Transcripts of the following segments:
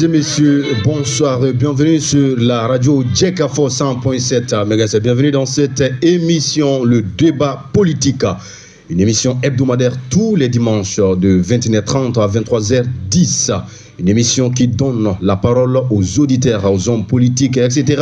Et messieurs, bonsoir et bienvenue sur la radio Djekafo 100.7 MHz. Bienvenue dans cette émission, le débat politique. Une émission hebdomadaire tous les dimanches de 21h30 à 23h10. Une émission qui donne la parole aux auditeurs, aux hommes politiques, etc.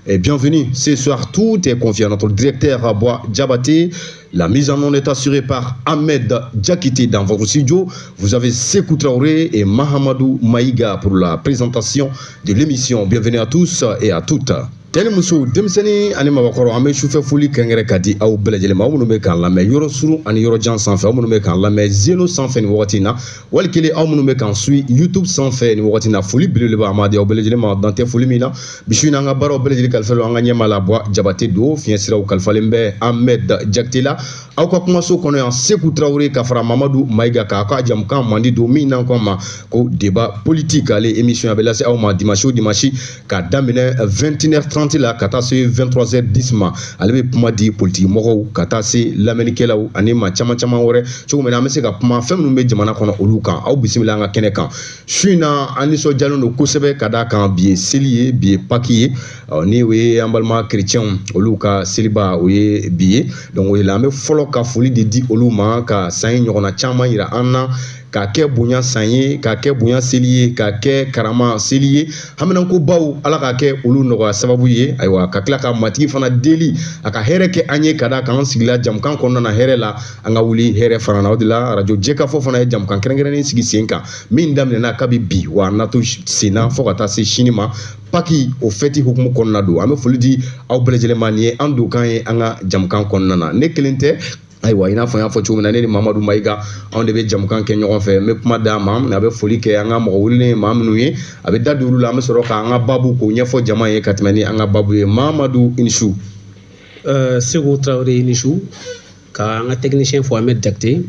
Et bienvenue ce soir, tout est confié à notre directeur Bois Diabaté. La mise en onde est assurée par Ahmed Diakité dans votre studio. Vous avez Sekou Traoré et Mahamadou Maïga pour la présentation de l'émission. Bienvenue à tous et à toutes. Cɛ ni muso, denmisɛnnin ani mabakɔrɔ, an bɛ sufɛ foli kɛrɛnkɛrɛn ka di aw bɛɛ lajɛlen ma, aw minnu bɛ k'an lamɛn yɔrɔ surun ani yɔrɔ jan sanfɛ, aw minnu bɛ k'an lamɛn Zeno sanfɛ nin wagati in na, wali kelen aw minnu bɛ k'an suit YouTube sanfɛ nin wagati in na. Foli belebeleba, an b'a di aw bɛɛ lajɛlen ma, dan tɛ foli min na. Bi su in na, an ka baaraw bɛɛ lajɛlen kalifalen don an ka ɲɛmaa la, Buwa Jabate don. Fiɲɛ siraw kalifalen bɛ Ahmed Jakite la. Aw ka kumaso kɔnɔ yan, Seku Tarawele ka fara Mamadu Mayiga kan, a ka jamukan mandi don min n'an ko ma ko débat politique. Ale émission a bɛ lase aw ma dimanche o dimanche k'a daminɛ 21h30 la ka taa se 23h10 ma. Ale bɛ kuma di politiki mɔgɔw ka taa se lamɛnnikɛlaw ani maa caman caman wɛrɛ, cogo min na an bɛ se ka kuma fɛn minnu bɛ jamana kɔnɔ, olu kan. Aw bisimila an ka kɛnɛ kan. Su in na, an nisɔndiyalen don kosɛbɛ ka d'a kan bi ye seli ye, bi ye Pâques ye. Ni o ye an balima kerecɛnw, olu ka seliba, o ye bi ye. Donc o de la, an bɛ fɔlɔ ka foli de di olu ma, ka san in ɲɔgɔnna caman yira an na, k'a kɛ bonya san ye, k'a kɛ bonya seli ye, k'a kɛ karama seli ye. Haminanko baw, Ala k'a kɛ olu nɔgɔya sababu ye. Ayiwa, ka tila ka Matigi fana deli a ka hɛrɛ kɛ an ye, ka d'a kan an sigila jamukan kɔnɔna na hɛrɛ la, an ka wuli hɛrɛ fana na. O de la, radio Jɛkafɔ fana ye jamukan kɛrɛnkɛrɛnnen sigi sen kan min daminɛna kabi bi, wa a na to sen na fo ka taa se sini ma. Pâques o fête hukumu kɔnɔna don. An bɛ foli di aw bɛɛ lajɛlen ma. Nin ye an donkan ye an ka jamukan kɔnɔna na. Ne kelen tɛ. Ayiwa, i n'a fɔ n y'a fɔ cogo min na, ne ni Mamadu Mayiga, anw de bɛ jamukan kɛ ɲɔgɔn fɛ. N bɛ kuma d'a ma, a bɛ foli kɛ an ka mɔgɔ welelen maa minnu ye, a bɛ da don olu la, an bɛ sɔrɔ k'an ka baabu k'o ɲɛfɔ jama ye ka tɛmɛ ni an ka baabu ye. Mamadu, i ni su. Seku Tarawele, i ni su. Ka an ka technicien fo, Ahmed Jakite,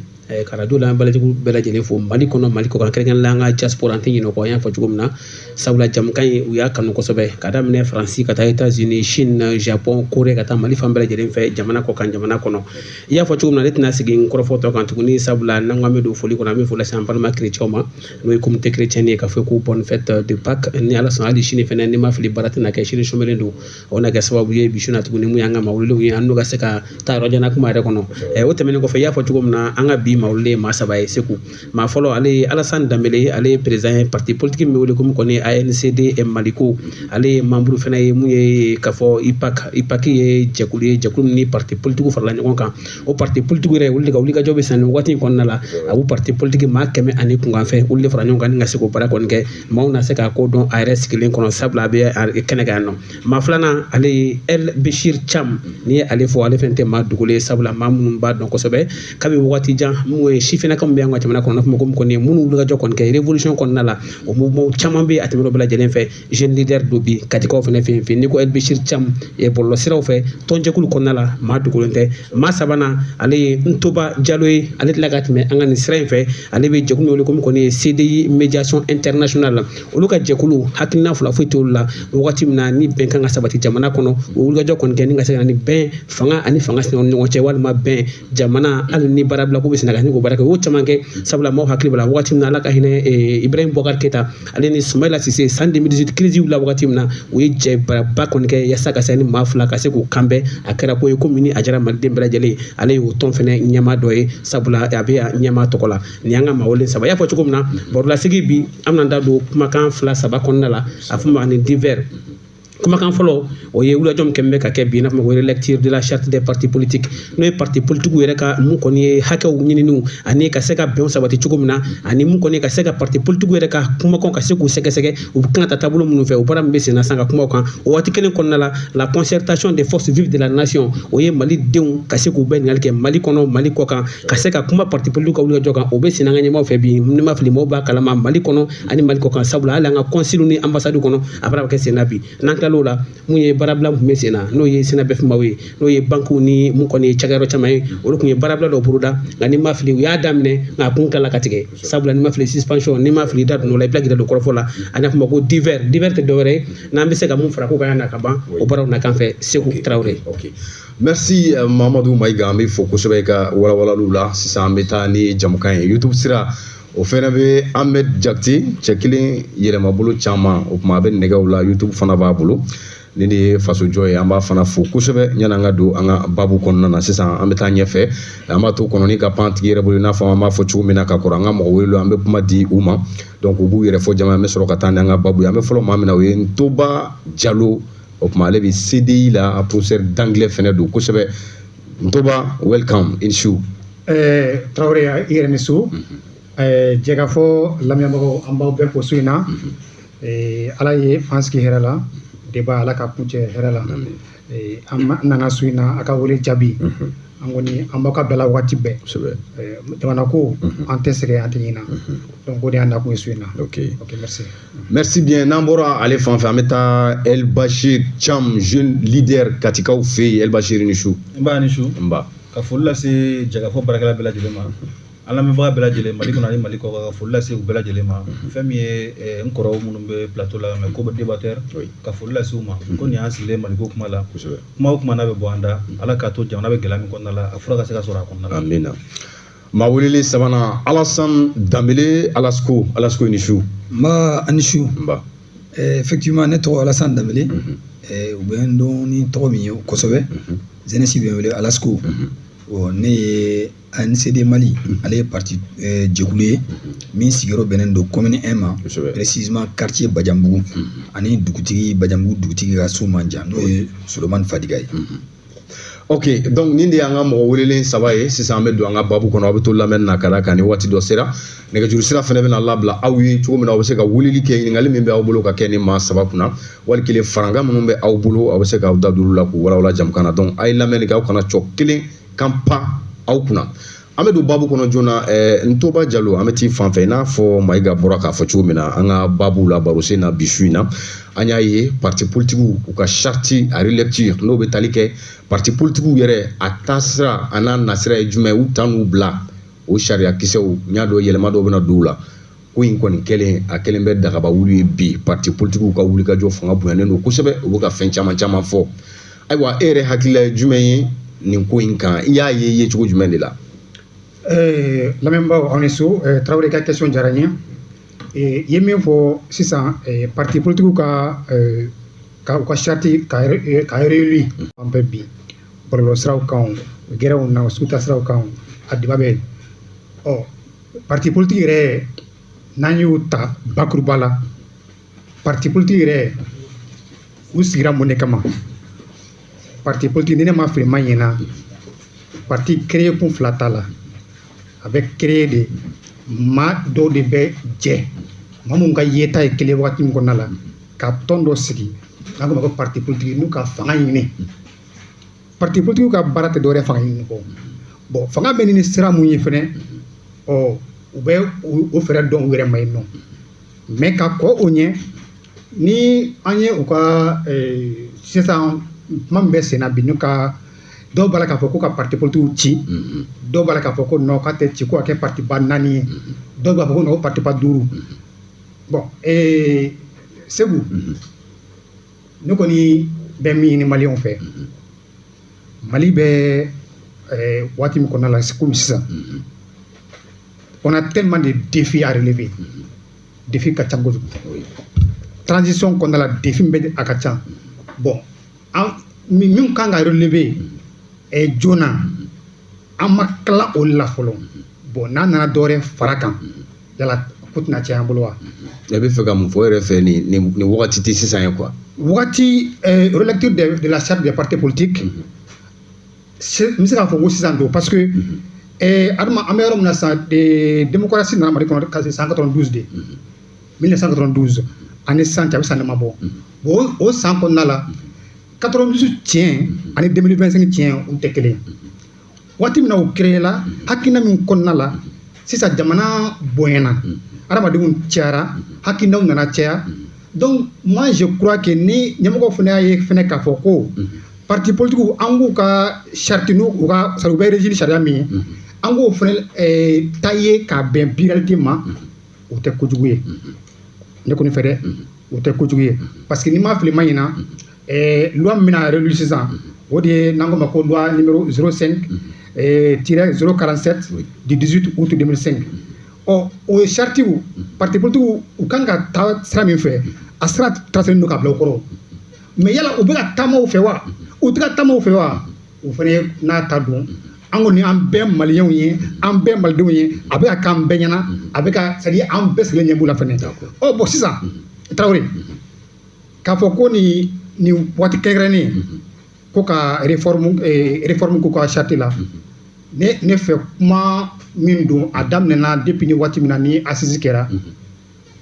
ka radio lamɛnbaga bɛɛ lajɛlen fo, Mali kɔnɔ, Mali kɔkan, kɛrɛnkɛrɛnnenya la an ka diaspora, an tɛ ɲinɛ o kɔ. An y'a fɔ cogo min na, sabula jamukan in, u y'a kanu kosɛbɛ, ka daminɛ Faransi ka taa États-Unis, Chine, Japon, Corée, ka taa Mali fan bɛɛ lajɛlen fɛ, jamana kɔkan, jamana kɔnɔ. I y'a fɔ cogo min na, ne tɛna sigi n kɔrɔfɔ tɔ kan tuguni, sabula n'an ko an bɛ don foli kɔnɔ, an bɛ foli lase an balima chrétienw ma, n'o ye communauté chrétienne ye, k'a fɔ ko bonne fête de Pâques. Ni Ala sɔnna, hali sini fɛnɛ, n'i ma fili, baara tɛna kɛ sini, sumalen don. O na kɛ sababu ye bi su na tuguni, mun y'an ka maa welelenw ye, an n'u ka se ka taa yɔrɔ jan na kuma yɛrɛ kɔnɔ. O tɛmɛnen kɔfɛ, i y'a fɔ cogo min na, an ka bi maa welelen ye maa saba ye, Segu. Maa fɔlɔ, ale ye Alassane Dembele, ale ye président ye parti politique min bɛ wele ko min kɔni ANCD Maliko. Ale ye membre fɛnɛ ye mun ye k'a fɔ IPAC. IPAC ye jɛkulu ye, jɛkulu min ni parti politique farala ɲɔgɔn kan. O parti politique yɛrɛ, olu de ka wulikajɔ bɛ san nin waati in kɔnɔna la. A b'u parti politique maa 100 ani kunkan fɛn, olu de fara ɲɔgɔn kan ni ka se k'o baara kɔni kɛ. Maaw na se k'a ko dɔn a yɛrɛ sigilen kɔnɔ, sabula a bɛ kɛnɛ kan yan nɔ. Maa filanan, ale ye El Bechir Cham. N'i ye ale fɔ, ale fɛn tɛ maa dogolen ye, sabula maa minnu b'a dɔn kosɛbɛ kabi wagati jan, mun ye sifinnakaw bɛ an ka jamana kɔnɔ, n'a fɔ ma ko kɔni ye minnu wulikajɔ kɔni kɛ révolution kɔnɔna la, o mouvement caman bɛ a tɛmɛn'o bɛɛ lajɛlen fɛ. Jeune leader dɔ bi Katikaw fɛnɛ fɛ yen. N'i ko El Bechir Cham, bɔlɔlɔsiraw fɛ, tɔnjɛkulu kɔnɔna la, maa dogolen tɛ. Maa sabanan, ale ye Ntoba Jalo ye. Ale tila ka tɛmɛ an ka nin sira in fɛ. Ale bɛ jɛkulu min wele ko min kɔni ye CDI médiation internationale. Olu ka jɛkulu, hakilina fila foyi t'olu la wagati min na ni bɛn kan ka sabati jamana kɔnɔ. O wulikajɔ kɔni kɛ ni ka se ka na ni bɛn fanga ani fanga sinaw ni ɲɔgɔn cɛ, walima bɛn jamana, hali ni baarabila ko bɛ senna ka se k'o baara kɛ, o y'o caman kɛ. Sabula maaw hakili b'a la wagati min na, Ala ka hinɛ Ibrahim Boubacar Keita, ale ni Soumaïla Cissé, san 2018 crise wulila wagati min na, u ye jɛbaaraba kɔni kɛ yaasa ka se ni maa fila ka se k'u kanbɛn. A kɛra ko ye komi ni a diyara Maliden bɛɛ lajɛlen. Ale y'o tɔn fɛnɛ ɲɛmaa dɔ ye, sabula a bɛ ɲɛmaa tɔgɔ la. Nin y'an ka maa wele saba. I y'a fɔ cogo min na, barolasigi bi, an bɛna da don kumakan fila saba kɔnɔna la, a fɔ ma ani divers. Kumakan fɔlɔ, o ye wulikajɔ min kɛlen bɛ ka kɛ bi, n'a fɔ ko relecture de la charte des partis politiques, n'o ye parti politique yɛrɛ ka mun kɔni ye hakɛw ɲininiw ani ka se ka bɛnw sabati cogo min na, ani mun kɔni ka se ka parti politique yɛrɛ ka kumakanw ka se k'u sɛgɛsɛgɛ, u bɛ kan ka taa taabolo minnu fɛ, o baara min bɛ sen na sisan ka kumaw kan. O waati kelen kɔnɔna la, la concertation des forces vives de la nation, o ye Mali denw ka se k'u bɛɛ ɲininkali kɛ Mali kɔnɔ, Mali kɔ kan, ka se ka kuma parti politique ka wulikajɔ kan, o bɛ sen an ka ɲɛmaaw fɛ bi. Ni ma fili, maaw b'a kalama Mali kɔnɔ ani Mali kɔ kan, sabula hali an ka consul ni ambassade kɔnɔ, a baara bɛ kɛ sen na bi. N'an tilal'o la, mun ye baarabila tun bɛ sen na, n'o ye SYNABEF maaw ye, n'o ye bankiw ni mun kɔni ye cakɛyɔrɔ caman ye, olu tun ye baarabila dɔ boloda. Nka ni ma fili, u y'a daminɛ, nka a kun tilala ka tigɛ, sabula ni ma fili, suspension. Ni ma fili, i da donn'o la, i bila k'i da don kɔrɔfɔ la. A n'a fɔ ma ko divers. Divers tɛ dɔwɛrɛ ye, n'an bɛ se ka mun fara ko kan yan na ka ban, o baaraw na kan fɛ, Seku Tarawele. Ok. Merci Mamadou Maïga, an bɛ fo kosɛbɛ i ka walawalaliw la. Sisan an bɛ taa ni jamukan ye YouTube sira. O O fɛnɛ bɛ Ahmed Jakite, cɛ kelen yɛlɛmabolo caman, o tuma a bɛ nɛgɛw la, YouTube fana b'a bolo. Ni de ye fasojɔ ye, an b'a fana fo kosɛbɛ. Yanni an ka don an ka baabu kɔnɔna na sisan, an bɛ taa ɲɛfɛ, an b'a to kɔnɔni ka pan tigi yɛrɛ bolo, i n'a fɔ an b'a fɔ cogo min na ka kɔrɔ. An ka mɔgɔ wele, an bɛ kuma di u ma, donc u b'u yɛrɛ fɔ jama, an bɛ sɔrɔ ka taa ni an ka baabu ye. An bɛ fɔlɔ maa min na, o ye Ntoba Jalo. O tuma ale bɛ CDI la, professeur d'anglais fɛnɛ don kosɛbɛ. Ntoba, welcome in su. Traoré, i yɛrɛ ni su. Jɛkafɔ lamɛnbagaw, an b'aw bɛɛ fo su in na. Ala ye an sigi hɛrɛ la, débat Ala ka kuncɛ hɛrɛ la. An nana su in na, a ka wele jaabi, an kɔni an b'aw ka bila la waati bɛɛ. Jamana ko, an tɛ sɛgɛn, an tɛ ɲina, donc o de y'an nakun ye su in na. Ok, merci. Merci bien. N'an bɔra ale fan fɛ, an bɛ taa El Bashir Cham, jeune leader Katikaw fɛ yen. El Bashir, ni su. N ba, ni su. N ba. Ka foli lase Jɛkafɔ baarakɛla bɛɛ lajɛlen ma, an lamɛnbaga bɛɛ lajɛlen Mali kɔnɔ ani Mali kɔkan, ka foli lase u bɛɛ lajɛlen ma. Fɛn min ye n kɔrɔw minnu bɛ plateau la, mais co-débatteur, ka foli lase u ma ko nin y'an sigilen Maliko kuma la. Kuma o kuma n'a bɛ bɔ an da, Ala k'a to jamana bɛ gɛlɛya min kɔnɔna la, a fura ka se ka sɔrɔ a kɔnɔna la. Amina. Maa welelen sabanan, Alassane Dambele, Alasko. Alasko, ni su. N ba, ani su. N ba. Effectivement, ne tɔgɔ Alassane Dambele. U bɛ n dɔn ni tɔgɔ min ye kosɛbɛ, jeunesse bɛ n wele Alasko. Ne ye ANCD Mali, ale ye parti jɛkulu ye min sigiyɔrɔ bɛnnen don commune 1 ma, précisément quartier Badianbugu, ani dugutigi, Badianbugu dugutigi ka so man jan, n'o ye Solomani Fadiga ye. Ok, donc nin de y'an ka mɔgɔ welelen saba ye. Sisan an bɛ don an ka baabu kɔnɔ. Aw bɛ to lamɛnni na, ka d'a kan ni waati dɔ sera, nɛgɛjuru sira fana bɛna labila aw ye cogo min na, aw bɛ se ka weleli kɛ, ɲininkali min bɛ aw bolo ka kɛ ni maa saba kunna, wali kelen farankan minnu bɛ aw bolo, aw bɛ se k'aw da don olu la k'u walawala jamukan na. Donc a ye lamɛnni kɛ, aw kana cɔ kelen kan pan aw kunna. An bɛ don baabu kɔnɔ joona. Ntoba Jalo, an bɛ t'i fan fɛ. I n'a fɔ Mayiga bɔra k'a fɔ cogo min na, an ka baabu la barosen na bi su in na, an y'a ye parti politigiw u ka charte a relecture, n'o bɛ tali kɛ parti politigiw yɛrɛ a taasira a n'a nasira ye jumɛn, u ta n'u bila o sariya kisɛw, n y'a dɔn yɛlɛma dɔw bɛna don u la. Ko in kɔni kɛlen, a kɛlen bɛ dagaba wuli ye bi. Parti politigiw ka wulikajɔ fanga bonyanen don kosɛbɛ, u bɛ ka fɛn caman caman fɔ. Ayiwa, e yɛrɛ hakilila ye jumɛn ye nin ko in kan? I y'a ye cogo jumɛn de la? Lamɛnbaaw, aw ni su. Tarawele ka question diyara n ye. I ye min fɔ sisan, parti politique ka u ka charte ka réélu, an bɛ bi bɔlɔlɔsiraw kan, gɛrɛnw na, suguta siraw kan, a débat bɛ yen. Ɔ, parti politique yɛrɛ, n'an y'o ta bakuruba la, parti politique yɛrɛ, u sigira mun de kama? Parti politique, ni ne ma fili ma ɲina, parti créé kun fila t'a la. A bɛ créé de, maa dɔw de bɛ jɛ, maa mun ka yeta ye kelen waati min kɔnɔna la, ka tɔn dɔ sigi n'an ko ma ko parti politique, n'u ka fanga ɲini. Parti politique ka baara tɛ dɔwɛrɛ fanga ɲini kɔ. Bon, fanga bɛ ɲini sira mun ye fɛnɛ, ɔ, u bɛ o fɛɛrɛ dɔn u yɛrɛ ma yen nɔ. Mais ka kɔ o ɲɛ, ni an ye u ka sisan kuma min bɛ sen na bi, n'u ka dɔw b'a la k'a fɔ ko ka parti politique ci, dɔw b'a la k'a fɔ ko non, k'a tɛ ci, ko ka kɛ parti ba naani ye, dɔw b'a fɔ ko non, ko parti ba duuru. Bon, Segu, ne kɔni bɛ min ɲini maliyɛnw fɛ, Mali bɛ waati min kɔnɔna la komi sisan, on a tellement de défis à relever. Défi ka ca kojugu. Transition kɔnɔna la, défi min bɛ, a ka ca. Bon, an min kan ka relever joona, an ma tila o la fɔlɔ. Bon, n'a nana dɔwɛrɛ fara kan, yala ko tɛna caya an bolo wa? E bɛ fɛ ka mun fɔ e yɛrɛ fɛ? Nin wagati tɛ sisan ye quoi. Wagati relecture de la charte des partis politiques, n bɛ se k'a fɔ ko sisan don, parce que adama, an bɛ yɔrɔ min na sisan, démocratie nana Mali kɔnɔ ka se san 92 de, 1992, ani sisan cɛ, a bɛ san dama bɔ. Bon, o san kɔnɔna la, 92 tiɲɛ ani 2025 tiɲɛ, olu tɛ kelen ye. Waati min na o créé la, hakilina min kɔnɔna la, sisan jamana bonyana, adamadenw cayara, hakilinaw nana caya. Donc moi je crois que ni ɲɛmɔgɔw fana y'a ye fana k'a fɔ ko parti politique, an k'u ka charte, n'u u ka c'est à dire u bɛ régir sariya min ye, an k'o fana ta ye k'a bɛn bi réalité ma, o tɛ kojugu ye ne kɔni fɛ dɛ, o tɛ kojugu ye. Parce que n'i ma fili ma ɲina, loi min bɛna réélu sisan, o de ye n'an ko ma ko loi numéro 05 tiret 047 du 18 août 2005. Ɔ, o ye charte, parti politique u kan ka taa sira min fɛ, a sira tracé don ka bila u kɔrɔ. Mais yala u bɛ ka taama o fɛ wa, u tɛ ka taama o fɛ wa, o fana n'a ta don. An kɔni, an bɛɛ maliyɛnw ye, an bɛɛ malidenw ye, a bɛ ka k'an bɛɛ ɲɛna, a bɛ ka, c'est à dire an bɛɛ sigilen ɲɛ b'u la fɛnɛ. Ɔ bon, sisan Tarawele, k'a fɔ ko nin waati kɛrɛnkɛrɛnnen ko ka réforme k'u ka charte la, ne fɛ kuma min don, a daminɛna depuis ni waati min na ni assise kɛra,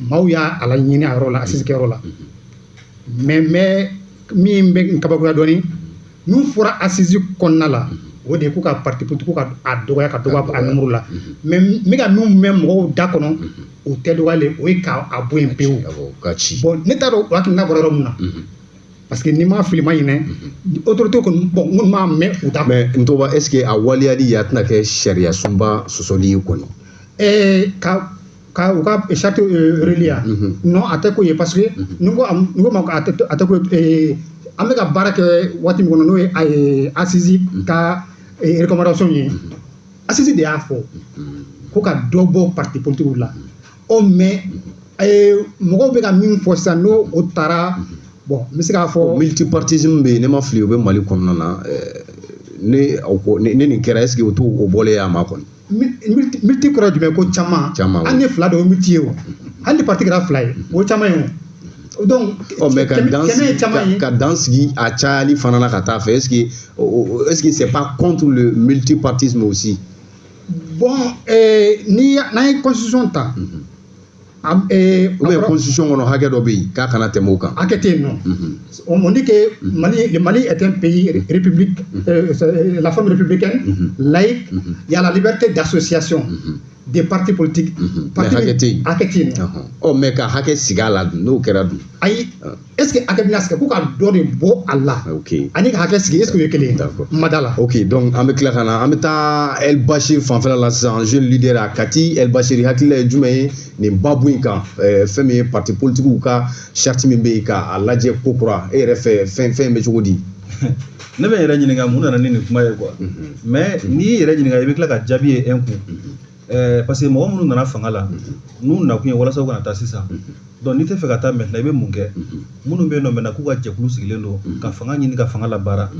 maaw y'a a laɲini a yɔrɔ la, assise kɛyɔrɔ la. Mais min bɛ n kabakoya dɔɔni, min fɔra assise kɔnɔna la, o de ye ko ka parti politique ka a dɔgɔya, ka dɔgɔ a nombre la. Mais n bɛ ka min mɛn mɔgɔw da kɔnɔ, o tɛ dɔgɔyalen, o ye k'a bɔ yen pewu. Ka ci. Bon, ne t'a dɔn o hakilina bɔra yɔrɔ min na, parce que n'i ma fili ma ɲinɛ, autorité kɔni, bon, n kɔni m'a mɛn u da. Mais Ntoba, est ce que a waleyali a tɛna kɛ sariya sunba sɔsɔli ye kɔni? Ka u ka charte relier, non, a tɛ ko ye, parce que ni ko ma a tɛ ko ye. An bɛ ka baara kɛ waati min kɔnɔ, n'o ye assise ka recommandation ye, assise de y'a fɔ ko ka dɔ bɔ parti politique la. Ɔ, mais mɔgɔw bɛ ka min fɔ sisan, n'o o taara, bon, n bɛ se k'a fɔ. Multipartisme bɛ yen, ne ma fili, o bɛ Mali kɔnɔna na. Ne o ko ne nin kɛra, est ce que o t'o o bɔlen a ma kɔni? Multi kɔrɔ jumɛn? Ko caman. Caman. Hali ni fila de, o multi ye o. Hali ni parti kɛra fila ye, o ye caman ye o. Donc ɔ, mais ka dan kɛmɛ ye caman ye. Ka dan sigi a cayali fana na ka taa fɛ, est ce que c'est pas contre le multipartisme aussi? Bon, ni n'an ye constitution ta, ou bien constitution kɔnɔ hakɛ dɔ bɛ yen k'a kana tɛmɛ o kan? Hakɛ tɛ yen nɔ. On dit que Mali, le Mali est un pays république, la forme républicaine, laïque, il y a la liberté d'association des partis politiques. Mais hakɛ tɛ yen. Hakɛ tɛ yen nɔ. Ɔ, mais ka hakɛ sigi a la dun, n'o kɛra dun? Ayi, est ce que hakɛ bɛna sigi ko ka dɔ de bɔ a la ani ka hakɛ sigi, est ce que o ye kelen ye? D'accord. N ma da la. Ok, donc an bɛ tila ka na, an bɛ taa El Bachir fanfɛla la sisan, jeune leader a Kati. El Bachir, hakilila ye jumɛn ye nin baabu in kan? Fɛn min ye parti politiques ka charte min bɛ yen, k'a lajɛ kokura, e yɛrɛ fɛ, fɛn in bɛ cogo di? Ne bɛ n yɛrɛ ɲininka mun nana ni nin kuma ye quoi. Mais n'i y'i yɛrɛ ɲininka, i bɛ tila ka jaabi ye un coup, parce que mɔgɔ minnu nana fanga la, n'u nakun ye walasa u kana taa sisan. Donc n'i tɛ fɛ ka taa maintenant, i bɛ mun kɛ? Minnu bɛ yen nɔ maintenant k'u ka jɛkulu sigilen don ka fanga ɲini ka fanga labaara,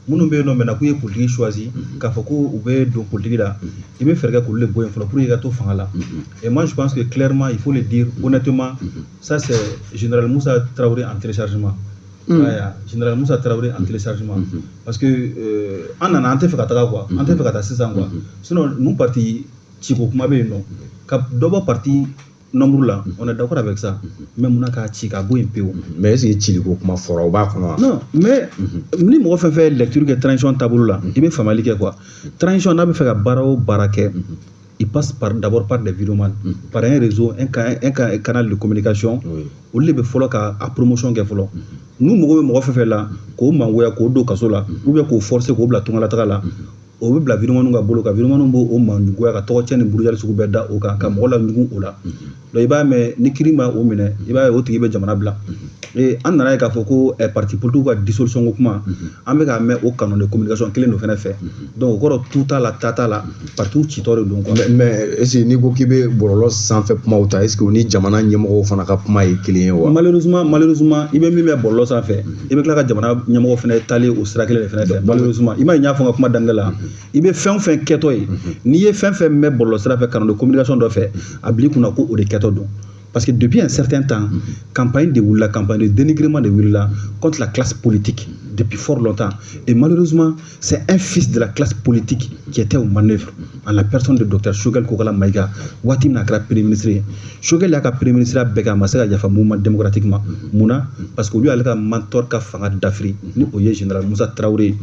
minnu bɛ yen nɔ maintenant k'u ye politique choisi k'a fɔ ko u bɛ don politique la, i bɛ fɛɛrɛ kɛ k'olu de bɔ yen fɔlɔ pour que i ka to fanga la. Et moi, je pense que clairement, il faut le dire honnêtement, ça c'est général Moussa Traoré en téléchargement. Aya, général Moussa Traoré en téléchargement. Parce que an nana, an tɛ fɛ ka taga quoi, an tɛ fɛ ka taa sisan quoi. Sinon nous, parti ciko kuma bɛ yen nɔ, ka dɔ bɔ parti nombre la, on est d'accord avec ça. Mais mun na k'a ci ka bɔ yen pewu? Mais est ce que ciliko kuma fɔra, o b'a kɔnɔ wa? Non, mais ni mɔgɔ fɛn fɛn ye lecture kɛ transition taabolo la, i bɛ faamuyali kɛ quoi. Transition n'a bɛ fɛ ka baara o baara kɛ, il passe par d'abord par des vidéomans, par un réseau, un canal de communication. Olu de bɛ fɔlɔ ka a promotion kɛ fɔlɔ. N'u mago bɛ mɔgɔ fɛn fɛn la k'o mangoya, k'o don kaso la, ou bien k'o forcer k'o bila tungalataga la, o bɛ bila vidéoman ka bolo kan. Vidéoman b'o o mangoya ka tɔgɔ cɛn ni burujali sugu bɛɛ da o kan, ka mɔgɔ laɲugun o la. Donc i b'a mɛn ni kiiri ma o minɛ, i b'a ye o tigi bɛ jamana bila. Et an nana ye k'a fɔ ko parti politique ka dissolution ko kuma, an bɛ k'a mɛn o canal de communication kelen dɔ fɛnɛ fɛ. Donc o kɔrɔ, tu t'a la, ta t'a la, parti citɔ de don quoi. Mais est ce que n'i ko k'i bɛ bɔlɔlɔ sanfɛ kumaw ta, est ce que o ni jamana ɲɛmɔgɔw fana ka kuma ye kelen ye wa? Malheureusement, i bɛ min mɛn bɔlɔlɔ sanfɛ, i bɛ tila ka jamana ɲɛmɔgɔ fɛnɛ taalen o sira kelen de fɛnɛ fɛ malheureusement. I m'a ye, n y'a fɔ n ka kuma daminɛ la, i bɛ fɛn o fɛn kɛtɔ ye, n'i ye fɛn fɛn mɛn bɔlɔlɔ sira fɛ, canal de communication dɔ fɛ, a bil'i kunna ko o de kɛtɔ don. Parce que depuis un certain temps, campagne de wulila, campagne de dénigrement de wulila contre la classe politique depuis fort longtemps. Et malheureusement, c'est un fils de la classe politique qui était aux manœuvres, en la personne de Dr Choguel Kokala Maïga. Waati min na a kɛra premier ministre ye, Choguel y'a ka premier ministre bɛɛ kɛ, a ma se ka yafa mouvement démocratique ma. Mun na? Parce que olu y'ale ka mentor ka fanga dafiri, ni o ye général Moussa Traoré ye.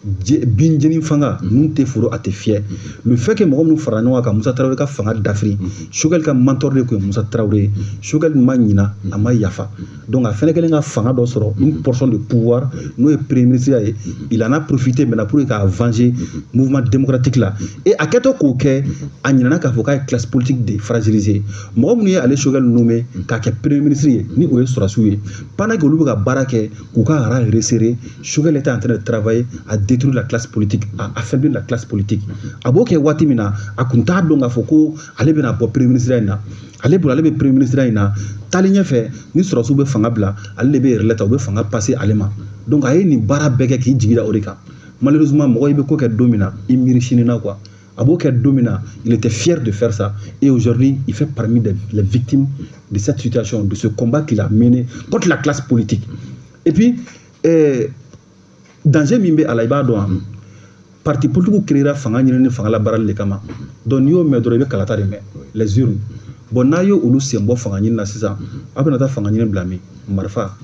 Bin jeni fanga nun tɛ foro, a tɛ fiyɛ. Le fait que mɔgɔ minnu fara ɲɔgɔn kan Musa Tarawele ka fanga dafiri, Choguel ka mentor de tun ye Musa Tarawele ye. Choguel ma ɲina, a ma yafa. Donc a fɛnɛ kɛlen ka fanga dɔ sɔrɔ, une portion de pouvoir, n'o ye premier ministre ye. Il en a profité maintenant pour k'a venger mouvement démocratique la. Et a kɛtɔ k'o kɛ, a ɲinɛna k'a fɔ k'a ye classe politique de fragiliser. Mɔgɔ minnu ye ale Choguel nommé k'a kɛ premier ministre ye, ni o ye sɔrɔdasiw ye, pendant que olu bɛ ka baara kɛ k'u ka rang resserrer, Choguel était en train de travailler à détruire la classe politique, à affaiblir la classe politique. A b'o kɛ waati min na, a kun t'a dɔn k'a fɔ ko ale bɛna bɔ premier ministre in na. Ale bolo, ale bɛ premier ministre in na, taalen ɲɛfɛ, ni sɔrɔdasiw bɛ fanga bila, ale de bɛ relais ta, u bɛ fanga passer ale ma. Donc a ye nin baara bɛɛ kɛ k'i jigi da o de kan. Malheureusement, mɔgɔ i bɛ ko kɛ don min na, i miiri sini na quoi. A b'o kɛ don min na, il était fier de faire ça, et aujourd'hui il fait parmi les victimes de cette situation, de ce combat qu'il a mené contre la classe politique. Et puis danger min bɛ a la, i b'a dɔn wa? Parti politique créera fanga ɲini ni fanga la baarali de kama. Donc n'i y'o mɛn dɔrɔn, i bɛ kalata de mɛn, les urnes. Bon, n'a ye olu sen bɔ fanga ɲini na sisan, aw bɛna taa fanga ɲini bila min? Marifa.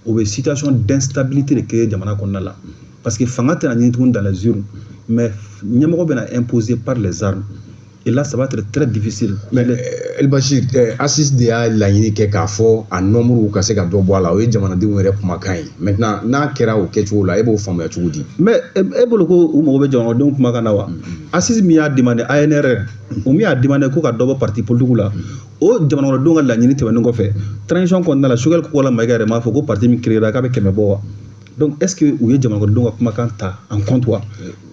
O bɛ situation d'instabilité de créer jamana kɔnɔna la, parce que fanga tɛna ɲini tuguni dans les urnes, mais ɲɛmɔgɔ bɛna imposer par les armes, et là ça va être très difficile. Mais El Bachir, ACIS de y'a laɲini kɛ k'a fɔ a nombre ka se ka dɔ bɔ a la. O ye jamanadenw yɛrɛ kumakan ye. Maintenant, n'a kɛra o kɛcogo la, e b'o faamuya cogo di? Mais e bolo ko u mago bɛ jamanadenw kumakan na wa? ACIS min y'a demandé, ANR o min y'a demandé ko ka dɔ bɔ parti politique la, o jamanakɔnɔdenw ka laɲini tɛmɛnen kɔfɛ, transition kɔnɔna la, Choguel Kokalla Maïga yɛrɛ m'a fɔ ko parti min créera k'a bɛ 100 bɔ wa? Donc est ce que u ye jamanakɔnɔdenw ka kumakan ta en compte wa?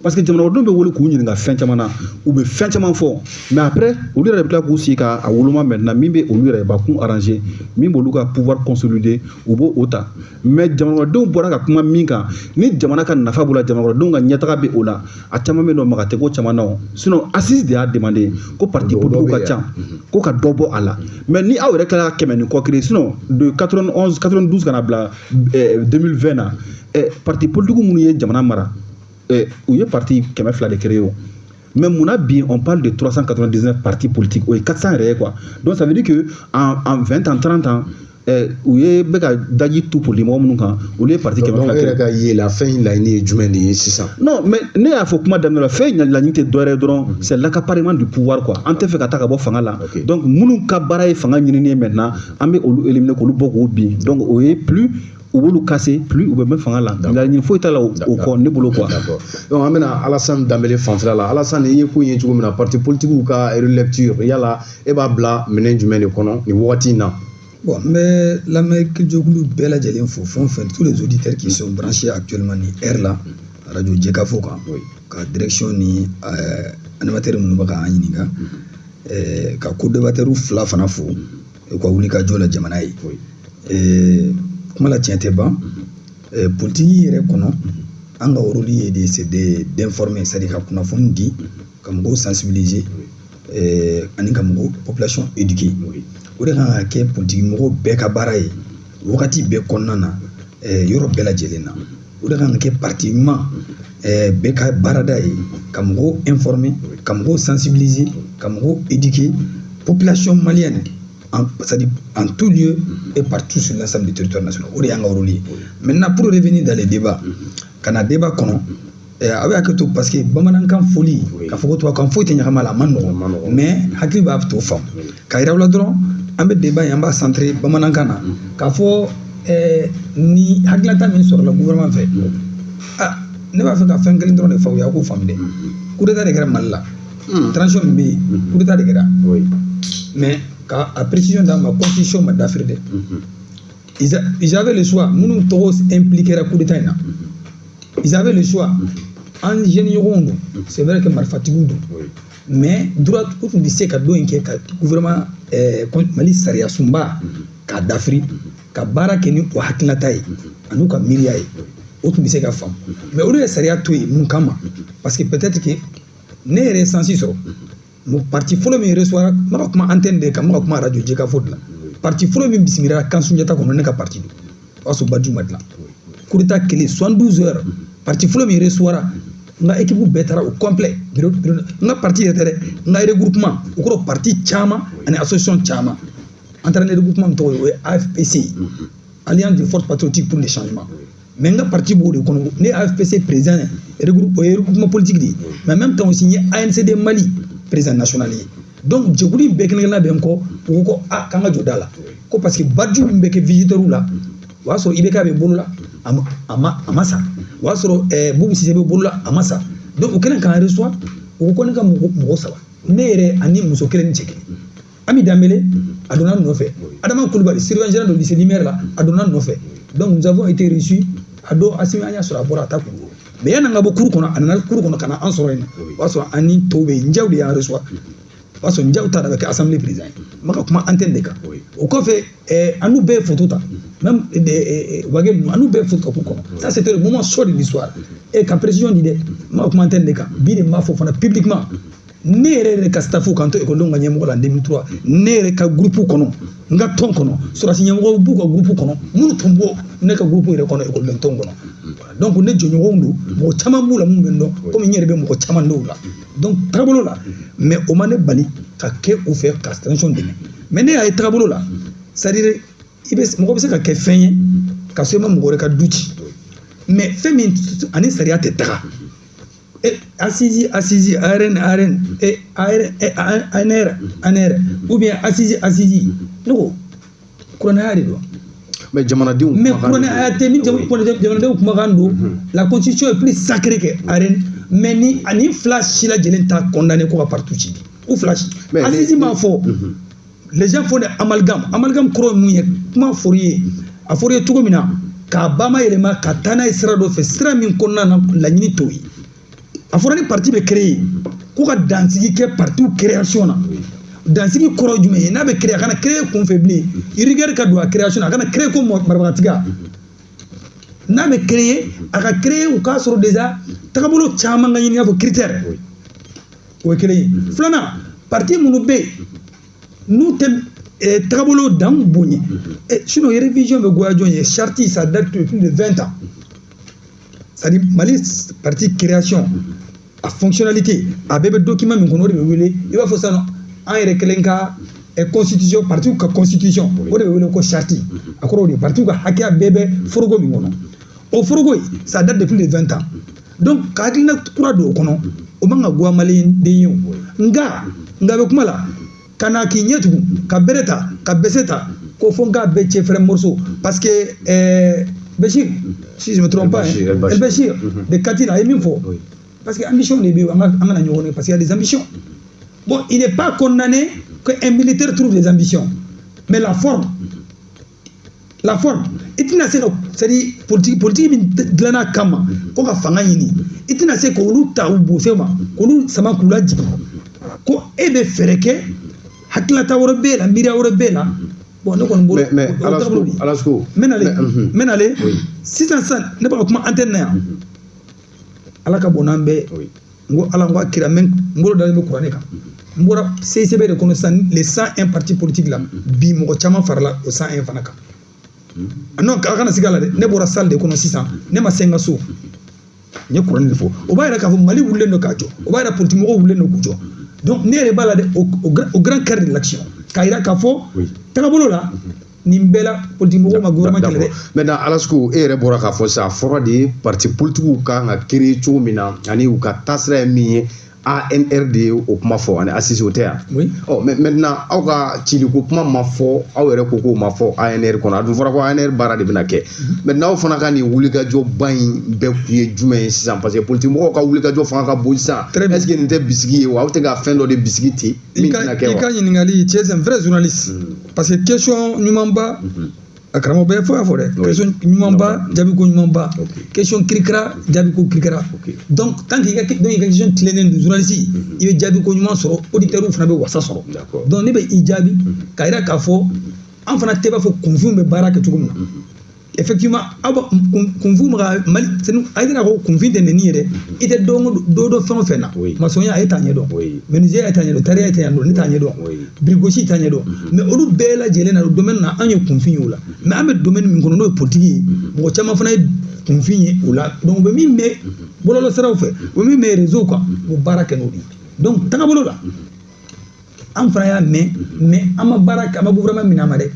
Parce que jamanakɔnɔdenw bɛ wele k'u ɲininka fɛn caman na, u bɛ fɛn caman fɔ, mais après olu yɛrɛ bɛ tila k'u sigi k'a woloma maintenant min bɛ olu yɛrɛ bakun arranger, min b'olu ka pouvoir consolider, u b'o o ta. Mais jamanakɔnɔdenw bɔra ka kuma min kan, ni jamana ka nafa b'o la, jamanakɔnɔdenw ka ɲɛtaga bɛ o la, a caman bɛ yen nɔ, maga tɛ ko caman na o. Sinon ACIS de y'a demandé ko parti politique ka ca, ko ka dɔ bɔ a la. Mais ni aw yɛrɛ tilala ka 100 ni kɔ créer, sinon de 91 92 ka na bila 2020 na, parti politique minnu ye jamana mara, u ye parti 200 de créé o. Mais munna bi on parle de 399 partis politiques? O ye 400 yɛrɛ ye quoi. Donc ça veut dire que en 20 ans, 30 ans, u ye bɛ ka daji tu politique mɔgɔ minnu kan, olu ye parti 200. Donc e yɛrɛ ka ye la, fɛn in laɲini ye jumɛn de ye sisan? Non, mais ne y'a fɔ kuma daminɛ la, fɛn in laɲini tɛ dɔwɛrɛ ye dɔrɔn, c'est l'accaparement du pouvoir quoi. An tɛ fɛ ka taa ka bɔ fanga la. Donc minnu ka baara ye fanga ɲinini ye maintenant, an bɛ olu éliminer, k'olu bɔ k'o bin. Donc o ye plus u b'olu casser, plus u bɛ mɛn fanga la. Laɲini foyi t'a la o kɔ ne bolo quoi. D'accord. Donc an bɛna Alassane Dembélé fanfɛla la. Alassane, i ye ko in ye cogo min na, parti politique ka relecture, yala e b'a bila minɛn jumɛn de kɔnɔ nin wagati in na? Bon, n bɛ lamɛnjɛkulu bɛɛ lajɛlen fo, fɛn o fɛn, tous les auditeurs qui sont branchés actuellement ni heure la radio Jɛkafo kan, ka direction ni animateur minnu bɛ k'an ɲininka, ka co-débatteur fila fana fo u ka wuli ka jɔ la jamana ye. Kuma la tiɲɛ tɛ ban. Politique yɛrɛ kɔnɔ, an ka rôle ye de, c'est de d'informer, c'est à dire ka kunnafoni di, ka mɔgɔw sensibiliser, ani ka mɔgɔw population éduquer. O de kan ka kɛ politique mɔgɔw bɛɛ ka baara ye wagati bɛɛ kɔnɔna na, yɔrɔ bɛɛ lajɛlen na. O de kan ka kɛ parti ɲuman bɛɛ ka baarada ye, ka mɔgɔw informer, ka mɔgɔw sensibiliser, ka mɔgɔw éduquer, population malienne en, c'est-à-dire en tout lieu et partout sur l'ensemble du territoire national. O de y'an ka rôle ye. Maintenant, pour revenir dans les débats, ka na débat kɔnɔ, a bɛ hakɛ to, parce que bamanankan fɔli, k'a fɔ ko tubabukan foyi tɛ ɲagami a la, a man nɔgɔn, mais hakili b'a to faamu. Ka yira u la dɔrɔn, an bɛ débat in, an b'a centré bamanankan na, k'a fɔ ni hakilinata min sɔrɔla gouvernement fɛ, ah, ne b'a fɛ ka fɛn kelen dɔrɔn de fɔ aw ye, aw k'o faamu dɛ. Coup d'état de kɛra Mali la. Transition min bɛ yen, coup d'état de kɛra. Mais ka a précision d'a ma, constitution ma dafiri dɛ. Ils avaient le choix. Minnu tɔgɔ impliqué coup d'état in na, ils avaient le choix. An jeune ɲɔgɔnw don, c'est vrai que marifatigiw don, mais droit u tun tɛ se ka don in kɛ ka gouvernement Mali sariya sunba k'a dafiri, ka baara kɛ ni o hakilinata ye ani ka miiriya ye, o tun bɛ se ka faamu. Mais olu ye sariya to yen mun kama? Parce que peut-être que ne yɛrɛ ye chance sɔrɔ, mo parti fɔlɔ min reçoit, n bɛ ka kuma antenne de kan, n bɛ ka kuma radio Jɛkafo de la, parti fɔlɔ min bisimila kan Sunjata kɔnɔ, ne ka parti don. O y'a sɔrɔ Baju ma dilan. Coup d'état kelen, 72 heures, parti fɔlɔ min reçoit, n ka équipe bɛɛ taara au complet. Bureau, n ka parti yɛrɛ tɛ dɛ, n ka regroupement, o kɔrɔ parti caman ani association caman. An taara ni regroupement min tɔgɔ ye, o ye AFPC, Alliance des forces patriotiques pour le changement. Mais n ka parti b'o de kɔnɔ, ne ye AFPC président ye, o ye regroupement politique de ye, mais en même temps aussi n ye ANCD Mali président national ye. Donc jɛkulu in bɛɛ kelen kelenna bɛ n kɔ, u ko ko a k'an ka jɔ da la. Ko parce que badge min bɛ kɛ visiteur la, o y'a sɔrɔ IBK bɛ bolo la, a ma sa. O y'a sɔrɔ Boubou Cissé bɛ bolo la, a ma sa. Donc u kɛlen k'an reçoit, u ko ko ne ka mɔgɔ saba, ne yɛrɛ ani muso kelen ni cɛ kelen. Ami Dambélé a donna nɔfɛ, Adama Coulibaly, surveillant général de lycée Lumière la, a donna nɔfɛ. Donc nous avons été reçus. A don Assimi, an y'a sɔrɔ a bɔra a ta kun, mais yan'an ka bɔ cour kɔnɔ, a nana cour kɔnɔ ka na an sɔrɔ yen nɔ. O y'a sɔrɔ an ni tɔw bɛ yen, Njaw de y'an reçoit. O y'a sɔrɔ Njaw ta bɛ kɛ assemblée président ye. N bɛ ka kuma antenne de kan. O kɔfɛ, an n'u bɛɛ ye photo ta, même Wage ninnu, an n'u bɛɛ ye photo ta cour kɔnɔ. Ça, c'était le moment chaud de l'histoire. Et ka précision di dɛ, n bɛ ka kuma antenne de kan bi de, n b'a fɔ fana publiquement, ne yɛrɛ ka staff kan to ekɔlidenw ka ɲɛmɔgɔ la en 2003, ne yɛrɛ ka groupe kɔnɔ, n ka tɔn kɔnɔ, sɔrɔdasi ɲɛmɔgɔw b'u ka groupe kɔnɔ minnu tun b'o ne ka groupe yɛrɛ kɔnɔ, ekɔliden tɔn kɔnɔ. Donc ne jɔɲɔgɔnw don, mɔgɔ caman b'u la minnu bɛ n dɔn, komi n yɛrɛ bɛ mɔgɔ caman dɔw la. Donc tagabolo la, mais o ma ne bali ka kɛ u fɛ ka transition dɛmɛ. Mais ne y'a ye tagabolo la, c'est à dire i bɛ mɔgɔ bɛ se ka kɛ fɛn ye ka sɔrɔ i ma mɔgɔ wɛrɛ ka du ci, mais fɛn min ani sariya tɛ taga, assise assise, ARN ARN, ARN ANR ANR, ou bien assise assise, ne ko kuranɛya de don. Mais jamanadenw Mais kuranɛya tɛ ni jamanadenw kumakan don. La constitution est plus sacrée que ARN. Mais ni ani fila si lajɛlen t'a condamné ko ka parti ci, u fila si. Assise m'a fɔ, les gens font des amalgames. Amalgame kɔrɔ ye mun ye? Kuma fɔr'i ye, a fɔr'i ye cogo min na, k'a ba ma yɛlɛma ka taa n'a ye sira dɔ fɛ, sira min kɔnɔna na laɲini t'o ye. A fɔra ni parti bɛ créer, ko ka dansigi kɛ parti création na. Dansigi kɔrɔ ye jumɛn ye? N'a bɛ créer, a kana créer kunfɛ bilen, rigueur ka don a création na. A kana créer ko marabagatigiya. N'a bɛ créer, a ka créer u k'a sɔrɔ déjà tagabolo caman ka ɲini, i n'a fɔ critère. O ye kelen ye. Filanan, parti minnu bɛ yen n'u tɛ tagabolo dan bonya, sinon révision bɛ goya jɔn ye? Charte, ça date de plus de 20 ans. C'est-à-dire Mali parti création, a fonctionnalité, a bɛɛ bɛ document min kɔnɔ, o de bɛ wele, i b'a fɔ sisan an yɛrɛ kelen ka constitution, parti ka constitution, o de bɛ wele ko charte. A kɔrɔ o de ye parti ka hakɛya bɛɛ bɛ foroko min kɔnɔ. O foroko in, ça date de plus de 20 ans. Donc ka hakilina kura don o kɔnɔ, o man ka goya maliyɛn den ye. O nka bɛ kuma la ka na k'i ɲɛ tugun ka bere ta ka bese ta ko fo n k'a bɛɛ cɛ frère morceau, parce que Bachir, si je me trompe pas, hein, El Bachir de Kati a ye min fɔ, parce que ambition de bɛ yen, an ka na ɲɔgɔn ye, parce qu'il y a des ambitions. Bon, il n'est pas condamné qu'un militaire trouve des ambitions, mais la forme, la forme, i tɛna se ka, c'est à dire politique min dilanna kama ko ka fanga ɲini, i tɛna se k'olu ta u bose ma, k'olu sama k'u lajigin ko e bɛ fɛɛrɛ kɛ, hakilinata wɛrɛ b'e la, miiriya wɛrɛ b'e la. Bon, ne kɔni bolo, mais Alasko, n bɛ nalen, n bɛ nalen sisan. Sisan ne bɛ ka kuma antenne na yan. Ala ka bon n'an bɛɛ. N ko Ala, n ko a kira, n bolo dalen bɛ kuranɛ kan. N bɔra CICB de kɔnɔ sisan, les 101 partis politiques la, bi mɔgɔ caman farala o 101 fana kan. Non, a kana siga la dɛ. Ne bɔra salle de kɔnɔ sisan, ne ma se n ka so, n ye kuranɛ de fɔ. O b'a yira k'a fɔ Mali wulilen don k'a jɔ, o b'a yira politique mɔgɔw wulilen don k'u jɔ. Donc ne yɛrɛ b'a la dɛ, au grand cœur de l'action, k'a yira k'a fɔ tagabolo la nin bɛɛ la, politique mɔgɔw ma gouvernement kɛlɛ dɛ. Maintenant, Alasko, e yɛrɛ bɔra k'a fɔ sisan, a fɔra de parti politique kan ka créer cogo min na ani u ka taasira ye min ye, ANR de ye o kuma fɔ ani assise, o tɛ yan? Oui. Ɔ, mais maintenant aw ka ciliko kuma ma fɔ, aw yɛrɛ ko k'o ma fɔ ANR kɔnɔ. A dun fɔra ko ANR baara de bɛna kɛ. Maintenant aw fana ka nin wulikajɔba in bɛɛ kun ye jumɛn ye sisan? Parce que politique mɔgɔw ka wulikajɔ fanga ka bon sisan. Est ce que nin tɛ bisigi ye wa? Aw tɛ ka fɛn dɔ de bisigi ten min tɛna kɛ wa? I ka ɲininkali, tu es un vrai journaliste, parce que question ɲumanba, a karamɔgɔ bɛɛ fɔ y'a fɔ dɛ, question ɲumanba, jaabi ko ɲumanba, question kirikara, jaabi ko kirikara. Donc tant que i ka, donc i ka question tilennen don, journaliste, i bɛ jaabi ko ɲuman sɔrɔ, auditeur fana bɛ wasa sɔrɔ. Donc ne bɛ i jaabi k'a yira k'a fɔ an fana tɛ b'a fɔ kunfinw bɛ baara kɛ cogo min na. Effectivement, aw ba kunfin bɛ ka Mali, a yira ko kunfin tɛ nɛni ye dɛ. I tɛ dɔn dɔ dɔ fɛn o fɛn na, maçonniya e t'a ɲɛdɔn, menuisier e t'a ɲɛdɔn, tariya e t'a ɲɛdɔn, ne t'a ɲɛdɔn, birigosi t'a ɲɛdɔn, mais olu bɛɛ lajɛlen na, o domaine na, an ye kunfin ye o la. Mais an bɛ domaine min kɔnɔ, n'o ye politique ye, mɔgɔ caman fana ye kunfin ye o la. Donc u bɛ min mɛn bɔlɔlɔsiraw fɛ, u bɛ min mɛn réseau kan, u bɛ baara kɛ n'o de ye. Donc tagabolo la, an fana y'a mɛn, mais an ma baara kɛ, an ma gouvernement minɛ a ma dɛ.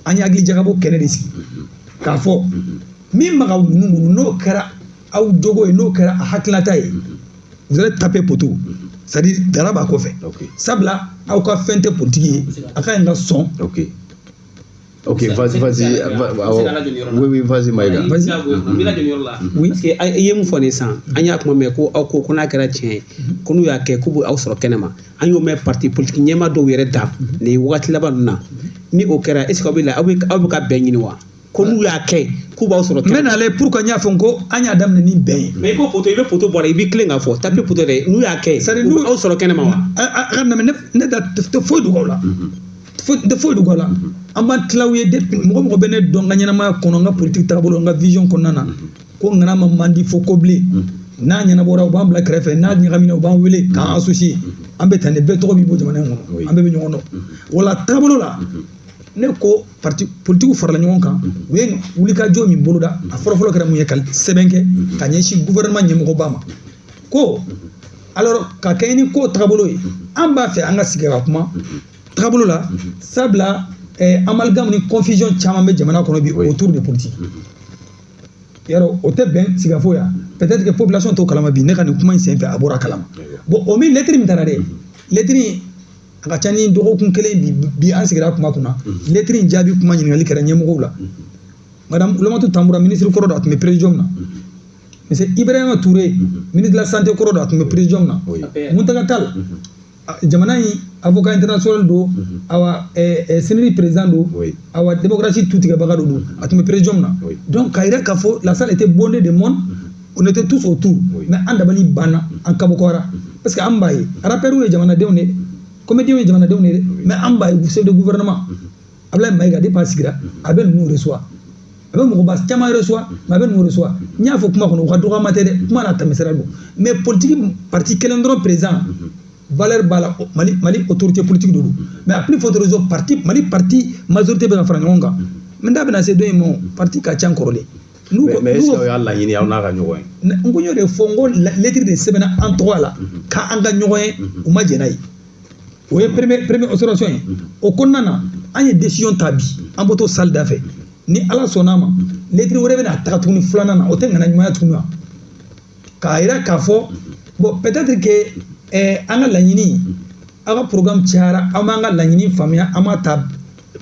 An ye hakili jagabɔ kɛnɛ de sigi k'a fɔ min maga ninnu minnu, n'o kɛra aw jogo ye, n'o kɛra a hakilinata ye, vous allez taper poteau, c'est à dire dara b'a kɔfɛ. Sabula aw ka fɛn tɛ politique ye, a ka ɲi ka sɔn. Ok, vas-y, vas-y. Oui, oui, vas-y, Maïga. Vas-y. Oui. Parce que i ye mun fɔ nin sisan, an y'a kuma mɛn ko aw ko ko n'a kɛra tiɲɛ ye, ko n'u y'a kɛ k'u bɛ aw sɔrɔ kɛnɛ ma. An y'o mɛn parti politique ɲɛmaa dɔw yɛrɛ da nin wagati laban ninnu na. Ni o kɛra, est ce que aw bɛ la aw bɛ ka bɛn ɲini wa? Ko n'u y'a kɛ k'u b'aw sɔrɔ kɛnɛ ma. N bɛ n'ale pourquoi n y'a fɔ ko an y'a daminɛ ni bɛn ye. Mais i ko poto, i bɛ poto bɔ a la, i b'i tilen k'a fɔ tapi poto dɛ, n'u y'a kɛ, u bɛ aw sɔrɔ kɛnɛ ma wa? A ka na ne da tɛ foyi dogo aw la. Tɛ foyi dogo a la. An b'an tila u ye depuis mɔgɔ mɔgɔ bɛ ne dɔn n ka ɲɛnamaya kɔnɔ, n ka politique taabolo, n ka vision kɔnɔna na, ko ŋana ma man di fo ko bilen. N'a ɲɛnabɔra u b'an bila kɛrɛfɛ, n'a ɲagamina u b'an wele k'an associer. An bɛ tan de, bɛɛ tɔgɔ b'i bɔ jamana in kɔnɔ, an bɛɛ bɛ ɲɔgɔn dɔn. Wala taabolo la, ne ko parti politique farala ɲɔgɔn kan, u ye wulikajɔ min boloda, a fɔlɔfɔlɔ kɛra mun ye, ka sɛbɛn kɛ ka ɲɛsin gouvernement ɲɛmɔgɔba ma. Ko alors ka kɛɲɛ ni ko taabolo ye, an b'a fɛ an ka sigi ka kuma taabolo la, sabula amalgame ni confusion caman bɛ jamana kɔnɔ bi autour de politique. Yarɔ o tɛ bɛn sigafo ya, peut-être que population t'o kalama bi, ne ka nin kuma in senfɛ a bɔra kalama. Bon, o min lettre min taara dɛ, lettre a ka ca ni dɔgɔkun kelen bi an sigira kuma kunna, lettre in jaabi kuma ɲininkali kɛra ɲɛmɔgɔw la. Madame Oulamatu Tamboura, ministre kɔrɔ don, a tun bɛ présidium na. Monsieur Ibrahima Touré, ministre de la santé kɔrɔ don, a tun bɛ présidium na. Mountaga Tall, jamana in avocat international don, awa CNRI président don, awa démocratie tutigɛbaga don, a tun bɛ présidium na. Donc k'a yira k'a fɔ la salle était bondée de monde, on était tous autour, mais an dabali banna, an kabakɔra, parce que an b'a ye rappeurs ye jamanadenw de, comédiens ye jamanadenw de, mais an b'a ye chef de gouvernement Abdoulaye Maïga depuis a sigira a bɛ ninnu reçoit, a bɛ mɔgɔba caman reçoit, mais a bɛ ninnu reçoit. N y'a fɔ kuma kɔnɔ, u ka dɔgɔyama tɛ dɛ, kuma n'a tɛmɛsira don, mais politique parti kelen dɔrɔn président valeur b'a la, Mali autorité politique de don, mais à plus forte raison parti Mali parti majorité bɛ ka fara ɲɔgɔn kan. Mais n'a bɛna se don in ma, parti ka ca kɔrɔlen. Mais est-ce que aw y'a laɲini aw n'a ka ɲɔgɔn ye? N ko n y'o de fɔ, n ko lettre de sɛbɛnna an tɔgɔ la k'an ka ɲɔgɔn ye, u ma jɛn n'a ye. O ye première observation ye. O kɔnɔna na, an ye décision ta bi, an bɔtɔ salle da fɛ, ni Ala sɔnn'a ma, lettre wɛrɛ bɛna taga tuguni filanan na, o tɛ ŋana ɲumanya tuguni wa? K'a yira k'a fɔ bon, peut-être que an ka laɲini, aw ka programme cayara, an b'an ka laɲini faamuya, an m'a ta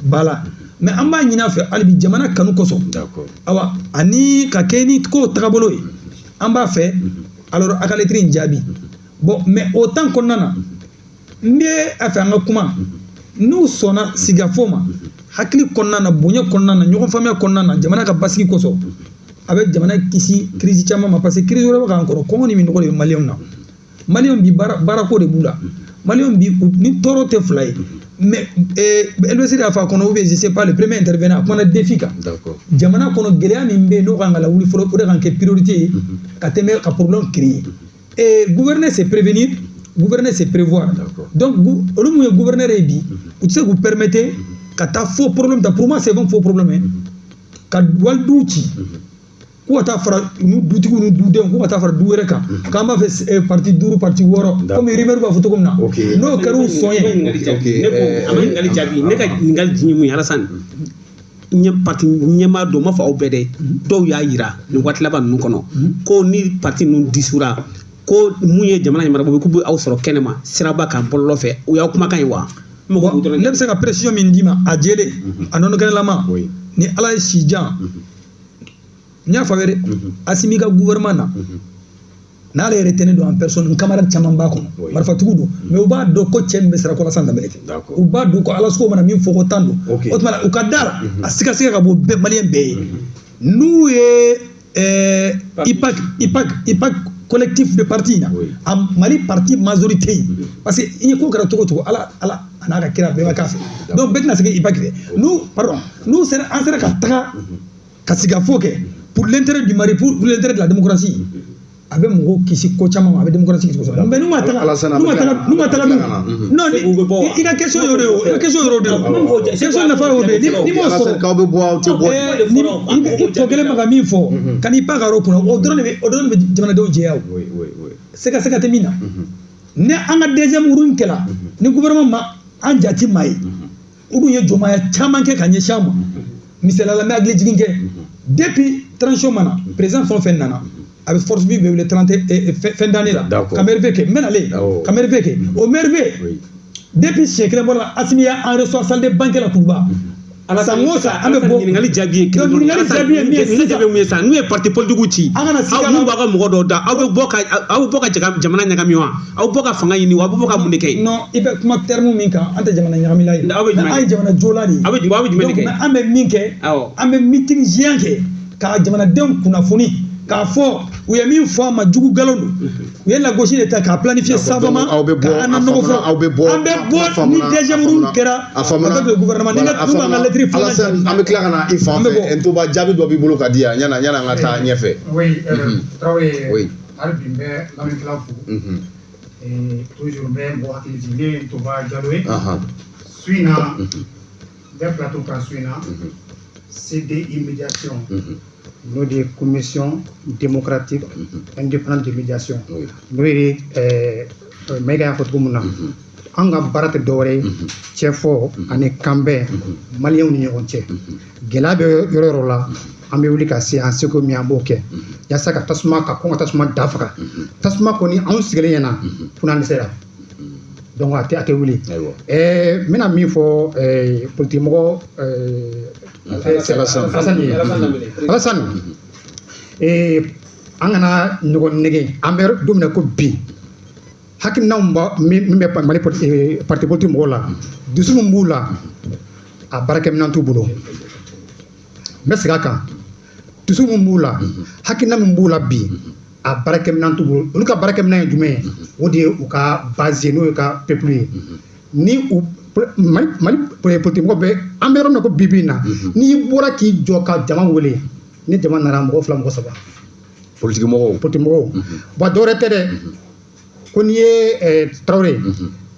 ba la, mais an b'a ɲini a fɛ hali bi jamana kanu kosɔn. Awa ani ka kɛ ni ko tagabolo ye, an b'a fɛ alors a ka lettre in jaabi. Bon, mais o temps kɔnɔna na, n bɛ a fɛ an ka kuma, n'u sɔnna sigikafɔ ma, hakili kɔnɔna na, bonya kɔnɔna na, ɲɔgɔn faamuya kɔnɔna na, jamana ka basigi kosɔn, a bɛ jamana kisi crise caman ma, parce que crise wɛrɛ bɛ k'an kɔrɔ, kɔngɔ ni minɔgɔ de bɛ maliyɛnw na. Maliyɛnw bi baarako de b'u la, maliyɛnw bi ni tɔɔrɔ tɛ fila ye, mais LBC y'a fɔ a kɔnɔ, ou bien je sais pas, le premier intervenant a kumana défi kan. Jamana kɔnɔ gɛlɛya min bɛ yen n'o kan ka lawuli fɔlɔ, o de kan kɛ priorité ye ka tɛmɛ ka problème créer. Et gouverner c'est prévenir, gouverner c'est prévoir. Donc olu mun ye gouverneur ye bi, u tɛ se k'u permettre ka taa faux problème ta. Pour moi c'est un faux problème ka waliduw ci, k'u ka taa fara dutigiw ni dudenw, k'u ka taa fara du wɛrɛ kan, k'an b'a fɛ parti 5 parti 6, komi rumeur b'a fɔ cogo min na, n'o kɛra u sɔn ye. Ne ko a ma ɲininkali jaabi, ne ka ɲininkali ye mun ye Alassane? Parti ɲɛmaa dɔw, m'a fɔ aw bɛɛ dɛ, dɔw y'a yira nin waati laban ninnu kɔnɔ ko ni parti ninnu disura, ko mun ye jamana ɲɛmarabɔ k'u bɛ aw sɔrɔ kɛnɛma siraba kan bɔlɔlɔ fɛ, o y'aw kumakan ye wa? Ne bɛ se ka précision min d'i ma, a jɛlen a nɔnɔkɛnɛlama, ni Ala ye si jan, n y'a fɔ a ye dɛ, Assimi ka gouvernement na, n'ale yɛrɛ tɛ ne dɔn en personne, n camarade caman b'a kɔnɔ, marifatigiw don, mais u b'a dɔn ko cɛ min bɛ sira ko Alassane Dembélé tɛ, u b'a dɔn ko Alassane mana min fɔ ko tan don, o tuma u ka da la, a siga ka bɔ bɛɛ maliyɛn bɛɛ ye. N'u ye IPAC collectif de parti na, a Mali parti majorité ye, parce que i ye ko kɛra cogo o cogo, Ala a n'a ka kira bɛɛ b'a k'a fɛ, donc bɛɛ tɛna se ka IPAC fɛ. N'u pardon, n'u sera, an sera ka taga ka sigikafɔ kɛ pour l'intérêt du Mali, pour l'intérêt de la démocratie, a bɛ mɔgɔw kisi ko caman ma, a bɛ démocratie kisi ko caman ma. Mais n'u ma taga, dun, non, i ka question y'o de ye o, i ka question y'o de ye o, question nafa y'o de ye, ni m'o sɔrɔ, k'aw bɛ bɔ aw tɛ bɔ, ni i tɔ kelen ma ka min fɔ, ka n'i pan ka yɔrɔ kunna, o dɔrɔn de bɛ jamanadenw jɛya o, sɛgɛsɛgɛ tɛ min na. Ni an ka deuxième round kɛla, ni gouvernement ma an jate maa ye, u dun ye jɔnmaya caman kɛ ka ɲɛsin an ma, misaliya la n bɛ hakili jigin kɛ, depuis transition ma na, président fɛn o fɛn nana, a bɛ force vive bɛ wele 30 fin d'année la, ka merveille kɛ, n bɛ nalen ka merveille kɛ, o merveille depuis siɲɛ kelen bɔra la, Assimi y'an reçoit salle de banquet la Kuluba, San o san an bɛ bɔ. Ɲininkali jaabi ye kelen. Ɲininkali jaabi ye min ye sisan, jaabi ye mun ye sisan? N'u ye parti politique ci, An kana siga aw la. minnu b'a ka mɔgɔ dɔw da, aw bɛ bɔ ka jamana ɲagami wa? Aw bɛ bɔ ka fanga ɲini wa? Aw bɛ bɔ ka mun de kɛ? Non, i bɛ kuma terme min kan, an tɛ jamana ɲagamila ye. Aw bɛ jumɛn Mais an ye jamana jola de ye. Aw bɛ jumɛn de Donc, kɛ? mais an bɛ min kɛ, an bɛ meeting géant kɛ ka jamanadenw kunnafoni k'a fɔ u ye min fɔ an ma, jugu nkalon don. U ye lagosi de ta k'a planifier savamment, Aw bɛ bɔ, k'an na a nɔgɔ faamuna, fɔ. aw bɛ bɔ, An bɛ a bɔ ni faamuna, deuxième a round faamuna, kɛra a faamuna. ka taa gouvernement ni Voilà, ka a n'u b'an ka faamuna. lettre filanan Alassane, jaabi. an bɛ tila ka na i fan An bɛ fɛ. bɔ. Ntoba, jaabi dɔ b'i bolo ka di yan yanni an ka taa ɲɛfɛ. Oui, Traoré, Oui. hali bi n bɛ lamɛnnikɛlaw fo. Toujours n bɛ mɔgɔ hakili jigin, ne ye Ntoba Jalo ye. Su in na, n bɛ plateau kan su in na, CDI médiation, n'o de ye Commission démocratique indépendante de médiation, n'o ye Mayiga y'a fɔ cogo min na, an ka baara tɛ dɔwɛrɛ ye cɛfɔ ani kanbɛn maliyɛnw ni ɲɔgɔn cɛ. Gɛlɛya bɛ yɔrɔ yɔrɔ la, an bɛ wuli ka se an seko min an b'o kɛ yaasa ka tasuma ka kɔn ka tasuma da faga. Tasuma kɔni, anw sigilen ɲɛna fo n'an dɛsɛra, donc a tɛ wuli. N bɛna min fɔ politique mɔgɔ Alassane. Alassane ye, Alassane, an kana ɲɔgɔn nɛgɛ. An bɛ don min na ko bi, hakilinaw ba min bɛ Mali parti politique mɔgɔw la, dusu min b'u la, a baarakɛminɛn t'u bolo. N bɛ segin a kan, dusu min b'u la, hakilina min b'u la bi, a baarakɛminɛn t'u bolo. Olu ka baarakɛminɛn ye jumɛn ye? O de ye u ka base ye, n'o ye ka peuple ye. Ni u Mali politique mɔgɔ bɛ, an bɛ yɔrɔ min na ko bi bi in na, n'i bɔra k'i jɔ ka jama wele, ni jama nana mɔgɔ fila, mɔgɔ saba. Politique mɔgɔw. Politique mɔgɔw. Bon, dɔwɛrɛ tɛ dɛ, ko n'i ye Tarawele,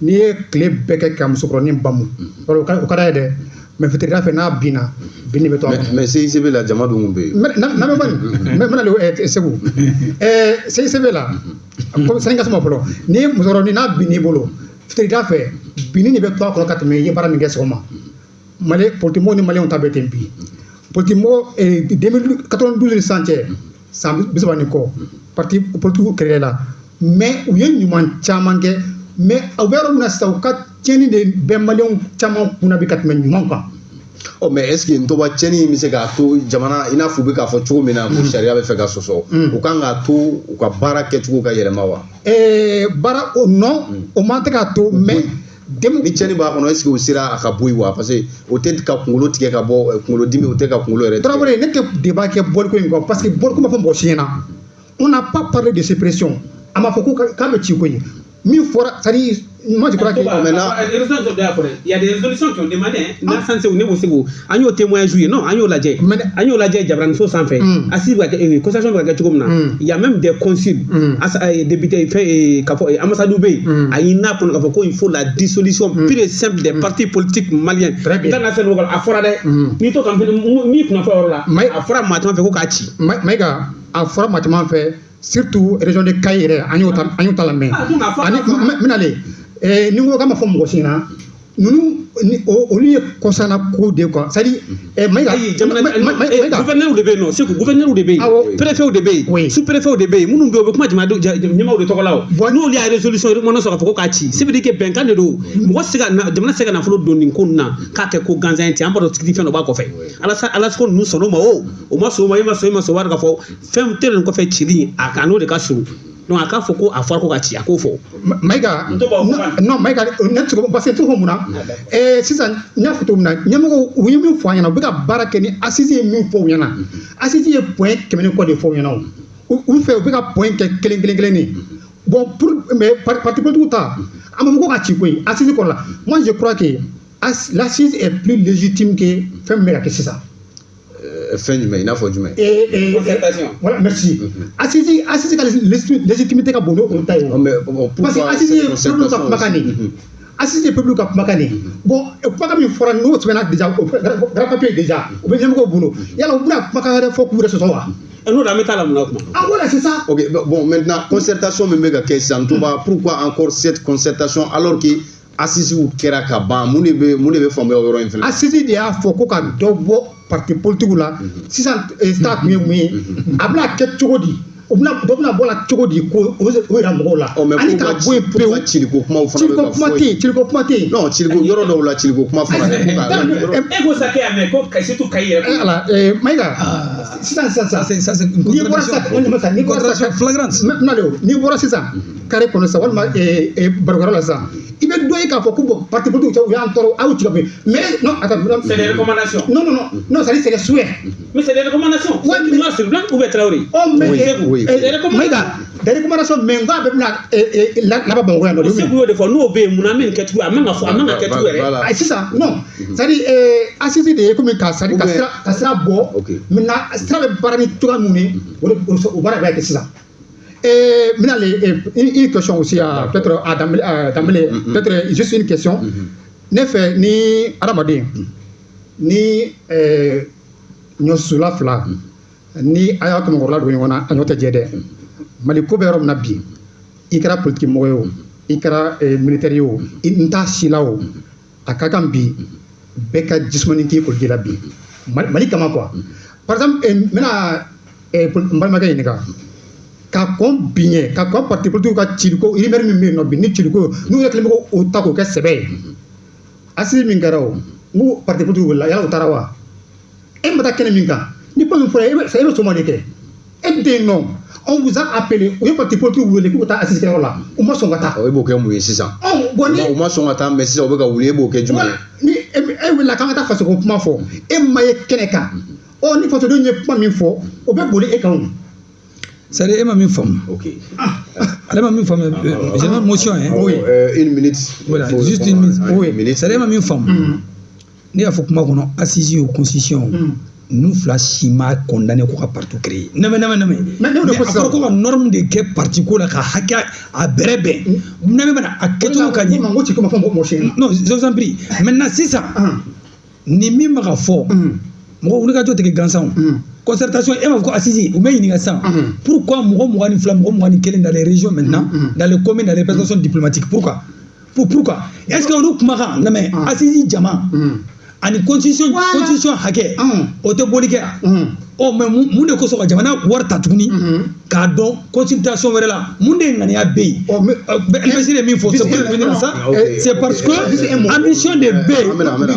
n'i ye tile bɛɛ kɛ ka musokɔrɔnin bamu, o ka d'a ye dɛ, mais fitirida fɛ n'a binna, bin de bɛ to a kɔnɔ. Mais CICB la, jama dun kun bɛ yen. Na bɛ bani n bɛna le Segu CICB la, comme sani ka suma fɔlɔ, ni musokɔrɔnin n'a binn'i bolo fitirida fɛ, binni de bɛ to a kɔnɔ ka tɛmɛ i ye baara min kɛ sɔgɔma. Mali politique mɔgɔw ni maliyɛnw ta bɛ ten bi. Politique mɔgɔ 2092 ni sisan cɛ, san 30 ni kɔ, parti politique créé la, mais u ye ɲuman caman kɛ, mais u bɛ yɔrɔ min na sisan, u ka tiɲɛni de bɛ maliyɛnw caman kunna bi ka tɛmɛ ɲuman kan. Ɔ, mais est ce que Ntoba, tiɲɛni in bɛ se k'a to jamana, i n'a fɔ u bɛ k'a fɔ cogo min na ko sariya bɛ fɛ ka sɔsɔ, u kan k'a to u ka baara kɛcogo ka yɛlɛma wa? Baara o non, o man tɛ k'a to, mais ni tiɲɛni b'a kɔnɔ, est ce que o sera a ka bɔ yen wa? Parce que o tɛ ka kunkolo tigɛ ka bɔ kunkolodimi, o tɛ ka kunkolo yɛrɛ tigɛ. Tarawele, ne tɛ débat kɛ bɔliko in kɔ, parce que bɔliko ma fɔ mɔgɔ si ɲɛna. On n'a pas parlé de suppression, a ma fɔ ko k'a bɛ ci koyi. Min fɔra, c'est à dire, moi je crois que maintenant il y a des résolutions qui ont demandé n'a sanse ne b'o segu, an y'o témoignage ye, non, an y'o lajɛ, an y'o lajɛ jabaraniso sanfɛ, assise bɛ ka kɛ, concertation bɛ ka kɛ cogo min na. Il y a même des consuls, députés, fɛn k'a fɔ ambassade bɛ yen, a ɲin'a kɔnɔ k'a fɔ ko il faut la dissolution pure et simple des partis politiques maliens. Très bien. N t'a sɛbɛn a fɔra dɛ, n'i to kan min kunna fɔ yɔrɔ la, a fɔra maa caman fɛ ko k'a ci. Mayiga, a fɔra maa caman fɛ, surtout région de Kayi yɛrɛ, an y'o ta lamɛn. Ani n bɛna le ni n ko k'a ma fɔ mɔgɔ si ɲɛna, ninnu ni olu ye kɔsana ko de quoi, c'est à dire Mayiga. Ayi, jamana gouverneur de bɛ yen nɔ, Segu, gouverneur de bɛ yen, préfet de bɛ yen, sous préfet de bɛ yen, minnu bɛ yen, u bɛ kuma jamanadenw ɲɛmaaw de tɔgɔ la. O n'olu y'a résolution recommandation sɔrɔ k'a fɔ ko k'a ci, ça veut dire que bɛnkan de don. Mɔgɔ tɛ se ka jamana tɛ se ka nafolo don nin ko ninnu na k'a kɛ ko gansan ye ten. An b'a dɔn tigiti fɛn dɔ b'a kɔfɛ. Ala ko ninnu sɔnn'o ma, o ma sɔn o ma, e ma sɔn, e ma sɔn, o b'a dɔn k'a fɔ fɛn tɛ nin kɔfɛ cili, a kan n'o de ka surun. Donc a k'a fɔ ko a fɔra ko ka ci, a k'o fɔ. Mayiga, non, Mayiga, ne tɛ se parce que cogo mun na, sisan n y'a fɔ cogo min na, ɲɛmɔgɔw u ye min fɔ an ɲɛna, u bɛ ka baara kɛ ni assise ye min fɔ u ɲɛna. Assise ye point 100 ni kɔ de fɔ u ɲɛna. O u fɛ, u bɛ ka point kɛ kelen kelen kelen de. Bon, pour mais parti politique ta, a ma fɔ ko ka ci koyi assise kɔrɔ la. Moi je crois que l'assise est plus légitime que fɛn min bɛ ka kɛ sisan. Fɛn jumɛn, i n'a fɔ jumɛn? Voilà, merci. Assise ka légitimité ka bon n'o ta ye. Parce que assise ye peuple ka kumakan de ye. Assise ye peuple ka kumakan de ye. Bon, kumakan min fɔra, n'o sɛbɛnna déjà, o grand papier déjà, o bɛ ɲɛmɔgɔw bolo. Yala u bɛna kumakan wɛrɛ fɔ k'u yɛrɛ sɔsɔ wa? N'o an bɛ taa la mun na kuma. Ah voilà, c'est ça. Ok, bon, maintenant, concertation min bɛ ka kɛ sisan, Touba, pourquoi encore cette concertation alors que assise kɛra ka ban? Mun de bɛ faamuya o yɔrɔ in fɛnɛ? Assise de y'a fɔ ko ka dɔ bɔ parti politique la. Sisan ta kun ye mun ye? A bɛna kɛ cogo di? O bɛna dɔ bɛna bɔ a la cogo di ko o yira mɔgɔw la. Ani k'a bɔ yen pewu. Ciliko kumaw fana bɛ ka fɔ yen. Ciliko kuma tɛ yen. Non, ciliko yɔrɔ dɔw la ciliko kuma fɔra dɛ. E ko sa kɛ yan mɛ ko surtout Kayi yɛrɛ. Ala Mayiga sisan ça c'est une contradiction. N'i bɔra sisan flagrante. N'i bɔra sisan carré kɔnɔ sisan walima barokɛyɔrɔ la sisan i bɛ dɔ ye k'a fɔ ko bon parti politique u y'an tɔɔrɔ aw ci ka bɔ yen mais non attends. C'est des recommandations. Non, c'est des souhaits. Mais c'est des recommandations. Ouais, mais noir sur blanc ou bien Traoré. Oh mais oui. C'est des recommandations. Mayiga, des recommandations mais n k'a bɛɛ bɛna laban Bamakɔ yan nɔ. O Segu y'o de fɔ n'o bɛ yen munna an bɛ nin kɛcogo a man ka fɔ a man ka kɛ cogo yɛrɛ. Ayi sisan non c'est à dire assise de ye komi ka c'est à dire ka sira bɔ. Maintenant sira bɛ baara ni cogoya mun ye o baara bɛ kɛ sisan. Maintenant, une question aussi à peut-être à Dambélé, peut-être juste une question. Ne fɛ ni adamaden ni ɲɔsula fila ni a y'a kɛmɛkɔrɔla don ɲɔgɔn na a ɲɔ tɛ jɛ dɛ. Mali ko bɛ yɔrɔ min na bi, i kɛra politique mɔgɔ ye o, i kɛra militaire ye o, n t'a si la o, a ka kan bi bɛɛ ka jisumani k'i koliji la bi Mali kama quoi. Par exemple n bɛna n balimakɛ ɲininka. Ka kɔn bi ɲɛ ka kɔn parti politique ka ciliko rumeur min bɛ yen nɔ bi ni ciliko n'u yɛrɛ kɛlen bɛ k'o ta k'o kɛ sɛbɛ ye assise min kɛra o n ko parti politique wulila yala o taara wa e ma taa kɛnɛ min kan ni kuma min fɔra e bɛ sɔn ma de kɛ e tɛ yen nɔ on vous a appelé u ye parti politique wele k'u ka taa assise kɛyɔrɔ la u ma sɔn ka taa. E b'o kɛ mun ye sisan. Bon ni u ma sɔn ka taa mais sisan u bɛ ka wuli e b'o kɛ jumɛn ye. Ni e wulila k'an ka taa fasoko kuma fɔ e ma ye kɛnɛ kan ɔ ni fasodenw ye kuma min fɔ o bɛ boli e kan o. C'est-à-dire, e ma min faamu. Ok. Ale ma min faamu, j'ai une motion hein. Oui, une minute. Voilà, juste une minute. Oui, c'est-à-dire, e ma min faamu. Ne y'a fɔ kuma kɔnɔ assise o constitution ninnu fila si ma condamné ko ka parti créer. Nɛmɛ. Mais ne a fɔra ko ka norme de kɛ parti ko la ka hakɛ a bɛrɛ bɛn. Nɛmɛ bɛna a kɛcogo ka ɲɛ. N ko ci ko ma fɔ mɔgɔ si. Non, je vous en prie. Maintenant sisan ni min ma ka fɔ mɔgɔ wulikajɔ tɛ kɛ gansan o. Concertation, e m'a fɔ ko assise u bɛ ɲininka sisan pourquoi mɔgɔ 22 mɔgɔ 21 dans les régions maintenant dans les communes dans les représentations diplomatiques pourquoi est-ce que olu kumakan non mais assise jama ani constitution hakɛ o tɛ boli kɛ ɔ mais mun de kosɔn ka jamana wari ta tuguni k'a dɔn consultation wɛrɛ la mun de ŋaniya bɛ yen LPC de min fɔ c'est pour revenir à ça c'est parce que ambition de bɛ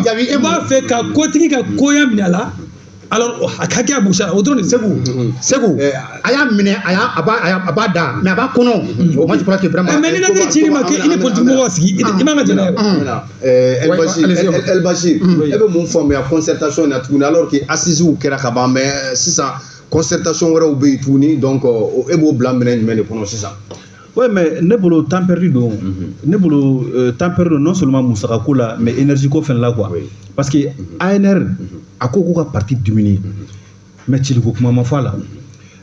yen i b'a fɛ ka kotigi ka koya minɛ a la. Alors, a hakɛ boucha o dɔrɔn de Segu a y'a minɛ a b'a da mais a b'a kɔnɔ. Moi je crois que vraiment. Mais ni lɛtiri cir'i ma k'i ni politique mɔgɔw sigi i man ka jɛn n'a ye. El Bachir e bɛ mun faamuya concertation na tuguni alors que assises kɛra ka ban mais sisan concertation wɛrɛw bɛ yen tuguni donc e b'o bila minɛn jumɛn de kɔnɔ sisan. Oui, mais ne bolo temps perdu don. Ne bolo temps perdu non seulement musaka ko la mais énergie ko fɛnɛ la quoi. Parce que ANR a ko k'u ka parti diminuer mais ciliko kuma ma fɔ a la.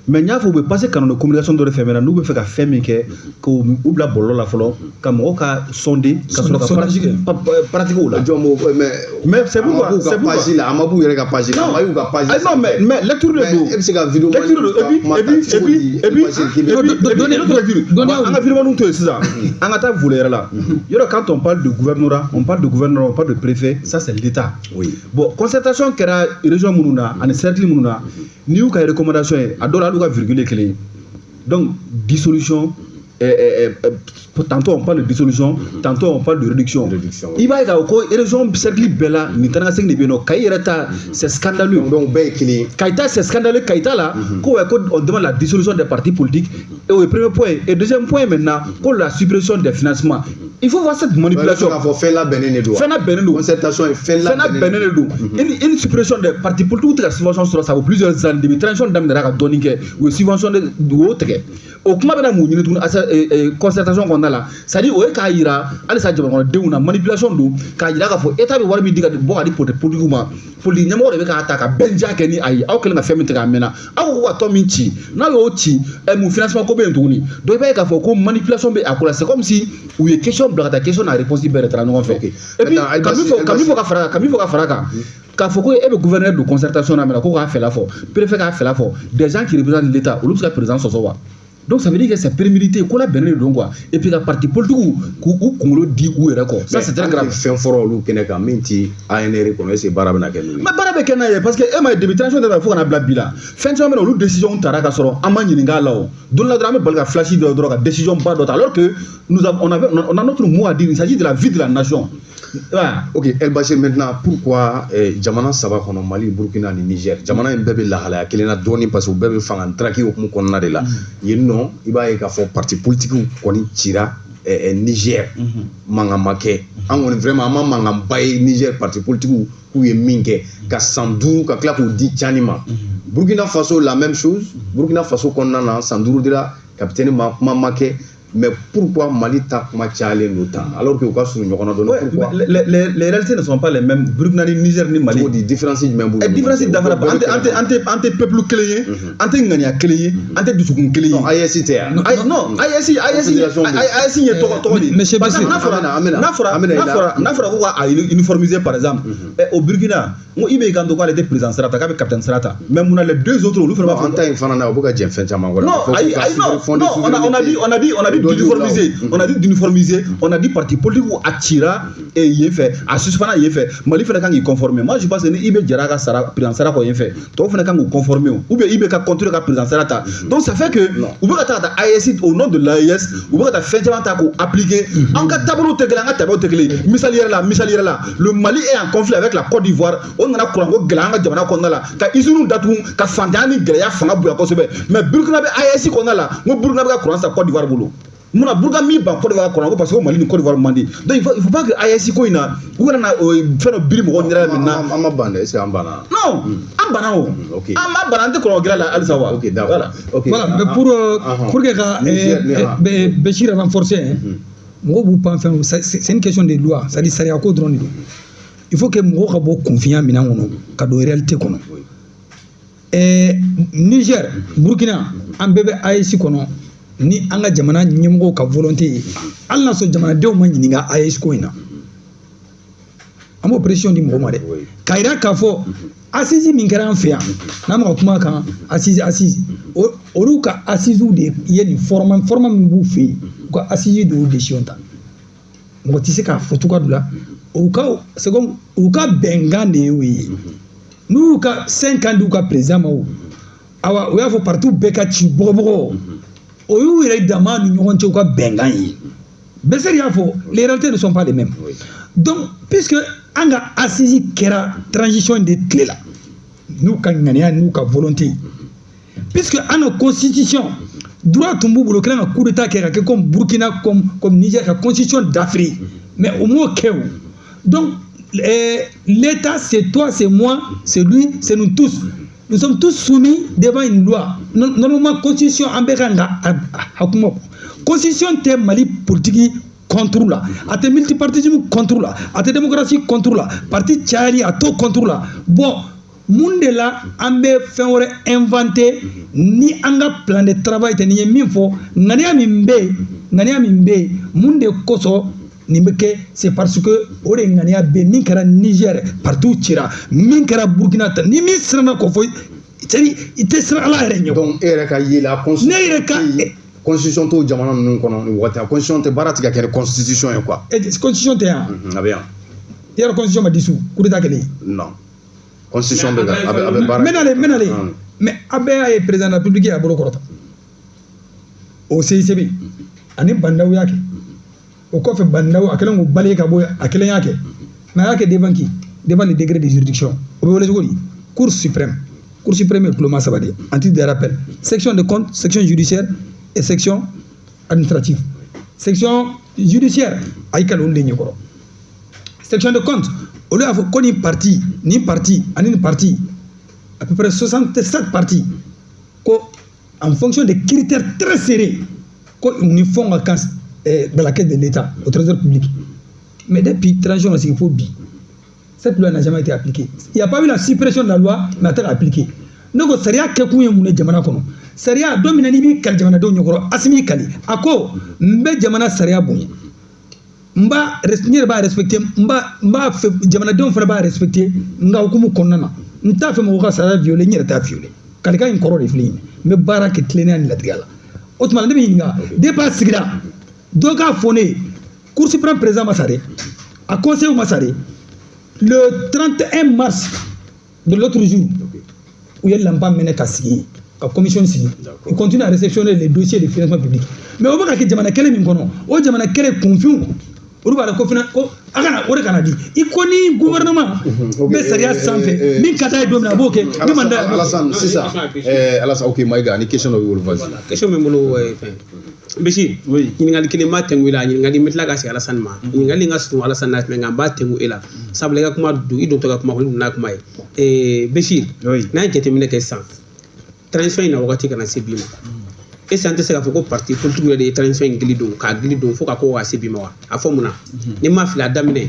Mais n y'a fɔ u bɛ passer canal de communication dɔ de fɛ maintenant n'u bɛ fɛ ka fɛn min kɛ k'u bila bɔlɔlɔ la fɔlɔ ka mɔgɔw ka sonder ka sɔrɔ ka pratiquer o la. Jɔn b'o mais c'est pourquoi c'est pourquoi page la a ma b'u yɛrɛ ka page la a ma y'u ka page. Non mais lecture de don. E bɛ se ka vidéo lecture de et puis an ka vidéo to yen sisan an ka taa volet yɛrɛ la yɔrɔ quand on parle de gouvernorat on parle de gouverneur on parle de préfet ça c'est l'État. Oui. Bon concertation kɛra région minnu na ani cercle minnu na n'i y'u ka recommandation ye a dɔw la hali u ka virgule ye kelen ye donc dissolution tantôt on parle de dissolution tantôt on parle de réduction. I b'a ye k'a fɔ ko région cercle bɛɛ la nin taa ni ka segin de bɛ yen nɔ Kayi yɛrɛ ta c'est scandaleux. Donc bɛɛ ye kelen ye. Kayi ta c'est scandaleux Kayi ta la ko ouais ko on demande la dissolution des partis politiques et au premier point et deuxième point maintenant ko la suppression des financements. Il faut voir cette manipulation. K'a fɔ fɛn labɛnnen de don. Fɛn labɛnnen don. Concertation ye fɛn labɛnnen de don. Une suppression des partis politiques tɛ ka subvention sɔrɔ ça vaut plusieurs années depuis transition daminɛra ka dɔɔnin kɛ u ye subvention de u y'o tigɛ o kuma bɛna mun ɲini tuguni concertation kɔnɔna la c'est à dire o ye k'a yira halisa jamanakɔnɔdenw na manipulation don k'a yira k'a fɔ état bɛ wari min di ka bɔ ka di politique ma politique ɲɛmɔgɔ de bɛ k'a ta ka bɛnja kɛ ni a ye aw kɛlen ka fɛn min tigɛ a mɛnna aw ko ka tɔn min ci n'a y'o ci mun financement ko bɛ yen tuguni donc i b'a ye k'a fɔ ko manipulation bɛ a ko la c'est comme si u ye question bila ka taa question n'a réponse bɛɛ de taara ɲɔgɔn fɛ et puis ka min fɔ ka fara kan k'a fɔ ko e bɛ gouverneur de concertation na mɛnna ko k'a fɛla fɔ préfet k'a fɛla fɔ des gens qui représentent l'État olu bɛ se ka président sɔsɔ wa. Donc ça veut dire que c'est prémédité, ko labɛnnen de don quoi. Et puis ka parti politique k'u kunkolo di u yɛrɛ kɔ, ça c'est très grave. Fɛn fɔra olu kɛnɛ kan min ti ANR kɔnɔ, est ce que baara bɛna kɛ n'o ye? Mais baara bɛ kɛ n'a ye, parce que e ma ye, depuis transition tɛ fo ka na bila bi la, fɛn caman bɛ na, olu décision tara ka sɔrɔ an ma ɲininka a la. O don la dɔrɔn, an bɛ bali ka flash dɔ dɔrɔn ka décision ba dɔ ta, alors que nous avons on avait on a notre mot à dire. Il s'agit de la vie de la nation. Voilà. Ok, El Bachir, maintenant, pourquoi jamana saba kɔnɔ, Mali, Burkina ni Niger, jamana in bɛɛ bɛ lahalaya kelen na dɔɔni, parce que u bɛɛ bɛ fanga ntaraki hukumu kɔnɔna de la yen nɔ? I b'a ye k'a fɔ parti politique kɔni cira Niger, mankan ma kɛ. An kɔni vraiment an ma mankanba ye Niger parti politique k'u ye min kɛ ka san 5 ka tila k'u di Tiani ma. Burkina Faso, la même chose. Burkina Faso kɔnɔna na, san 5 dira capitaine ma, kuma ma kɛ. Mais pourquoi Mali ta kuma cayalen don tan, alors que u ka surun ɲɔgɔn na dɔɔni? Ouais, pourquoi? Les réalités ne sont pas les mêmes. Burkina ni Niger ni Mali. Cogo di, différence jumɛn b'u ni Différence ɲɔgɔn cɛ? dafara ba. An tɛ peuple kelen ye, an tɛ ŋaniya kelen ye, an tɛ dusukun kelen ye. Non, AES tɛ yan. Ayi, non, AES AES Confédération bɛ yen. AES ye tɔgɔ de ye. Monsieur Parce que Bachir. n'a fɔra An bɛna- n'a fɔra an bɛna i n'a la- fɔra n'a fɔra ko ka a uniformiser, par exemple, au Burkina, n ko IB kan to k'ale tɛ président sira ta, k'a bɛ capitaine sira ta, mais mun na les deux autres, olu fana b'a An fɔ ta in fana na, u bɛ ka jɛn fɛn caman kɔ la. Non, Fo ayi, ka ayi, non, fond de non, on a dit Dɔ di u la o. d'uniformiser, on a dit d'uniformiser, on a dit parti politique a cira et yen fɛ, a suspend yen fɛ, Mali fana kan k'i conformer. Moi, je pense que ni IB jara ka sara président sara kɔ yen fɛ, tɔw fana kan k'u conformer o, ou bien IB ka continuer ka président sara ta. Donc ça fait que u bɛ ka taa ka taa AES, au nom de l'AES, u bɛ ka taa fɛn caman ta k'o appliquer. An ka taabolow tɛ kelen, an ka tabiyaw tɛ kelen ye. Misali yɛrɛ la, le Mali est en conflit avec la Côte d'Ivoire. O nana kuranko gɛlɛya an ka jamana kɔnɔna la, ka usines datugu, ka fantanya ni gɛlɛya fanga bonya kosɛbɛ. Mais Burkina bɛ AES kɔnɔna la, n ko Burkina bɛ ka kuran san Côte d'Ivoire bolo. Munna Burkina min ban Côte d'Ivoire kuran ko? Parce que Mali ni Côte d'Ivoire man di. Donc il faut pas que AES ko in na, u kana na fɛn dɔ biri mɔgɔw ɲɛda la maintenant. An ma ban dɛ, est ce que an banna? Non, an banna o. Ok. An ma banna, an tɛ kɔlɔlɔ gɛlɛ la halisa wa. Ok, d'accord. Voilà. Ok. Voilà, mais pour que ka Niger, Bachir renforcer, hein, mɔgɔw b'u pan fɛn, c'est une question de loi, c'est à dire sariya ko dɔrɔn de don. Il faut que mɔgɔw ka bɔ kunfinya minɛn kɔnɔ ka don réalité kɔnɔ. Niger, Burkina, an bɛɛ bɛ AES kɔnɔ ni an ka jamana ɲɛmɔgɔw ka volonté ye, hali n'a sɔrɔ jamanadenw ma ɲininka AES ko in na. An b'o pression di mɔgɔw ma dɛ, k'a yira k'a fɔ assise min kɛra an fɛ yan, n'an bɛ ka kuma kan assise, olu ka assise de ye nin format min b'u fɛ yen, u ka assise de y'o décision ta. Mɔgɔ tɛ se k'a fɔ cogoya dɔ la, u ka, c'est comme u ka bɛnkan de y'o ye. N'u y'u ka 5 ans di u ka président ma, o awa, u y'a fɔ parti bɛɛ ka ci bɔgɔbɔgɔ, o y'u yɛrɛ dama ni ɲɔgɔn cɛ, u ka bɛnkan ye. Bɛsɛri y'a fɔ, les réalités ne sont pas les mêmes. Donc puisque an ka assise kɛra transition de tile la n'u ka ŋaniya n'u ka volonté, puisque an ka constitution droit tun b'u bolo kɛlen ka coup d'état kɛ ka kɛ comme Burkina, comme Niger, ka constitution d'Afrique, mais u m'o kɛ o. Donc l'État, c'est toi, c'est moi, c'est lui, c'est nous tous. Nous sommes tous soumis devant une loi. Normalement, constitution an bɛɛ kan ka a kuma. Constitution tɛ Mali politique contre la, a tɛ multipartisme contre la, a tɛ démocratie contre la, parti cayali a t'o contre la. Bon, mun de la an bɛ fɛn wɛrɛ inventé ni an ka plan de travail tɛ? Nin ye min fɔ, ŋaniya min bɛ yen, ŋaniya min bɛ yen, mun de kosɔn nin bɛ kɛ? C'est parce que o de ŋaniya bɛ yen. Min kɛra Niger, partout cira, min kɛra Burkina ta, ni min siranna k'o fɔ, c'est à dire i tɛ siran Ala yɛrɛ ɲɛ. Donc e yɛrɛ ka ye la, Ne yɛrɛ ka constitution t'o jamana ninnu kɔnɔ nin waati, a constitution tɛ baara tɛ ka kɛ ni constitution ye quoi. Constitution tɛ yan. A bɛ yan. Yɔrɔ constitution ma dissous, coup d'état kɛlen. Non, constitution bɛ ka a bɛ baara. N bɛ nalen, n bɛ nalen. Mais a bɛɛ y'a ye, président de la République y'a bolo kɔrɔta o CICB ani Bah N'Daw y'a kɛ. O kɔfɛ, Bah N'Daw a kɛlen k'o balayer ka bɔ yen, a kelen y'a kɛ. Mais a y'a kɛ devant qui? Devant le degré de juridiction. O bɛ wele cogo di? Cour suprême. Cour suprême ye kuloma saba de ye, en titre de rappel: section de compte, section judiciaire et section administrative. Section judiciaire a y'i kali olu de ɲɛkɔrɔ. Section de compte, olu y'a fɔ ko nin parti, nin parti ani nin parti, à peu près 67 partis, ko en fonction des critères très serrés, ko ni fɛnw ka kan dans la caisse de l'État, au trésor public. Mais depuis transition ma sigi fo bi, cette loi n'a jamais été appliquée. Il n'y a pas eu la suppression de la loi, mais a tɛ ka appliquer. Ne ko sariya kɛkun ye mun ye jamana kɔnɔ? Sariya don min na n'i b'i kali jamanadenw ɲɛkɔrɔ, Asimi y'i kali, a ko n bɛ jamana sariya bonya, n b'a n yɛrɛ b'a respecter, n b'a fɛ jamanadenw fana b'a respecter. N ka hukumu kɔnɔna na, n t'a fɛ mɔgɔ ka sariya violer, n yɛrɛ t'a violer. Kalikan in kɔrɔ de filɛ nin ye. N bɛ baara kɛ tilennenya ni ladiriya la. O tuma na ne bɛ ɲininka, depuis a sigira, dɔ k'a fɔ ne ye, Cour suprême président ma sa dɛ, a conseil ma sa dɛ. Le 31 mars de l'autre jour, u ye lanpa minɛ ka sigi, ka commission sigi. Il continue à réceptionner les dossiers de financement public. Mais o bɛ ka kɛ jamana kelen min kɔnɔ, o jamana kelen kunfinw, olu b'a dɔn ko fana ko a kana o de kana di i ko ni gouvernement bɛ sariya sanfɛ, min ka d'a ye don min na, a b'o kɛ, min man d'a ye, a b'o kɛ. Alassane, sisan, Alassane, ok, Maïga, ni question dɔ b'i bolo, vas-y. Question bɛ n bolo, fɛn Bisi. Oui. Ɲininkali kelen b'a tɛngu i la, ɲininkali n bɛ tila ka segin Alassane ma. Ɲininkali in ka surun Alassane na tɛmɛ, nka n b'a tɛngu e la, sabula i ka kuma don, i dontɔ ka kuma kɔnɔ, i donna kuma ye. Bisi. Oui. N'an ye jateminɛ kɛ sisan, transition in na wagati kana se bi ma, est ce que an tɛ se k'a fɔ ko parti politique yɛrɛ de ye transition in gili don, k'a gili don fo ka ko ka se bi ma wa? A fɔ mun na? Ni ma fili, a daminɛ,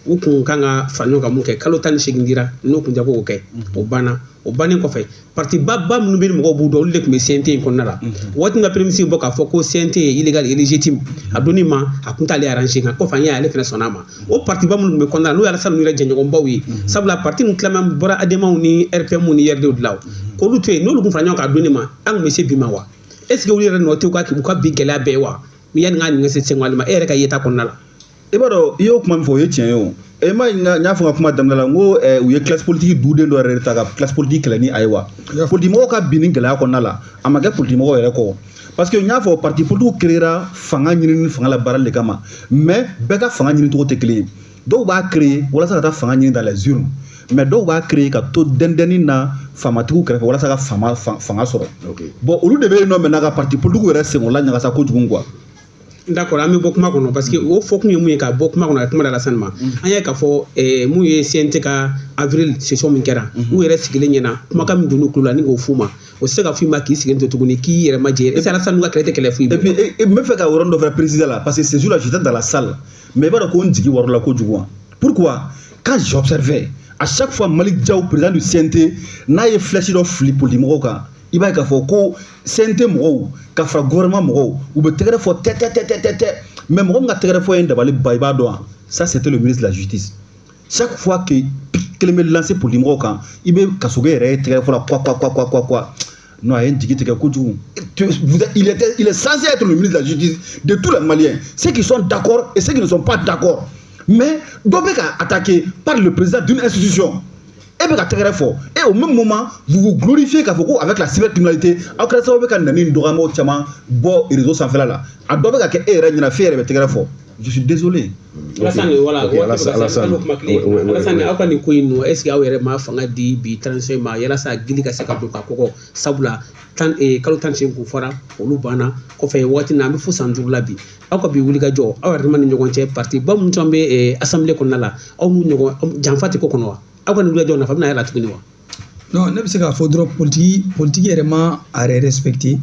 u kun kan ka fara ɲɔgɔn kan mun kɛ, kalo 18 dira n'o kun tɛ k'o kɛ, o banna. O bannen kɔfɛ, parti ba ba minnu bɛ yen, mɔgɔw b'u dɔn, olu de tun bɛ CNT in kɔnɔna la. Waati min na premier ministre bɔ k'a fɔ ko CNT ye illégal, illégitime, a donni ma, a kun t'ale arrangé kan. Kɔfɛ an y'a ye, ale fana sɔnna a ma. O parti ba minnu tun bɛ kɔnɔna la, n'o ye Alassane ninnu yɛrɛ jɛɲɔgɔnbaw ye, sabula parti ninnu tilama bɔra ADEMA ni RPM ni URD de la, k'olu to yen, n'olu kun fara ɲɔgɔn kan a donni ma, an kun bɛ se bi ma wa? Est ce que olu yɛrɛ nɔ tɛ u ka bi gɛlɛya bɛɛ ye wa? Yanni n ka ɲininka se Sɛnkuwali ma, e yɛrɛ ka yeta kɔnɔna la. I b'a dɔn, i y'o kuma min fɔ, o ye tiɲɛ ye. O e ma, n y'a fɔ n ka kuma daminɛ la, n ko u ye classe politique duden dɔ yɛrɛ de ta ka classe politique kɛlɛ ni a ye wa. Politique mɔgɔw ka bin ni gɛlɛya kɔnɔna la, a ma kɛ politique mɔgɔw yɛrɛ kɔ, parce que n y'a fɔ, parti politique créera fanga ɲini ni fanga la baarali de kama, mais bɛɛ ka fanga ɲini cogo tɛ kelen ye. Dɔw b'a créer walasa ka taa fanga ɲini dans les urnes, mais dɔw b'a créer ka to dɛndɛnni na faamatigiw kɛrɛfɛ walasa ka faama fanga sɔrɔ. Bon, olu de bɛ yen nɔ maintenant ka parti politique yɛrɛ senkɔrɔla ɲagasa kojugu quoi. D'accord, an bɛ bɔ kuma kɔnɔ, parce que o fɔ kun ye mun ye, ka bɔ kuma kɔnɔ ka kuma da Alassane ma. An y'a ye k'a fɔ mun ye CNT ka avril session min kɛra, u yɛrɛ sigilen ɲɛna, kumakan min donn'u tulo la ni k'o f'u ma, o tɛ se ka f'i ma k'i sigilen to tuguni k'i yɛrɛ ma jɛ. Est ce que Alassane ka kɛlɛ tɛ kɛlɛ foyi? Et puis n bɛ fɛ ka yɔrɔnin dɔ fana préciser la, parce que ce jour-là j'étais dans la salle, mais i b'a dɔn ko n jigi warala kojugu wa. Pourquoi? Quand j'observais à chaque fois Malick Diaw, président du CNT, n'a ye flèche dɔ fili politique mɔgɔw kan, i b'a ye k'a fɔ ko CNT mɔgɔw ka fara gouvernement mɔgɔw, u bɛ tɛgɛrɛ fɔ tɛ tɛ tɛ tɛ tɛ tɛ. Mais mɔgɔ min ka tɛgɛrɛ fɔ ye n dabali ban, i b'a dɔn wa? Ça, c'était le ministre de la justice. Chaque fois que kelen bɛ lancer politique mɔgɔw kan, i bɛ Kasoge yɛrɛ ye tɛgɛrɛ fɔ la quoi quoi quoi quoi quoi quoi. Non, a ye n jigi tigɛ kojugu. Il est censé être le ministre de la justice de tous les Maliens, ceux qui sont d'accord et ceux qui ne sont pas d'accord, mais dɔ bɛ ka attaquer par le président d'une institution, e bɛ ka tɛgɛrɛ fɔ, et au même moment vous vous glorifiez k'a fɔ ko avec la cybercriminalité, aw kɛra sababu bɛ ka nɛni dɔgɔyamaw caman bɔ réseau sanfɛla la. A dɔ bɛ ka kɛ e yɛrɛ ɲɛna f'e yɛrɛ bɛ tɛgɛrɛ fɔ. Je suis désolé. Alassane, voilà. Ok, Alassane. Kuma kelen. Alassane, aw ka nin ko in nɔ, est ce que aw yɛrɛ ma fanga di bi transition ma yalasa gili ka se ka don ka kɔgɔ? Sabula tan kalo 18 kun fɔra, olu banna kɔfɛ waati na, an bɛ fo san 5 la bi. Aw ka bi wuli ka jɔ, aw yɛrɛ ma ni ɲɔgɔn cɛ, parti ba minnu caman bɛ assemblée kɔnɔna la, aw n'u ɲɔgɔn janfa tɛ ko kɔnɔ wa? Aw ka nin wuli ka jɔ nafa bɛna y'a la tuguni wa? Non, ne bɛ se k'a fɔ dɔrɔn, politique yɛrɛ ma a yɛrɛ respecté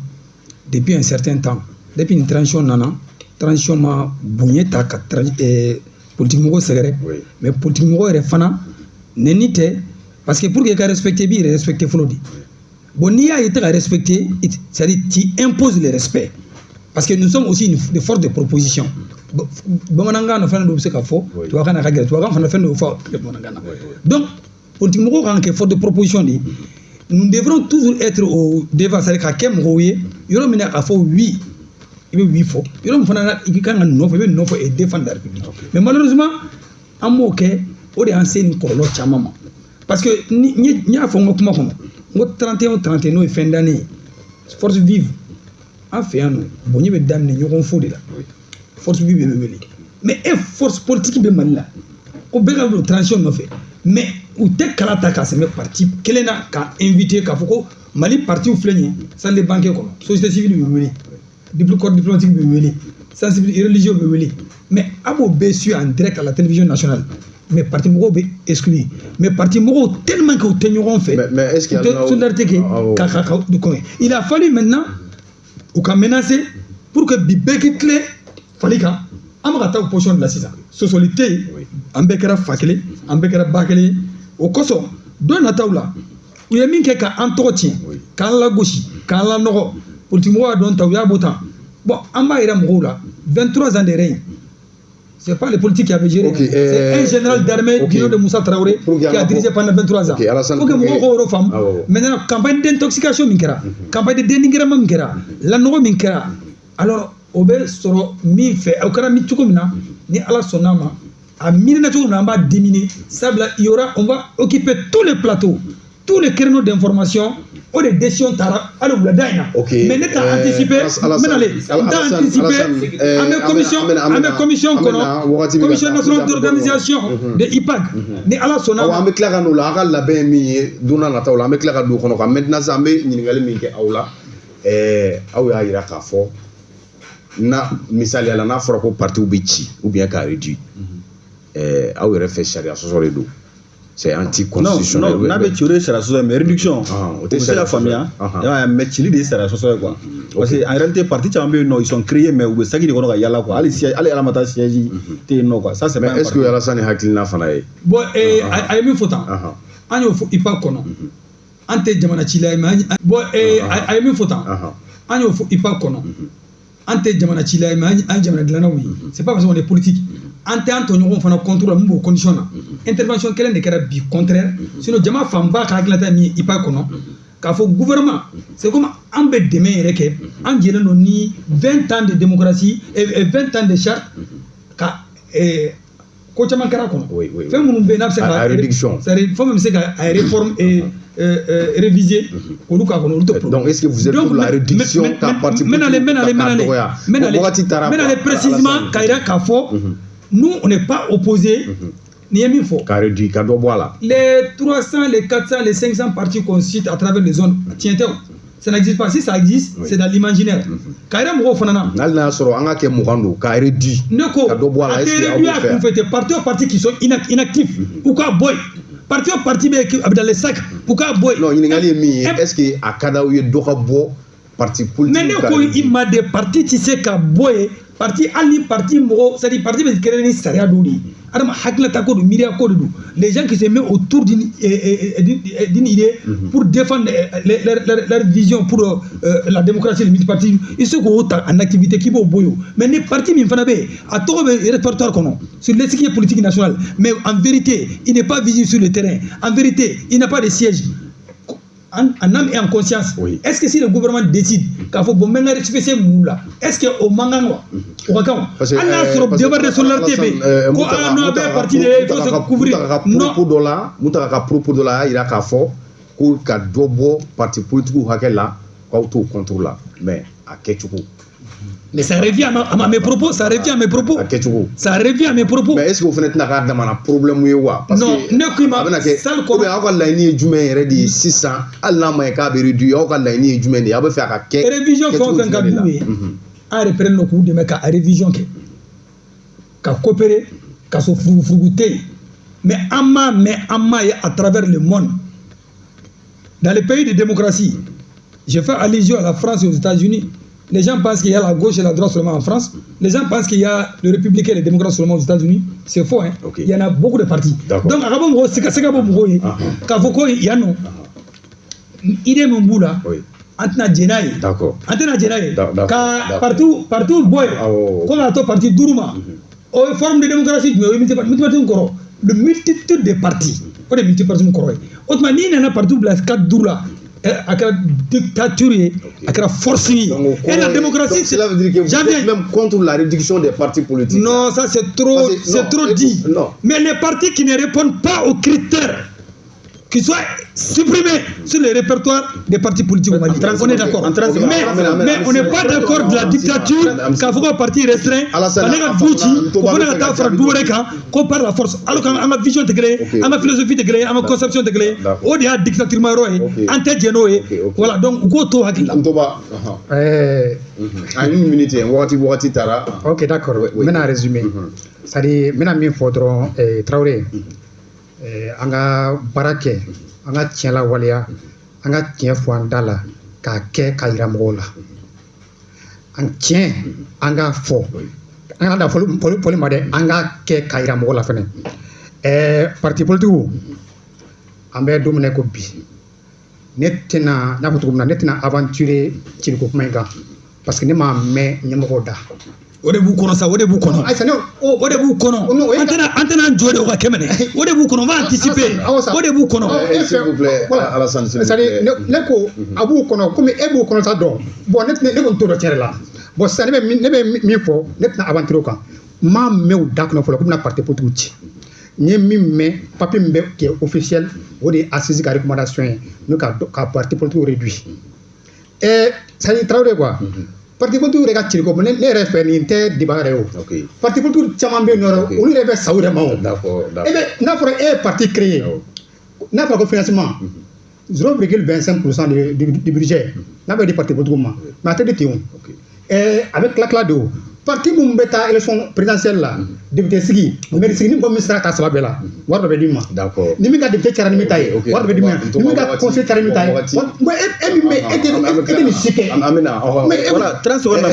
depuis un certain temps. Depuis ni transition nana, transition ma bonya ta ka politique mɔgɔw sɛgɛrɛ. Mais politique mɔgɔ yɛrɛ fana nɛni tɛ, parce que pour que i ka respecter, i b'i yɛrɛ respecter fɔlɔ de. Bon, n'i y'a ye i tɛ ka respecter, c'est-à-dire tu imposes le respect, parce que nous sommes aussi des forces de proposition. Bamanankan na fɛn dɔw bɛ se ka fɔ, tubabukan na ka gɛlɛn, tubabukan fana fɛn dɔw fɔ bamanankan na. Donc politique mɔgɔw kan ka kɛ force de proposition de ye. Nous devrons toujours être au devant, c'est-à-dire ka kɛ mɔgɔw ye yɔrɔ min na k'a fɔ oui, i bɛ oui fɔ, yɔrɔ min fana na i kan ka nɔ fɔ, i bɛ nɔ fɔ et défendre la République. Mais malheureusement an m'o kɛ, o de y'an se nin kɔlɔlɔ caman ma, parce que ni n y'a fɔ n ka kuma kɔnɔ, n ko 31 o 31, n'o ye fin d'année ye, force vive an fɛ yan nɔ, bonya bɛ daminɛ ɲɔgɔn fo de la, force vive bɛ wele. Mais e force politique bɛ Mali la ko bɛɛ ka don transition nɔfɛ, mais u tɛ kala ta k'a sɛmɛ parti kelen na k'a invité k'a fɔ ko Mali parti filɛ nin ye salle de banquet kɔnɔ, société civile bɛ wele, corps diplomatique bɛ wele, sensibilité religieux bɛ wele, mais a b'o bɛɛ suit en direct à la télévision nationale, mais parti mɔgɔw bɛ exclure. Mais parti mɔgɔw, tellement que u tɛ ɲɔgɔn fɛ, mais est-ce qu'il y u tɛ solidarité kɛ ka kɔn. Il a fallu maintenant u ka menacer pour que bi bɛɛ k'i tilen fali kan. An bɛ ka taa o position de la sisan, sɔsɔli tɛ yen, an bɛɛ kɛra fa kelen, an bɛɛ kɛra ba kelen ye. O kosɔn don nataw la, u ye min kɛ ka an tɔgɔ tiɲɛ, k'an lagosi, k'an lanɔgɔ, politique mɔgɔw y'a dɔn ta, u y'a bɔ tan. Bon, an b'a yira mɔgɔw la, 23 ans de règne. C'est pas les politiques qui avaient géré. Okay, c'est un général d'armée du nom de Moussa Traoré qui a dirigé pendant 23 ans. Alassane, faut que mɔgɔw k'o faamu. Maintenant, campagne d'intoxication min kɛra, campagne de dénigrement min kɛra, lanɔgɔ min kɛra, alors o bɛ sɔrɔ min fɛ, o kɛra min cogo min na, ni Ala sɔnn'a ma, a miirina cogo min na, an b'a déminer. Sabula il y aura, on va occuper tous les plateaux, tous les créneaux d'information. O de décision taara hali wulada in na. Mais ne t'a anticipé, n bɛna ale, n t'a anticipé. An bɛ commission kɔnɔ, commission nationale d'organisation de IPAC, ni Ala sɔnna. Awɔ, an bɛ tila ka n'o la, a ka labɛn min ye don n'a nataw la, an bɛ tila ka don o kɔnɔ quoi. Maintenant sisan, an bɛ ɲininkali min kɛ aw la, aw y'a yira k'a fɔ na misaliya la, n'a fɔra ko partiw bɛ ci ou bien k'a réduit, aw yɛrɛ fɛ sariya sɔsɔ de don? C'est anticonstitutionnel. Non, n'a bɛ ci o de ye sariya sɔsɔ ye, mais réduction o tɛ se ka faamuya, mais cili de ye sariya sɔsɔ ye quoi. Parce que en réalité, parti caman bɛ yen nɔ, ils sont créés, mais u bɛ saki de kɔnɔ ka yala quoi. Hali siège, hali Ala ma taa siège tɛ yen nɔ quoi. Ça c'est pas. Mais est-ce que Alassane hakilina fana ye? Bon, a ye min fɔ tan, an y'o fɔ IPAC kɔnɔ, an tɛ jamana cila ye, mais bon, a ye min fɔ tan, an y'o fɔ IPAC kɔnɔ, an tɛ jamana cila ye, mais an jamana dilannaw ye. C'est pas parce qu'on est politique. An tɛ an tɔɲɔgɔnw fana contre la min b'o condition na. Intervention kelen de kɛra bi contraire, sinon jama fanba ka hakilinata min ye IPAC kɔnɔ, k'a fɔ gouvernement, c'est comme an bɛ dɛmɛ yɛrɛ kɛ, an jɛlen don ni 20 ans de démocratie et 20 ans de charte ka ko caman kɛra kɔnɔ. Fɛn minnu bɛ yen n'a bɛ se ka réduction, c'est-à-dire fɛn min bɛ se ka a réforme et réviser k'olu k'a kɔnɔ, olu tɛ problème. Donc est-ce que vous êtes pour la réduction ka parti politique k'a dɔgɔya? Wagati taara. N bɛna aller précisément k'a yira k'a fɔ nous, on n'est pas opposés. Ni ye min fɔ. K'a réduit, ka dɔ bɔ a la. Les 300, les 400, les 500 partis qu'on cite à travers les zones, tiɲɛ tɛ o. Ça n'existe pas. Si ça existe, c'est dans l'imaginaire. K'a yira mɔgɔw fana na. Hali n'a y'a sɔrɔ an ka kɛ 20 don, k'a réduit. Ne ko ka dɔ bɔ a la, a tɛ réduit a kunfɛ tɛ. Parti o parti qui sont inactifs, u k'a bɔ yen. Parti o parti bɛ yen, a bɛ dans les sacs, u k'a bɔ yen. Non, ɲininkali ye min ye, est-ce que a ka d'aw ye dɔ ka bɔ parti politique? Mais ne ko i ma de parti tɛ se ka bɔ yen. Parti, hali ni parti mɔgɔ, c'est à dire parti bɛ créer ni sariya dɔw de ye, adama hakilinata ko don, miiriya ko de don. Les gens qui se mettent autour d'une idée pour défendre leur vision pour la démocratie, le multipartisme, i se k'o ta en activité k'i b'o bɔ yen. Mais ni parti min fana bɛ yen, a tɔgɔ bɛ répertoire kɔnɔ sur l'échiquier politique national, mais en vérité il n'est pas visible sur le terrain, en vérité il n'a pas de siège, en âme et en conscience. Oui. Est-ce que si le gouvernement décide k'a fɔ bon, n bɛ n ka récépissé mun la, est-ce que o man kan wa? O ka kan wa? Hali n'a sɔrɔ devoir de solidarité bɛ yen ko ah non, a bɛɛ parti de ye, il faut se couvrir. Non. Propos dɔ la, Mutaga ka propos dɔ la, a y'a yira k'a fɔ ko ka dɔ bɔ parti politique hakɛ la, k'aw t'o contre la, mais a kɛcogo. Mais ça revient à mes propos, ça revient à mes propos. A kɛcogo. Ça revient à mes propos. Mais est-ce que o fana tɛna k'a damana problème ye wa? Parce non, ne ko i ma salle kɔnɔ. Ou bien aw ka laɲini ye jumɛn yɛrɛ de ye sisan? Hali n'a ma ɲɛ k'a bɛ réduit, aw ka laɲini ye jumɛn de ye? Aw bɛ fɛ a ka kɛ. Révision fɛn o fɛn ka d'u ye, an yɛrɛ pɛrɛnnen don k'u dɛmɛ ka révision kɛ, ka coopérer, ka sɔrɔ furugufurugu tɛ yen. Mais an m'a mɛn, an m'a ye à travers le monde. Dans les pays de démocratie, je fais allusion à la France et aux États-Unis. Les gens pensent qu'il y a la gauche et la droite seulement en France. Les gens pensent qu'il y a le républicain et les démocrates seulement aux États-Unis. C'est faux, hein. Okay. Il y en a beaucoup de partis. Donc, a ka bɔ mɔgɔ se ka bɔ mɔgɔw ye k'a fɔ ko yan nɔ idée min b'u la, an tɛna jɛn n'a ye. An tɛna jɛn n'a ye ka parti bɔ yen ko k'a to parti 5 ma. O ye forme de démocratie jumɛn ye? O ye multipartisme kɔrɔ. Le multitude de partis, o de ye multipartisme kɔrɔ ye. O tuma n'i nana parti bila 4 5 la, a kɛra dictature ye, a kɛra force ye. Et la démocratie, cela veut dire que vous êtes même contre la réduction des partis politiques. Non, ça c'est trop, c'est trop dit. Non. Mais les partis qui ne répondent pas aux critères, qui soient supprimés sur le répertoire des partis politiques au Mali. On est d'accord. Mais on n'est pas d'accord de la dictature k'a fɔ ko parti restreint, ka ne ka du ci, ko fo ne ka taa fara du wɛrɛ kan, ko par la force. Alors qu'an ka vision tɛ kelen ye, an ka philosophie tɛ kelen ye, an ka conception tɛ kelen ye. O de y'a dictature ma yɔrɔ ye. An tɛ jɛn n'o ye. Voilà, donc u k'o to hakili la. Ntoba. En une minute, wagati taara. Ok, d'accord. N bɛna résumer. C'est-à-dire n bɛna min fɔ dɔrɔn, Traoré, an ka baara kɛ, an ka tiɲɛ lawaleya, an ka tiɲɛ fɔ an da la, k'a kɛ k'a yira mɔgɔw la. An tiɲɛ, an k'a fɔ, an kana da fɔli ma dɛ, an k'a kɛ k'a yira mɔgɔw la fɛnɛ. Parti politique, an bɛ don min na i ko bi, ne tɛna, n y'a fɔ cogo min na, ne tɛna aventurer ciliko kuma in kan, parce que ne m'a mɛn ɲɛmɔgɔw da. O de b'u kɔnɔ sa, o de b'u kɔnɔ. Ayisa, ne O de b'u kɔnɔ. An tɛna an jɔ de o ka kɛmɛ dɛ. O de b'u kɔnɔ, on va anticiper. O de b'u kɔnɔ. S'il vous plaît, Alassane, s'il vous plaît. Ne ko a b'u kɔnɔ, komi e b'u kɔnɔ ta dɔn. Bon, ne kɔni t'o dɔn tiɲɛ yɛrɛ la. Bon, sisan ne bɛ min fɔ, ne tɛna aventurer o kan. N m'a mɛn u da kɔnɔ fɔlɔ k'u bɛna parti politique ci. N ye min mɛn, papier min bɛ qui est officiel, o de ye assise ka recommandation ye, n'o ka parti politique réduit. C'est à dire Traoré quoi. Parti politique yɛrɛ ka cili ko ne yɛrɛ fɛ, nin tɛ débat yɛrɛ ye o. Parti politique caman bɛ yen nɔ, olu yɛrɛ bɛ sa u yɛrɛ ma o. D'accord. E bɛ n'a fɔra e ye parti créé, n'a fɔra ko financement 0,25% du budget n'a bɛ di parti politique ma, mais a tɛ di ten o. A bɛ tila tila de o. Parti mun bɛ taa élection présidentielle la, député sigi, maire sigi, ni mɔgɔ min sera ka saba bɛɛ la, wari dɔ bɛ d'i ma. Ni min ka député cayara ni min ta ye, wari dɔ bɛ d'i ma. Ni min ka conseil cayara ni min ta ye. Bon, e min bɛ e tɛ nin si kɛ. An bɛna. Voilà, 30 secondes là,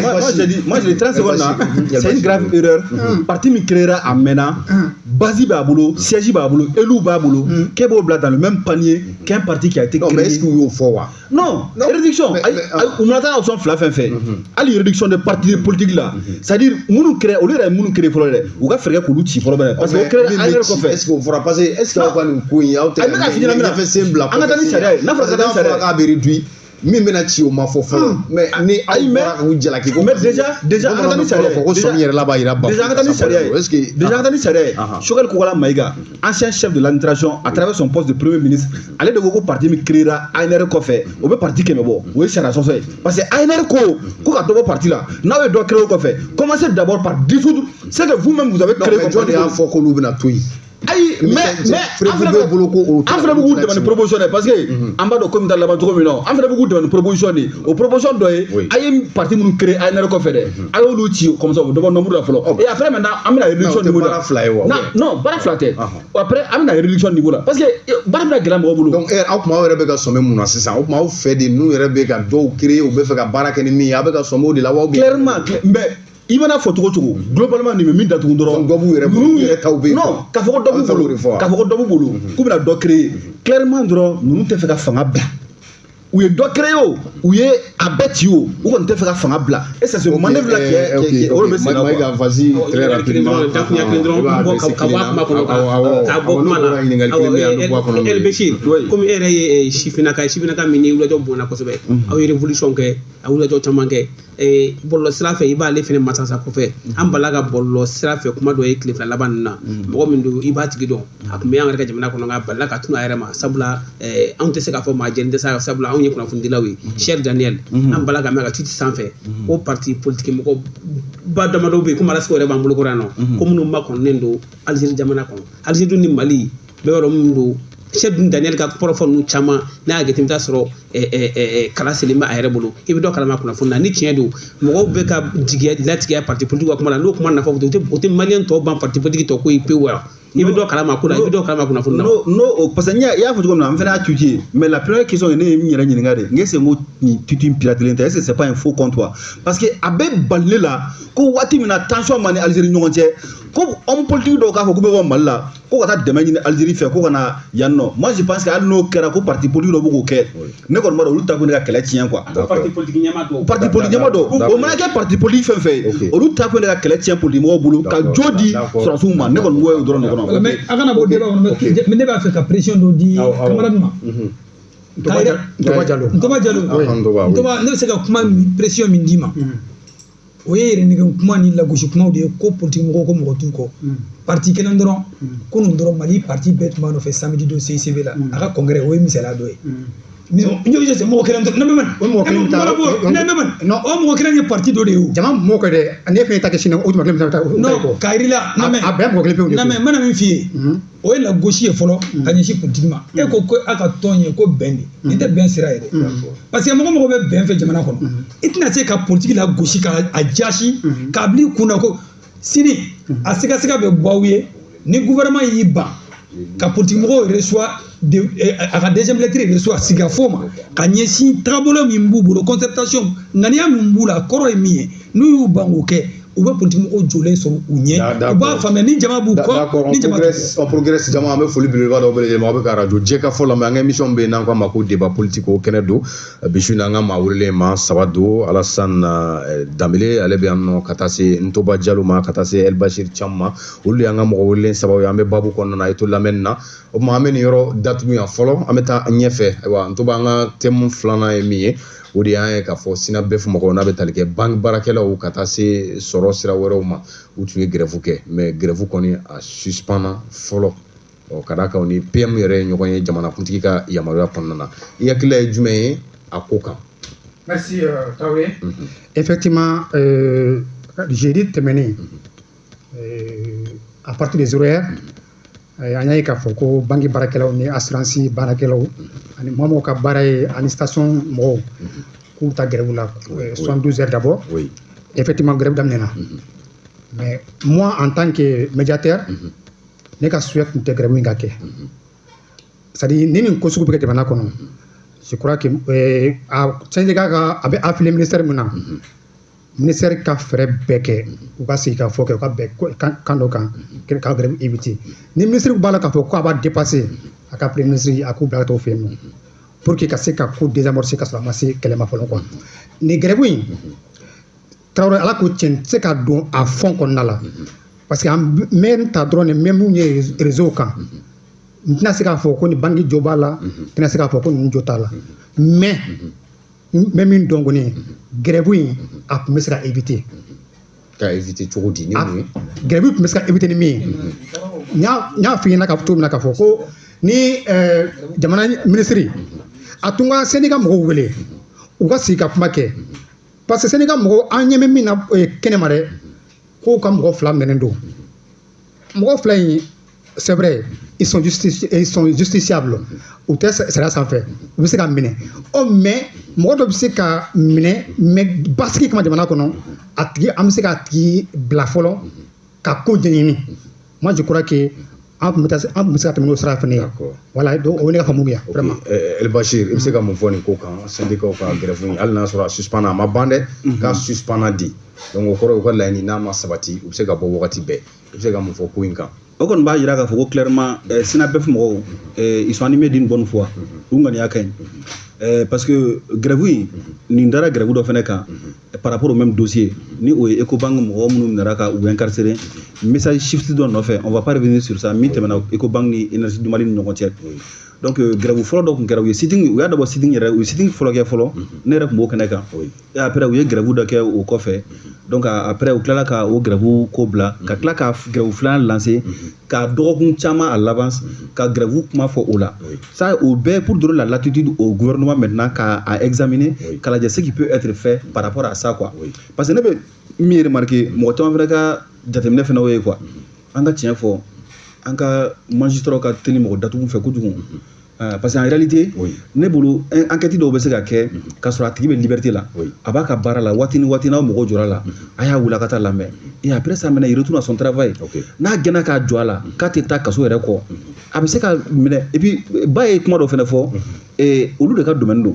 moi j'ai dit 30 secondes là, c'est une grave erreur. Parti min créera a mɛnna, base b'a bolo, siège b'a bolo, élu b'a bolo, k'e b'o bila dans le même panier qu'un parti qui a été créé. Non, mais est-ce que u y'o fɔ wa? Non, réduction, u mana taa option fila fɛn fɛn, hali réduction de parti politique la, c'est-à-dire minnu créé, olu yɛrɛ ye minnu créé fɔlɔ dɛ, u ka fɛɛrɛ kɛ k'olu ci fɔlɔ bɛnɛ, parce que o créé an yɛrɛ kɔfɛ. Est-ce que o fɔra? Parce que est-ce que aw ka nin ko in, aw tɛ a bɛ ka f'i ɲɛna, ɲɛfɛ sen bila? An ka taa ni sariya ye, n'a fɔra ka taa ni sariya ye, k'a bɛ réduit, min bɛna ci, o ma fɔ fɔlɔ, mais ni aw bɔra k'u jalaki ko mais déjà an ka taa ni sariya ye. Ko sɔmi yɛrɛ la b'a yira. Déjà an ka taa ni sariya ye. Est-ce que déjà an ka taa ni sariya ye? Choguel Kokalla Maïga, ancien chef de l'administration, à travers son poste de premier ministre, ale de ko ko parti min créera ANR kɔfɛ, o bɛ parti 100 bɔ. O ye sariya sɔsɔ ye, parce que ANR ko ka dɔ bɔ parti la. N'aw ye dɔ créé o kɔfɛ, commencez d'abord par dissoudre ce que vous-même vous avez créé. Comme jɔn de y'a fɔ k'olu bɛna to yen? Ayi, mais an fana bɛ bolo ko o an fana bɛ k'u dɛmɛ ni proposition de, parce que an b'a dɔn ko min ta laban cogo min na, an fana bɛ k'u dɛmɛ ni proposition de. O proposition dɔ ye, a ye parti minnu créé ANR kɔfɛ dɛ, a y'olu ci, comme ça o bɛ dɔ bɔ nombre la fɔlɔ. Et après maintenant, an bɛna réduction niveau la. Baara fila ye wa? Non, baara fila tɛ. Après an bɛna réduction niveau la, parce que baara bɛna gɛlɛya mɔgɔw bolo. Donc aw tuma, aw yɛrɛ bɛ ka sɔmi mun na sisan? O tuma, aw fɛ de, n'u yɛrɛ bɛ ka dɔw créer, u bɛ fɛ ka baara kɛ ni min ye, aw bɛ ka sɔmi o de la wa? Clairement, mais i mana fɔ cogo cogo, globalement nin bɛ min datugu dɔrɔn. Dɔ b'u yɛrɛ bolo, u yɛrɛ taw bɛ yen. Non, k'a fɔ ko dɔ b'u bolo, k'a fɔ ko dɔ b'u bolo k'u bɛna dɔ créer, clairement dɔrɔn, ninnu tɛ fɛ ka fanga bila. U ye dɔ créer o, u ye a bɛɛ ci o, u kɔni tɛ fɛ ka fanga bila. Et c'est ce manœuvre là qui est o de bɛ sen na quoi. Maïga, vas-y très rapidement. Dakunya kelen dɔrɔn ka bɔ a kuma kɔnɔ, ka bɔ kuma na. Awɔ, El Bashir, komi e yɛrɛ ye sifinnaka ye, sifinnaka min ni wulijɔ bonyana kosɛbɛ, aw ye révolution kɛ, a wulijɔ caman kɛ bɔlɔlɔ sira fɛ, i b'ale fɛnɛ masasa kɔfɛ. An balala ka bɔlɔlɔ sira fɛ kuma dɔ ye tile 2 laban ninnu na, mɔgɔ min don, i b'a tigi dɔn, a tun bɛ an yɛrɛ ka jamana kɔnɔ, nka a balala ka tunu a yɛrɛ ma, sabula anw tɛ se k'a fɔ maa jɛlen tɛ sa, sabula anw ye kunnafonidilaw ye. Cheikh Daniel, an balala ka mɛn ka tweet sanfɛ ko parti politique mɔgɔ ba damadɔ bɛ yen, komi Alasko yɛrɛ b'an bolo kɔrɔ yan nɔ, ko minnu makɔnɔnen don Algérie jamana kɔnɔ, Algérie dun ni Mali bɛɛ b'a dɔn min don. Cheikh dun Daniel ka kɔrɔfɔ ninnu caman, n'a y'a jateminɛ, i bɛ taa sɔrɔ kala selen bɛ a yɛrɛ bolo, i bɛ dɔ kalama kunnafoni na. Ni tiɲɛ don, mɔgɔw bɛ ka jigiya latigɛ parti politique ka kuma la, n'o kuma nafa o tɛ maliyɛn tɔw ban parti politique tɔ ko ye pewu wa? I bɛ dɔ kalama ko la, i bɛ dɔ kalama kunnafoni na. Non, parce que i y'a fɔ cogo min na, n fana y'a tweeté, mais la première question, ne ye n yɛrɛ ɲininka de, n ko est ce que n ko nin tweet in piratelen tɛ? Est ce que c'est pas un faux compte wa? Parce que a bɛ bali ne la ko waati min na tension ma ni Algérie ɲɔgɔn cɛ, ko homme politique dɔw k'a fɔ k'u bɛ bɔ Mali la ko ka taa dɛmɛ ɲini Algérie fɛ ko ka na yan nɔ. Moi je pense que hali n'o kɛra ko parti politique dɔw bɛ k'o kɛ, ne kɔni b'a dɔn olu ta kun ne ka kɛlɛ tiɲɛ quoi. Parti politique ɲɛmaa dɔw. Parti politique ɲɛmaa dɔw, o mana kɛ parti politique fɛn fɛn ye, olu ta kun ne ka kɛlɛ tiɲɛ politique mɔgɔw bolo ka jo di sɔrɔdasiw ma. Ne kɔni b'o ye o dɔrɔn de kɔnɔ. Mais a kana bɔ débat kɔnɔ, mais ne b'a fɛ ka pression dɔ di camarade ma. Ntoba Jalo. Ntoba Jalo. Ntoba, ne bɛ se ka kuma pression min d'i ma, o ye yɛrɛnɛgɛ kuma ni lagosi kumaw de ye, ko politique mɔgɔw ko mɔgɔ t'u kɔ. Parti kelen dɔrɔn, kunun dɔrɔn, Mali parti bɛɛ tun b'a nɔfɛ samedi don CICB la, a ka congrès, o ye misaliya dɔ ye. Mɔgɔ kelen dɔrɔn, O mɔgɔ kelen ta, o mɔgɔ kelen ye parti dɔ de ye o. Jama mɔgɔ kɛ dɛ, ne fɛnɛ ta kɛ sini, o tuma kelen bɛ taa. Non, k'a yir'i la. A bɛɛ mɔgɔ kelen pewu de. Na mɛ, n mana min f'i ye, o ye lagosi ye fɔlɔ ka ɲɛsin politique ma. E ko ko a ka tɔn ye ko bɛn de, nin tɛ bɛn sira ye dɛ, parce que mɔgɔ mɔgɔ bɛ bɛn fɛ jamana kɔnɔ, i tɛna se ka politique lagosi k'a jasi k'a bila i kun na ko sini a sigasiga bɛ bɔ aw ye ni gouvernement y'i ban ka politique mɔgɔw reçoit, a ka deuxième lettre reçoit sigikafɔ ma ka ɲɛsin tagabolo min b'u bolo, concertation ŋaniya min b'u la, kɔrɔ ye min ye, n'u y'u ban k'o kɛ. U bɛ politique mɔgɔw jɔlen sɔrɔ u ɲɛ, u b'a faamuya ni jama b'u kɔ, ni jama. On progresse. Jama, an bɛ foli belebeleba dɔ bɛɛ lajɛlen ma. Aw bɛ ka radio Jɛkafɔ lamɛn. An ka émission bɛ yen n'an k'a ma ko débat politique, o kɛnɛ don. Bi su in na, an ka maa welelen maa saba don: Alassane Danbele, ale bɛ yan nɔ, ka taa se Ntoba Jalo ma, ka taa se El Bashir Cham ma. Olu de y'an ka mɔgɔ welelen sababu ye. An bɛ baabu kɔnɔna na, a ye to lamɛnni na. O tuma, an bɛ nin yɔrɔ datugu yan fɔlɔ, an bɛ taa ɲɛfɛ. Ayiwa Ntoba, an ka thème filanan ye min ye, o de y'an ye k'a fɔ SYNABEF mɔgɔw, n'a bɛ tali kɛ banque baarakɛlaw ka taa se sɔrɔ sira wɛrɛw ma, u tun ye grève kɛ, mais grève kɔni a suspend fɔlɔ. Ɔ ka d'a kan, u ni PM yɛrɛ ye ɲɔgɔn ye jamanakuntigi ka yamaruya kɔnɔna na. I hakilila ye jumɛn ye a ko kan? Merci Traoré. Effectivement, jeudi tɛmɛnen, à partir de 0 heure, an y'a ye k'a fɔ ko banque baarakɛlaw ni assurance baarakɛlaw ani mɔgɔ mɔgɔ ka baara ye ani station mɔgɔw, k'u ta grève la 72 heures d'abord. Effectivement, grève daminɛna. Mais moi, en tant que médiateur, ne ka souhait tun tɛ grève in ka kɛ. C'est-à-dire, ni nin ko sugu bɛ kɛ jamana kɔnɔ, je crois que a syndicat ka a bɛ affilié ministère min na, ministère ka fɛɛrɛ bɛɛ kɛ u ka sigi ka fɔ kɛ, u ka bɛn kan dɔ kan ka grève éviter. Ni ministre b'a la k'a fɔ k'a b'a dépasser, a ka premier ministre a k'u bila ka taa o fɛ yen nɔ pour que ka se ka ko désamorcer ka sɔrɔ a ma se kɛlɛ ma fɔlɔ quoi. Nin grève in, Traoré, ala ko tiɲɛ, tɛ se ka don a fond kɔnɔna la, parce que an bɛ ta dɔrɔn de, n bɛ mun ye réseau kan, n tɛna se k'a fɔ ko ni banque jo b'a la, n tɛna se k'a fɔ ko ninnu jo t'a la, mais n bɛ min dɔn kɔni, grève in a tun bɛ se ka éviter. Ka éviter cogo di, ni mun ye? Grève tun bɛ se ka éviter ni min ye, n y'a f'i ɲɛna ka cogo min na k'a fɔ ko ni jamana minisiri a tun ka syndicat mɔgɔw wele, u ka sigi ka kuma kɛ, parce que syndicat mɔgɔw, an ɲɛ bɛ min na kɛnɛma dɛ, k'u ka mɔgɔ fila minɛnen don. Mɔgɔ fila in, c'est vrai, ils sont justiciables, u tɛ sariya sanfɛ, u bɛ se ka minɛ. Ɔ mais mɔgɔ dɔ bɛ se ka minɛ, mais basigi kama jamana kɔnɔ, a tigi, an bɛ se k'a tigi bila fɔlɔ ka ko ɲɛɲini. Moi, je crois que an tun bɛ taa, an tun bɛ se ka tɛmɛ n'o sira fana ye. Voilà, donc o ye ne ka faamu ye vraiment. El Bashir, i bɛ se ka mun fɔ nin ko kan, syndicat ka grève in, hali n'a sɔrɔ a suspend, a ma ban dɛ, k'a suspend di, donc o kɔrɔ ye u ka laɲini n'a ma sabati, u bɛ se ka bɔ wagati bɛɛ. I bɛ se ka mun fɔ ko in kan? O kɔni b'a jira k'a fɔ ko clairement, SYNABEF mɔgɔw, ils sont animés d'une bonne foi, u ŋaniya ka ɲi, parce que grève in nin dara grève dɔ fɛnɛ kan par rapport au même dossier, ni o ye Ecobank mɔgɔ minnu minɛra ka u incarcéré, message shift dɔ nɔfɛ. On va pas revenir sur ça, min tɛmɛna Ecobank ni Énergie du Mali ni ɲɔgɔn cɛ. Donc grève fɔlɔ dɔ tun kɛra, u ye sitting, u y'a dabɔ sitting yɛrɛ, u ye sitting fɔlɔ kɛ fɔlɔ, ne yɛrɛ tun b'o kɛnɛ kan. Et après, u ye grève dɔ kɛ o kɔfɛ. Donc après, u tilala ka o grève ko bila, ka tila ka grève filanan lancer ka dɔgɔkun caman à l'avance ka grève kuma fɔ o la. Ça, o bɛɛ pour donner la latitude au gouvernement maintenant ka a examiner, ka lajɛ ce qui peut être fait par rapport à ça quoi. Parce que ne bɛ min remarquer, mɔgɔ caman fana ka jateminɛ fana o ye quoi, an ka tiɲɛ fɔ, an ka magistrat ka teli mɔgɔ datugu fɛ kojugu. Parce qu'en réalité, ne bolo, enquête dɔw bɛ se ka kɛ k'a sɔrɔ a tigi bɛ liberté la, a b'a ka baara la, waati ni waati n'aw mɔgɔw jɔra la, a y'a wuli a ka taa lamɛn, et après ça maintenant, il retourne à son travail. N'a gɛnna k'a jɔ a la k'a tɛ taa kaso yɛrɛ kɔ, a bɛ se ka minɛ. Et puis ba ye kuma dɔ fana fɔ, olu de ka domaine don.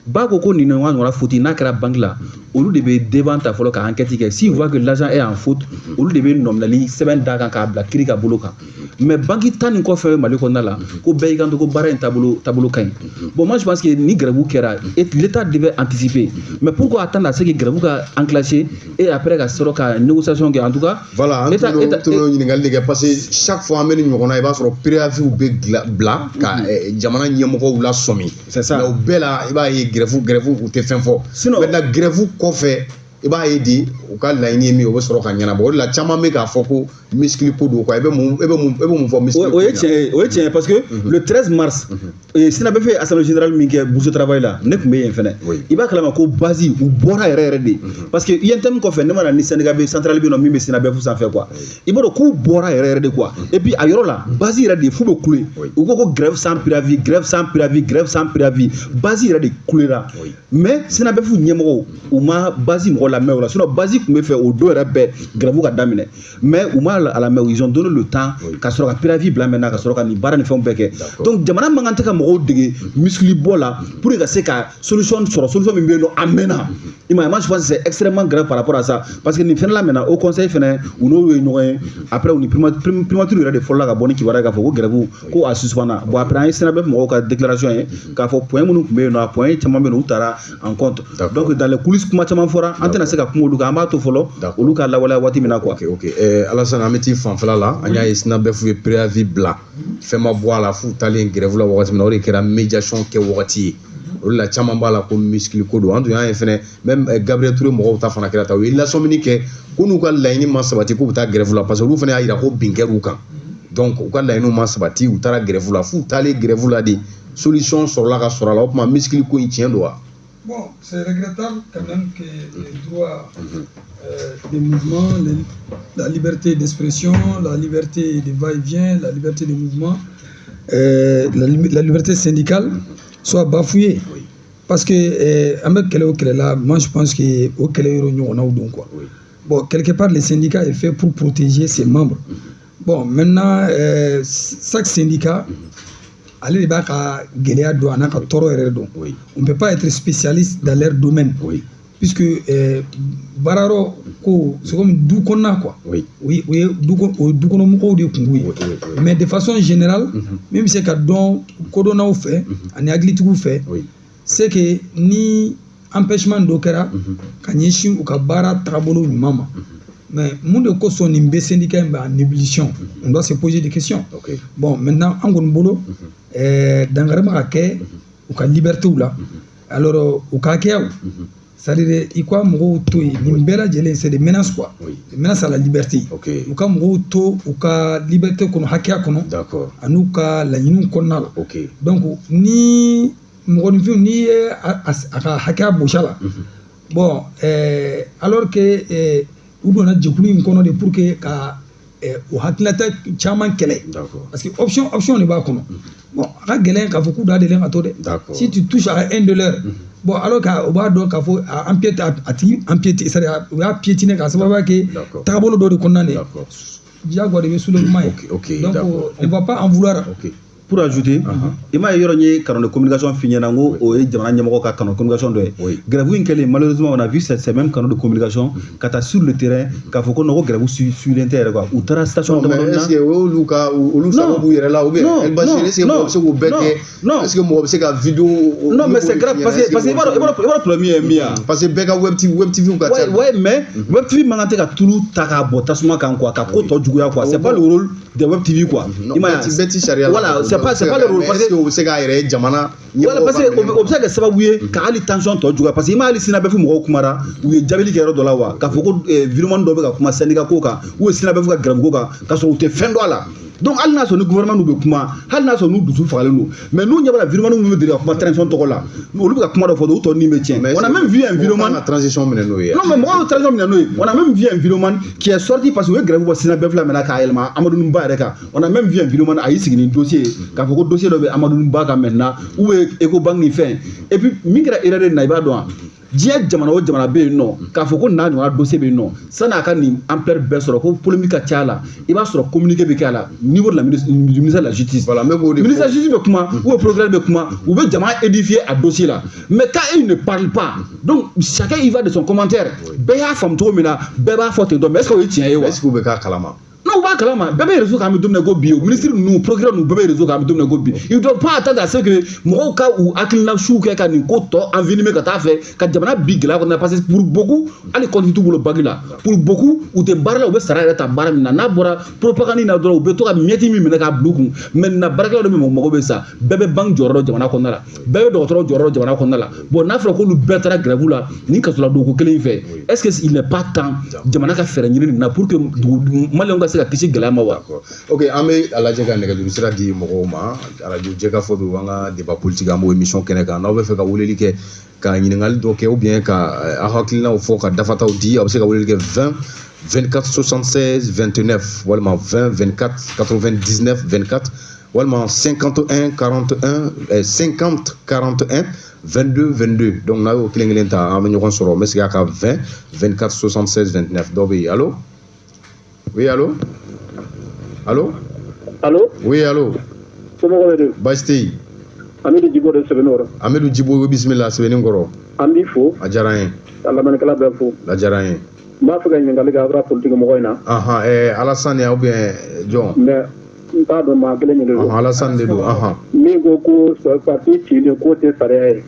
Ba ko ko nin ɲɔgɔn faute n'a kɛra banque la, olu de bɛ devant ta fɔlɔ ka enquête kɛ. S'il voit que l'agent est en faute, olu de bɛ nɔminɛli sɛbɛn d'a kan k'a bila kiiri ka bolo kan. Mais banque ta nin kɔfɛ Mali kɔnɔna la, ko bɛɛ y'i kanto ko baara in taabolo ka ɲi. Bon, moi je pense que ni grève kɛra, l'État devait anticiper. Mais pourquoi attendre à ce que grève ka enclencher et après ka sɔrɔ ka négociation kɛ? En tout cas, voilà, an tun y'o ɲininkali de kɛ, parce que chaque fois an bɛ nin ɲɔgɔnna, i b'a sɔrɔ préavis bɛ bila ka jamana ɲɛmɔgɔw lasɔmi. C'est ça. Mais o bɛɛ la, i b'a ye grève u tɛ fɛn fɔ. Sinon, maintenant, grève kɔfɛ, i b'a ye di u ka laɲini ye min ye, o bɛ sɔrɔ ka ɲɛnabɔ. O de la caman bɛ k'a fɔ ko muscle ko don quoi. E bɛ mun fɔ muscle? O ye tiɲɛ ye, o ye tiɲɛ ye, parce que le 13 mars, SYNABEF ye assemblée générale min kɛ bourse de travail la, ne tun bɛ yen fɛnɛ. I b'a kalama ko base u bɔra yɛrɛ yɛrɛ de, parce que UNTM kɔfɛ, ne ma na ni syndicat bɛ centrale bɛ yen nɔ min bɛ SYNABEF sanfɛ quoi. I b'a dɔn k'u bɔra yɛrɛ yɛrɛ de quoi. Et puis a yɔrɔ la, base yɛrɛ de f'u bɛ kule, u ko ko grève sans préavis, grève sans préavis, grève sans préavis, base yɛrɛ de kulera. Mais SYNABEF ɲɛmɔgɔw, u ma base mɔgɔ lamɛn o la. Sinon base tun bɛ fɛ o don yɛrɛ bɛɛ grève ka daminɛ, mais u ma mal à la main, ils ont donné le temps ka sɔrɔ ka préavis bila maintenant, ka sɔrɔ ka nin baara ni fɛnw bɛɛ kɛ. Donc jamana man kan tɛ ka mɔgɔw dege muscle bɔ la pour que ka se ka solution sɔrɔ, solution min bɛ yen nɔ a mɛnna. I m'a ye, moi je pense que c'est extrêmement grave par rapport à ça, parce que nin fɛnɛ la maintenant, Haut Conseil fɛnɛ, u n'o ye ɲɔgɔn ye. Après, u ni primature yɛrɛ de fɔlɔla ka bɔ ni kibaruya k'a fɔ ko grève ko a suspend. Bon, après an ye SYNABEF mɔgɔw ka déclaration ye k'a fɔ point minnu tun bɛ yen nɔ, a point caman bɛ yen nɔ, u taara en compte. Donc dans les coulisses, kuma caman fɔra, an tɛna se ka kuma olu kan, an b'a to fɔlɔ olu ka lawaleya waati min na quoi. Ok, Alassane, an bɛ t'i fanfɛla la. An y'a ye SYNABEF ye préavis bila, fɛn ma bɔ a la f'u taalen grève la wagati min na, o de kɛra médiation kɛ wagati ye. O de la caman b'a la ko muscle ko don. An tun y'a ye fɛnɛ même Gabriel Touré mɔgɔw ta fana kɛra tan, u ye lasɔmini kɛ ko n'u ka laɲini ma sabati k'u bɛ taa grève la, parce que olu fana y'a yira ko bin kɛr'u kan. Donc u ka laɲiniw ma sabati, u taara grève la, f'u taalen grève la de solution sɔrɔla ka sɔrɔ a la. O tuma muscle ko in, tiɲɛ don wa? Bon, c'est regrettable quand même que les droits des mouvements, la liberté d'expression, la liberté de va-et-vient, la liberté de mouvement, la liberté syndicale soient bafouées. Parce que an bɛ kɛlɛ o kɛlɛ la, moi je pense que o kɛlɛ yɔrɔ ɲɔgɔnnaw don quoi. Bon, quelque part, le syndicat est fait pour protéger ses membres. Bon, maintenant, chaque syndicat, ale de b'a ka gɛlɛya dɔn, a n'a ka tɔɔrɔ yɛrɛ dɔn. On ne peut pas être spécialiste dans leur domaine. Puisque baarayɔrɔ ko, c'est comme du kɔnɔna quoi. O ye du kɔnɔ, o ye du kɔnɔmɔgɔw de kungo ye. Mais de façon générale, min bɛ se ka dɔn kodɔnnaw fɛ ani hakilitigiw fɛ, c'est que ni empêchement dɔ kɛra ka ɲɛsin u ka baara tagabolo ɲuman ma, mais mun de kosɔn nin bɛ syndicat in bɛ en ébullition? On doit se poser des questions. Bon, maintenant, an kɔni bolo, dankari ma ka kɛ u ka libertéw la, alors u ka hakɛyaw, c'est-à-dire i ka mɔgɔw to yen, nin bɛɛ lajɛlen c'est des menaces quoi, des menaces à la liberté. U ka mɔgɔw to u ka liberté kɔnɔ, hakɛya kɔnɔ, an'u ka laɲiniw kɔnɔna la. Donc ni mɔgɔninfin n'i ye a ka hakɛya bosi a la, bon, alors que u donna jɛkulu in kɔnɔ de pour que ka o hakilinata caman kɛlɛ, parce que option de b'a kɔnɔ. Bon, a ka gɛlɛn k'a fɔ k'u da delen ka to dɛ. Si tu touches à un de leurs, bon, alors que u b'a dɔn k'a fɔ a empiète, a tigi empiète, c'est à dire u y'a piétiner k'a sababuya kɛ tagabolo dɔ de kɔnɔna de, diyagoya de bɛ soulèvement ye. Donc on va pas en vouloir. Pour ajouter, i m'a ye, yɔrɔ n ye canal de communication f'i ɲɛna, n ko o ye jamana ɲɛmɔgɔ ka canal de communication dɔ ye. Grève in kɛlen, malheureusement, on a vu ces mêmes canaux de communication ka taa sur le terrain k'a fɔ ko non, ko grève suilen tɛ yɛrɛ quoi. U taara station damadɔni na. Est-ce que o y'olu ka olu sago b'u yɛrɛ la, ou bien El Bachir, est-ce que mɔgɔ bɛ se k'o bɛɛ kɛ? Non. Est-ce que mɔgɔ bɛ se ka vidéo? Non, mais c'est grave, parce que i b'a dɔn problème ye min ye. Parce que bɛɛ ka web TV, web TV ka ca. Ouais, mais web TV man kan tɛ ka tulu ta k'a bɔ tasuma kan quoi, ka ko tɔ juguya quoi. C'est pas le rôle des web TV quoi. I m'a ye, bɛɛ ti sariya la. Voilà, c'est pas le rôle, parce que o bɛ se k'a yɛrɛ ye jamana. Voilà, parce que o bɛ se ka kɛ sababu ye ka hali tension tɔ juguya, parce que i ma hali SYNABEF mɔgɔw kumara, u ye jaabili kɛ yɔrɔ dɔ la wa, k'a fɔ ko vidéoman dɔ bɛ ka kuma syndicat ko kan ou SYNABEF ka grève ko kan, k'a sɔrɔ u tɛ fɛn dɔn a la. Donc hali n'a sɔrɔ ni gouvernement n'u bɛ kuma, hali n'a sɔrɔ n'u dusu fagalen don, mais n'u ɲɛ b'a la vidéoman minnu bɛ deli ka kuma transition tɔgɔ la, olu bɛ ka kuma dɔ fɔ, u tɔ ni bɛ tiɲɛ. On a même vu un vidéoman ka transition minɛ n'o ye. Non, mais mɔgɔw ye transition minɛ n'o ye. On a même vu un vidéoman qui est sorti, parce que u ye grève bɔ SYNABEF la maintenant k'a yɛlɛma Amadou Ba yɛrɛ kan. On a même vu un vidéoman a y'i sigi ni dossier ye k'a fɔ ko dossier dɔ bɛ Amadou Ba kan maintenant, ou bɛ Ecobank ni fɛn. Et puis min kɛra erreur ye nin na, i b'a dɔn wa, diɲɛ jamana o jamana bɛ yen nɔ k'a fɔ ko n'a ɲɔgɔnna dossier bɛ yen nɔ, san'a ka nin ampleur bɛɛ sɔrɔ, ko polémique ka ca a la, i b'a sɔrɔ communiqué bɛ kɛ a la niveau de la ministre, du ministère de la justice. Voilà, n bɛ k'o de fɔ. Ministre de la justice bɛ kuma ou bien procureur bɛ kuma, u bɛ jama édifier a dossier la. Mais quand il ne parle pas, donc chacun y va de son commentaire. Bɛɛ y'a faamu cogo min na, bɛɛ b'a fɔ ten tɔ. Mais est ce que o ye tiɲɛ ye wa? Est-ce que u bɛ k'a kalama? Non, u b'a kalama, bɛɛ bɛ réseau kan, an bɛ don min na ko bi, o ministre ninnu, procureur ninnu, bɛɛ bɛ réseau kan, an bɛ don min na ko bi. Ils doivent pas attendre à ce que mɔgɔw ka u hakilina suw kɛ ka nin ko tɔ envenimer ka taa fɛ ka jamana bi gɛlɛya kɔnɔ, parce que pour beaucoup, hali compte t'u bolo banque la. Pour beaucoup, u tɛ baara la, u bɛ sara yɛrɛ ta baara min na, n'a bɔra propagande na dɔrɔn, u bɛ to ka miettes min minɛ k'a bila u kun. Mais nin na, baarakɛlaw de bɛ mago bɛ sa, bɛɛ bɛ banque jɔyɔrɔ dɔn jamana kɔnɔna la, bɛɛ bɛ dɔgɔtɔrɔ jɔyɔrɔ dɔn jamana kɔnɔna la. Bon, n'a fɔra k'olu bɛɛ taara grève la nin kasoladonko kelen in fɛ, est ce que il n'est pas temps jamana ka fɛɛrɛ ɲini nin na pour que dugu maliyɛnw ka se ka kisi gɛlɛya ma wa? D'accord. Ok, an bɛ a lajɛ ka nɛgɛjuru sira di mɔgɔw ma. Arajo Jɛkafɔ don, an ka débat politique, an b'o émission kɛnɛ kan. N'aw bɛ fɛ ka weleli kɛ ka ɲininkali dɔ kɛ ou bien ka aw hakilinaw fɔ ka dafataw di, aw bɛ se ka weleli kɛ 20 24 76 29, walima 20 24 99 24, walima 51 41 50 41 22 22. Donc n'a y'o kelen kelen ta, an bɛ ɲɔgɔn sɔrɔ. N bɛ segin a kan: 20 24 76 29. Dɔw bɛ yen. Allo? Oui, allô? Allô? Allô? Oui, allô? Somɔgɔw bɛ di? Baasi tɛ yen. Amidu Jibo de Sɛbɛnnikɔrɔ. Amidu Jibo, bisimila Sɛbɛnnikɔrɔ. An b'i fo. A diyara n ye. Ka lamɛnnikɛla bɛɛ fo. A diyara n ye. N b'a fɛ ka ɲininkali kɛ aw ka politique mɔgɔ in na. Ahan, Alassane ou bien jɔn? Mais n t'a dɔn, maa kelen de don. Alassane de don, ahan. Min ko ko parti cilen k'o tɛ sariya ye.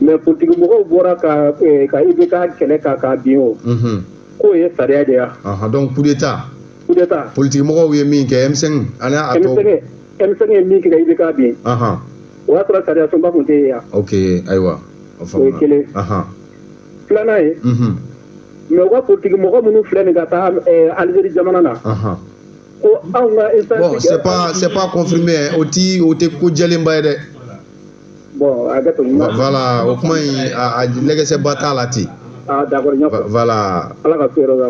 Mais politique mɔgɔw bɔra ka IBK kɛlɛ k'a bin o. K'o ye sariya de ye. Ahan, donc coup d'état. Coup d'état. Politique mɔgɔw ye min kɛ M5 ani a tɔ. M5 ye min kɛ ka IBK bin. Ahan. O y'a sɔrɔ sariya sunba tun tɛ yen yan. Ok, ayiwa. O ye kelen. Ahan. Filanan ye. Mais u ka politique mɔgɔ minnu filɛ nin ka taa Algérie jamana na. Ahan. Ko anw ka instance. Bon, c'est pas confirmé, o ti o tɛ ko jɛlenba ye dɛ. Bon, a kɛ to. Voilà, o kuma in a lɛgɛsɛba t'a la ten. Ah, d'accord, voilà.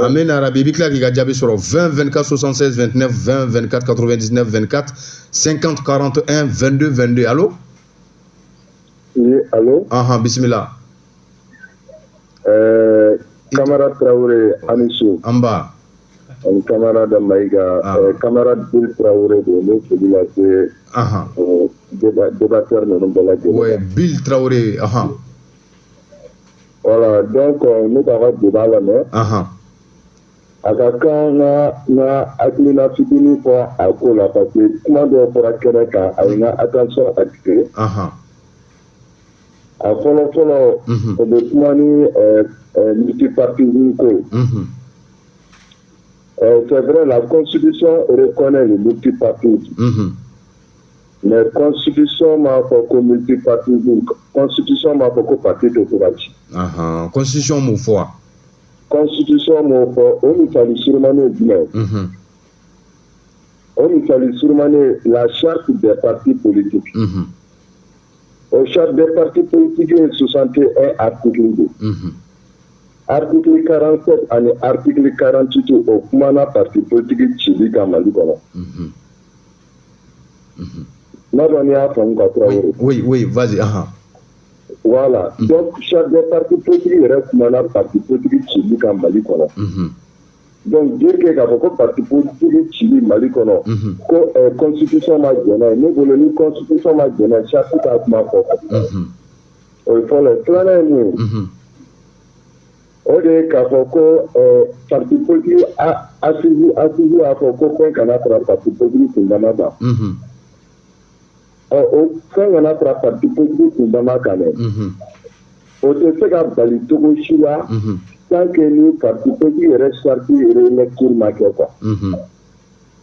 Amina Rabi, i bɛ tila k'i ka jaabi sɔrɔ 20 24 76 29 20 24 99 24 50 41 22 22. Allô? Oui, allô? Ahan, bisimila. Kamara Traoré, Anisu. An ba. Ani camarade Maïga, camarade Bill Traoré de ne foli lase. Ahan. Débatteur ninnu bɛɛ lajɛlen. Ouais, Bill Traoré, ahan. Voilà, donc ne k'a ka débat lamɛn. A ka kan n ka hakilina fitinin fɔ a ko la parce que kuma dɔw fɔra kɛnɛ kan, a ye n ka attention attiré. A fɔlɔ fɔlɔ, o bɛ kuma ni multipartisme ko ye. C'est vrai, la constitution reconnaît le multipartisme. Mais constitution m'a fɔ ko multipartisme, constitution m'a fɔ ko parti tɛ se ka ci. Constitution m'o fɔ wa? Constitution m'o fɔ. O misali surumani ye jumɛn ye? O misali surumani ye la charte des partis politiques. O charte des partis politiques ye 61 article de. Article 47 ani article 48, o kumana parti politique cili kan Mali kɔnɔ. N'a dɔn n'i y'a faamu ka Traoré. Oui, oui, vas-y. Voilà. Donc, charte des partis politiques yɛrɛ kumana parti politique cili kan Mali kɔnɔ. Donc, dire que k'a fɔ ko parti politique cili Mali kɔnɔ, ko constitution ma jɛn n'a ye, ne bolo ni constitution ma jɛn n'a ye, charte t'a kuma fɔ. O ye fɔlɔ ye. Filanan ye mun ye? O de ye k'a fɔ ko parti politique assise y'a fɔ ko fɛn kana fara parti politique kundama kan. O fɛn kana fara parti politique kundama kan dɛ. O tɛ se ka bali cogo si la tant que ni parti politique yɛrɛ charte relecture ma kɛ quoi.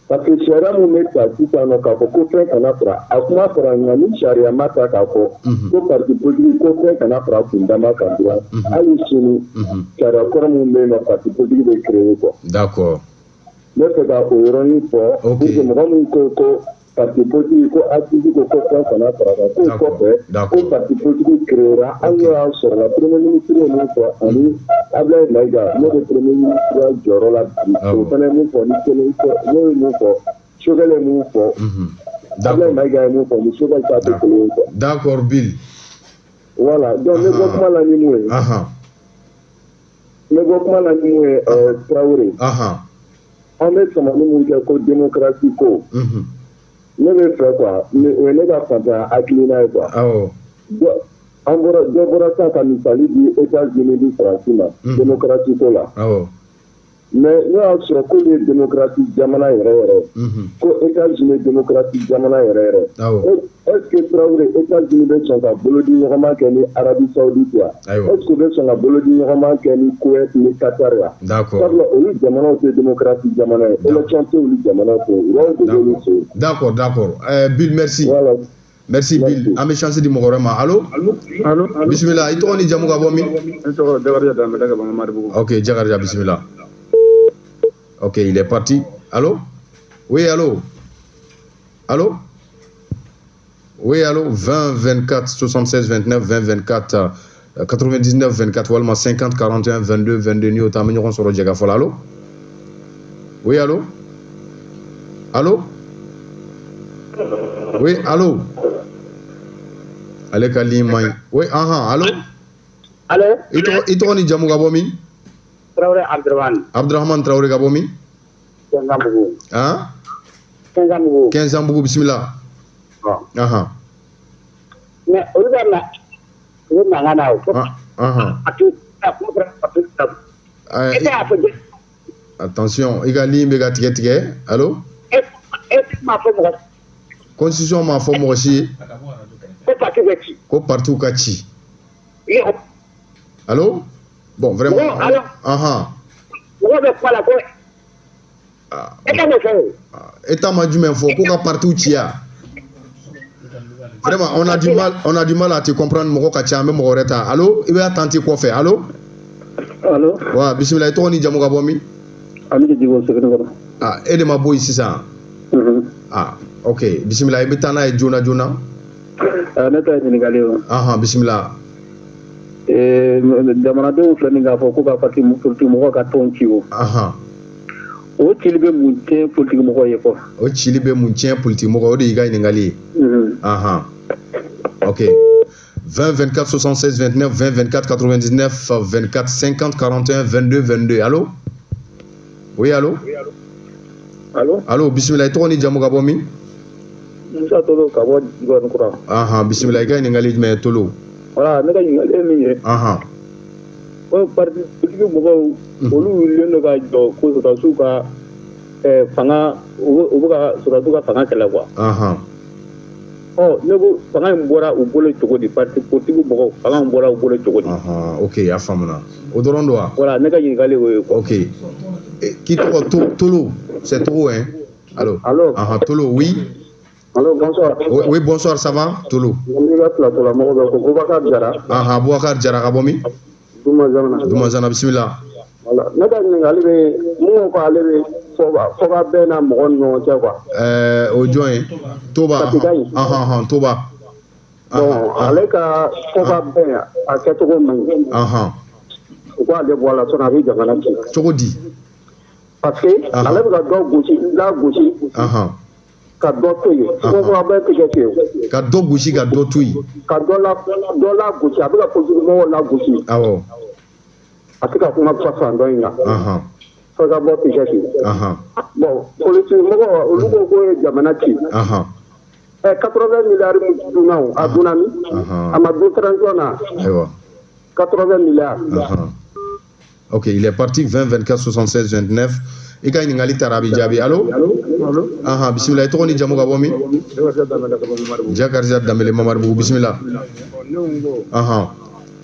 Parce que sariya mun bɛ ta sisan nɔ k'a fɔ ko fɛn kana fara, a kuma fɔra, nka ni sariya ma ta k'a fɔ ko parti politique ko fɛn kana fara kundama kan dɔrɔn, hali sini sariya kɔrɔ mun bɛ yen nɔ, parti politique bɛ créer quoi. D'accord. Ne fɛ ka o yɔrɔnin fɔ pour que mɔgɔ min ko ko parti politique ko assise ko ko fɛn kana fara kan, k'o kɔfɛ ko parti politique créera, hali n'o y'a sɔrɔ la premier ministre ye mun fɔ ani Abdoulaye Maïga, n'o bɛ premier ministre jɔyɔrɔ la bi, o fana ye mun fɔ ni kelen tɛ, n'o ye mun fɔ, Choguel ye mun fɔ, Abdoulaye Maïga ye mun fɔ ni Choguel ta tɛ kelen ye quoi. D'accord, Bill. Voilà, donc ne bɔ kuma la ni mun ye. Ne bɔ kuma la ni mun ye, Traoré. An bɛ samani mun kɛ ko démocratie ko. Ne bɛ fɛ quoi, o ye ne ka fantanya hakilina ye quoi. An bɔra, dɔ bɔra sisan ka misali di États-Unis ni Faransi ma démocratie ko la. Mais n'o y'a sɔrɔ k'olu ye démocratie jamana yɛrɛ yɛrɛ, ko États-Unis ye démocratie jamana yɛrɛ yɛrɛ. Est-ce que Traoré, États-Unis bɛ sɔn ka bolodi ɲɔgɔnma kɛ ni Arabie Saoudite wa? Est-ce que u bɛ sɔn ka bolodi ɲɔgɔnma kɛ ni Koweït ni Qatar wa? Sabula olu jamanaw tɛ démocratie jamana ye, élection tɛ olu jamanaw fɛ, roi de b'olu fɛ yen. D'accord, d'accord. Bill, merci. Voilà. Merci Bill. An bɛ chance di mɔgɔ wɛrɛ ma. Allo? Allo? Bisimila, i tɔgɔ ni jamu ka bɔ min? Ne tɔgɔ Jakarija Danbɛlɛ ka bɔ Mamaribugu. Ok, Jakarija, bisimila. Ok, il est parti. Allô? Oui, allô? Allô? Oui, allô? 20 24 76 29 20 24 99 24 walima 50 41 22 22 n'i y'o ta an bɛ ɲɔgɔn sɔrɔ jɛkafɔ la. Allô? Oui, allô? Allô? Oui, allô? Ale ka ligne man ɲi. Oui, ahan, allô? Allô? I tɔgɔ ni jamu ka bɔ min? Traoré Abdurahmane. Abdurahmane Traoré ka bɔ min? Kɛnzanbugu. Han? Kɛnzanbugu. Kɛnzanbugu, bisimila. Ahan. Mais olu bɛ na u bɛ mankan na o. Ahan. A tu a kuma fɔra parti ta. E tɛ y'a fɔ. Attention, i ka ligne bɛ ka tigɛ tigɛ. Allo? E m'a fɔ mɔgɔ. Constitution m'a fɔ mɔgɔ si ye. Ko parti bɛ ci. Ko parti ka ci. Allo? Bon, vraiment. Bon, alors. Ahan. Mɔgɔ bɛ kuma la ko. E ka m'o fɔ o. État ma jumɛn fɔ ko ka parti ci ya. Vraiment, on a du mal à te comprendre, mɔgɔ ka ca, an bɛ mɔgɔ wɛrɛ ta. Allo, i bɛ attente kɔfɛ. Allo? Allo? Wa bisimila, i tɔgɔ ni jamu ka bɔ min? Ami Djibo Sebenikɔrɔ. Ah, e de ma bɔ yen sisan. Ah, ok, bisimila, i bɛ taa n'a ye joona joona. Ne ta ye ɲininkali ye o. Ahan, bisimila. Jamanadenw filɛ nin k'a fɔ ko ka parti politique mɔgɔw ka tɔn ci o. Ahan. O cili bɛ mun tiɲɛ politique mɔgɔw ye kɔ? O cili bɛ mun tiɲɛ politique mɔgɔw, o de y'i ka ɲininkali ye. Ahan. Ok. 20 24 76 29 20 24 99 24 50 41 22 22. Allo? Oui, allo? Allo? Allo, bisimila, i tɔgɔ ni jamu ka bɔ min? Musa Tolo ka bɔ Jikɔrɔni. Ahan, bisimila, i ka ɲininkali jumɛn ye Tolo? Voilà, ne ka ɲininkali ye min ye. Ahan. Ko parti politique mɔgɔw olu wulilen don ka jɔ ko sɔrɔdasiw ka fanga, u bɛ ka sɔrɔdasiw ka fanga kɛlɛ quoi. Ahan. Ɔ, ne ko fanga in bɔra u bolo cogo di, parti politique mɔgɔw fanga in bɔra u bolo cogo di? Ahan, ok, a faamuna. O dɔrɔn don wa? Voilà, ne ka ɲininkali y'o ye quoi. Ok. K'i tɔgɔ Tolo, c'est Togo, hein? Allo? Allo? Ahan, Tolo, oui. Allo, bonsoir. Oui, oui, bonsoir, ça va, Tolo? N b'i ka plateau la mɔgɔ bɛɛ ko Boubacar Jara. Ahan, Boubacar Jara ka bɔ min? Dumazana. Dumazana, bisimila. Voilà, ne ka ɲininkali bɛ mun ko ale bɛ fɔba bɛɛ n'a mɔgɔ ni ɲɔgɔn cɛ quoi. O jɔn ye? Toba. Ahan, ahan, Toba. Bon, ale ka fɔba bɛn a kɛcogo man ɲi. Ahan. U k'ale bɔ a la sɔnni a bɛ jamana ci. Cogo di? Parce que ale bɛ ka dɔ gosi, la gosi. Ahan. Ka dɔ to yen. Fɔba bɛɛ tɛ kɛ fiyewu. Ka dɔ gosi ka dɔ to yen. Ka dɔ la gosi, a bɛ ka politique mɔgɔw la gosi. Awɔ. A tɛ ka kuma fan dɔ in kan. Ahan. Fɔka bɔ tɛ kɛ fiyewu. Ahan. Bon, politique mɔgɔ olu ko ko ye jamana ci. Ahan. 80 milliards min dunna o, a dunna min? A ma dun transition na. Ayiwa. 80 milliards. Ahan. Ok, il est parti 20 24 76 29. I ka ɲininkali taara a bɛ jaabi. Allo? Allo? Ahan, bisimila, i tɔgɔ ni jamu ka bɔ min? Jakarija Danbele Mamaribugu, bisimila. Ahan.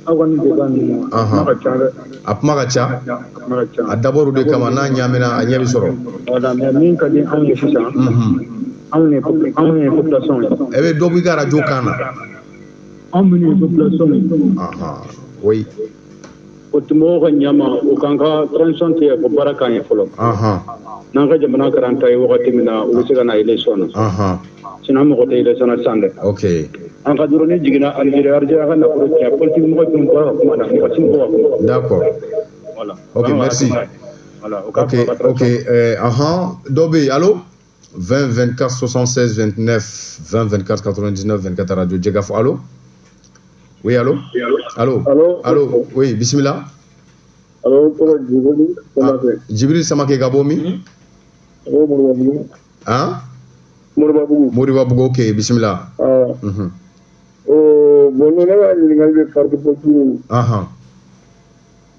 Aw ka nin débat ninnu, a kuma ka ca dɛ. A kuma ka ca. A kuma ka ca. A dabɔra o de kama, n'a ɲaamina a ɲɛ bɛ sɔrɔ. Voilà, mais min ka di anw ye sisan. Anw ye population ye. E bɛ dɔ bɔ i ka radio kan na. Anw minnu ye population ye. Ahan, oui. Politique mɔgɔw ka ɲama u k'an ka transition tigɛ ko baara k'an ye fɔlɔ. Ahan. N'an ka jamana kɛra an ta ye wagati min na, u bɛ se ka na élection na. Ahan. Sinon an mago tɛ élection na sisan dɛ. Ok. An ka dɔrɔn ni jiginna Algérie, Algérie ka nafolo tiɲɛ, politique mɔgɔ tun bɔra ka kuma na, mɔgɔ si bɔ ka kuma. D'accord. Voilà. Ok, merci. Voilà. Ok, ok. Ahan, dɔ bɛ yen, allo? 20 24 76 29 20 24 99 24 radio Jɛgafo, allo? Oui, allo? Allo? Allo? Allo? Oui, bismillah. Allo, tɔgɔ Djibril Samake. Djibril Samake ka bɔ min? Ka bɔ Moribabugu. Han? Moribabugu. Moribabugu, ok, bismillah. Ah. Mhm. Bon, ne ka ɲininkali bɛ parti politique. Ahan.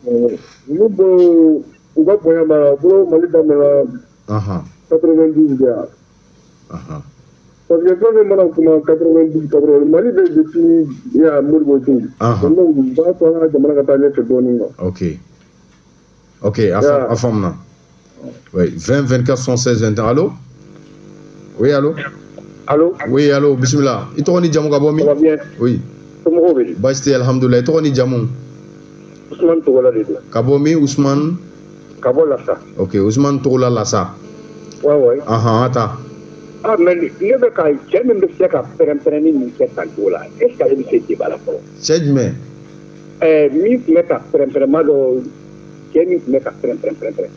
Olu bolo u ka bonya b'a la, u bolo Mali daminɛna. Ahan. 92 de yan. Ahan. Parce que fɛn fɛn mana kuma 92 80 Mali bɛ depuis ya Modibo Keïta. Ahan. Donc u b'a to an ka jamana ka taa ɲɛfɛ dɔɔnin quoi. Ok. Ok, a faamuna. Oui, 20 24 76 21. Allô? Oui, allô? Allô? Oui, allô, bismillah. I tɔgɔ ni jamu ka bɔ min? Ça va bien? Oui. Somɔgɔw bɛ di? Baasi tɛ, alhamdulilah. I tɔgɔ ni jamu? Ousmane Togola de don. Ka bɔ min, Ousmane? Ka bɔ Lasa. Ok, Ousmane Togola Lasa. Ouais, ouais. Ahan, an ta. Ah, mais ne bɛ ka cɛ min bɛ se ka pɛrɛn-pɛrɛnni min kɛ tan cogo la, est ce que ale bɛ se débat la fɔlɔ? Cɛ jumɛn? Min tun bɛ ka pɛrɛn-pɛrɛn ma dɔ, cɛ min tun bɛ ka pɛrɛn-pɛrɛn.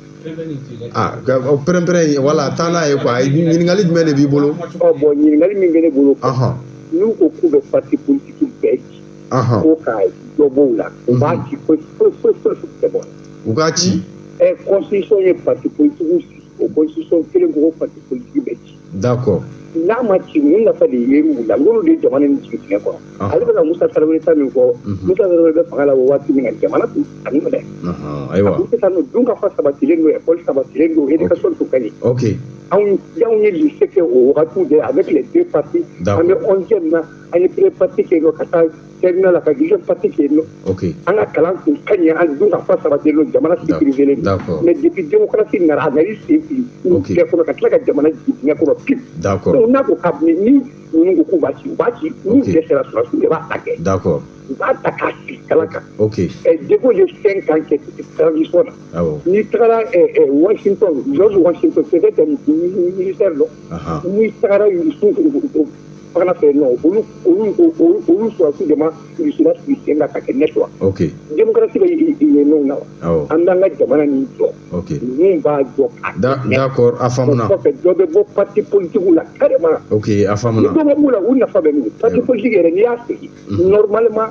Ah, o pɛrɛn-pɛrɛn, voilà, taa n'a ye quoi. Ɲininkali jumɛn de b'i bolo? Ɔ bon, ɲininkali min bɛ ne bolo. Ahan. N'u ko k'u bɛ parti politique bɛɛ ci. Ahan. Ko ka dɔ bɔ u la. U b'a ci foyi foyi foyi foyi tɛ bɔ. U k'a ci. Constitution ye parti politique sigi O constitution kelen ko parti politique bɛ ci. D'accord. N'a ma ci, mun nafa de yer'u la? N'olu de ye jamana in jigin dingɛ kɔnɔ. Ale bɛ ka Musa Tarawele ta min fɔ, Musa Tarawele bɛ fanga la o waati min na, jamana tun a nɔ dɛ. Ayiwa. A tun tɛ taa nɔ, dun ka fa sabatilen don, école sabatilen don, éducation tun ka ɲi. Ok. Anw ye lycée kɛ o wagatiw de avec les deux partis. An bɛ 11e na, an ye premier parti kɛ yen nɔ ka taa terminal la, ka deuxième parti kɛ yen nɔ. Ok. An ka kalan tun ka ɲi, an dun ka fa sabatilen don, jamana sécurisé len don. Mais depuis démocratie nana, a nana i sen fili bɛɛ kɔnɔ ka tila ka jamana jigin dingɛ kɔnɔ pip. D'accord. Donc n'a ko kabini ni ninnu ko k'u b'a ci, u b'a ci, n'u dɛsɛra, sɔrɔdasiw de b'a ta kɛ. D'accord. U b'a ta k'a sigi kala kan. Ok. De Gaulle ye 5 ans kɛ transition na. Awɔ. N'i tagara Washington, George Washington, c'était un militaire dɔ. N'i tagara fanga fɛ yen nɔ, olu sɔrɔdasiw de ma Russie sigi sen kan ka kɛ net wa. Ok. Démocratie bɛ yen nɔ na wa. Awɔ. An b'an ka jamana nin jɔ. Ok. Ninnu b'a jɔ k'a kɛ net. D'accord, a faamuna. O kɔfɛ, dɔ bɛ bɔ parti politique la carrément. Ok, a faamuna. Ni dɔ bɛ b'u la, u nafa bɛ min? Parti politique yɛrɛ, n'i y'a sigi, normalement,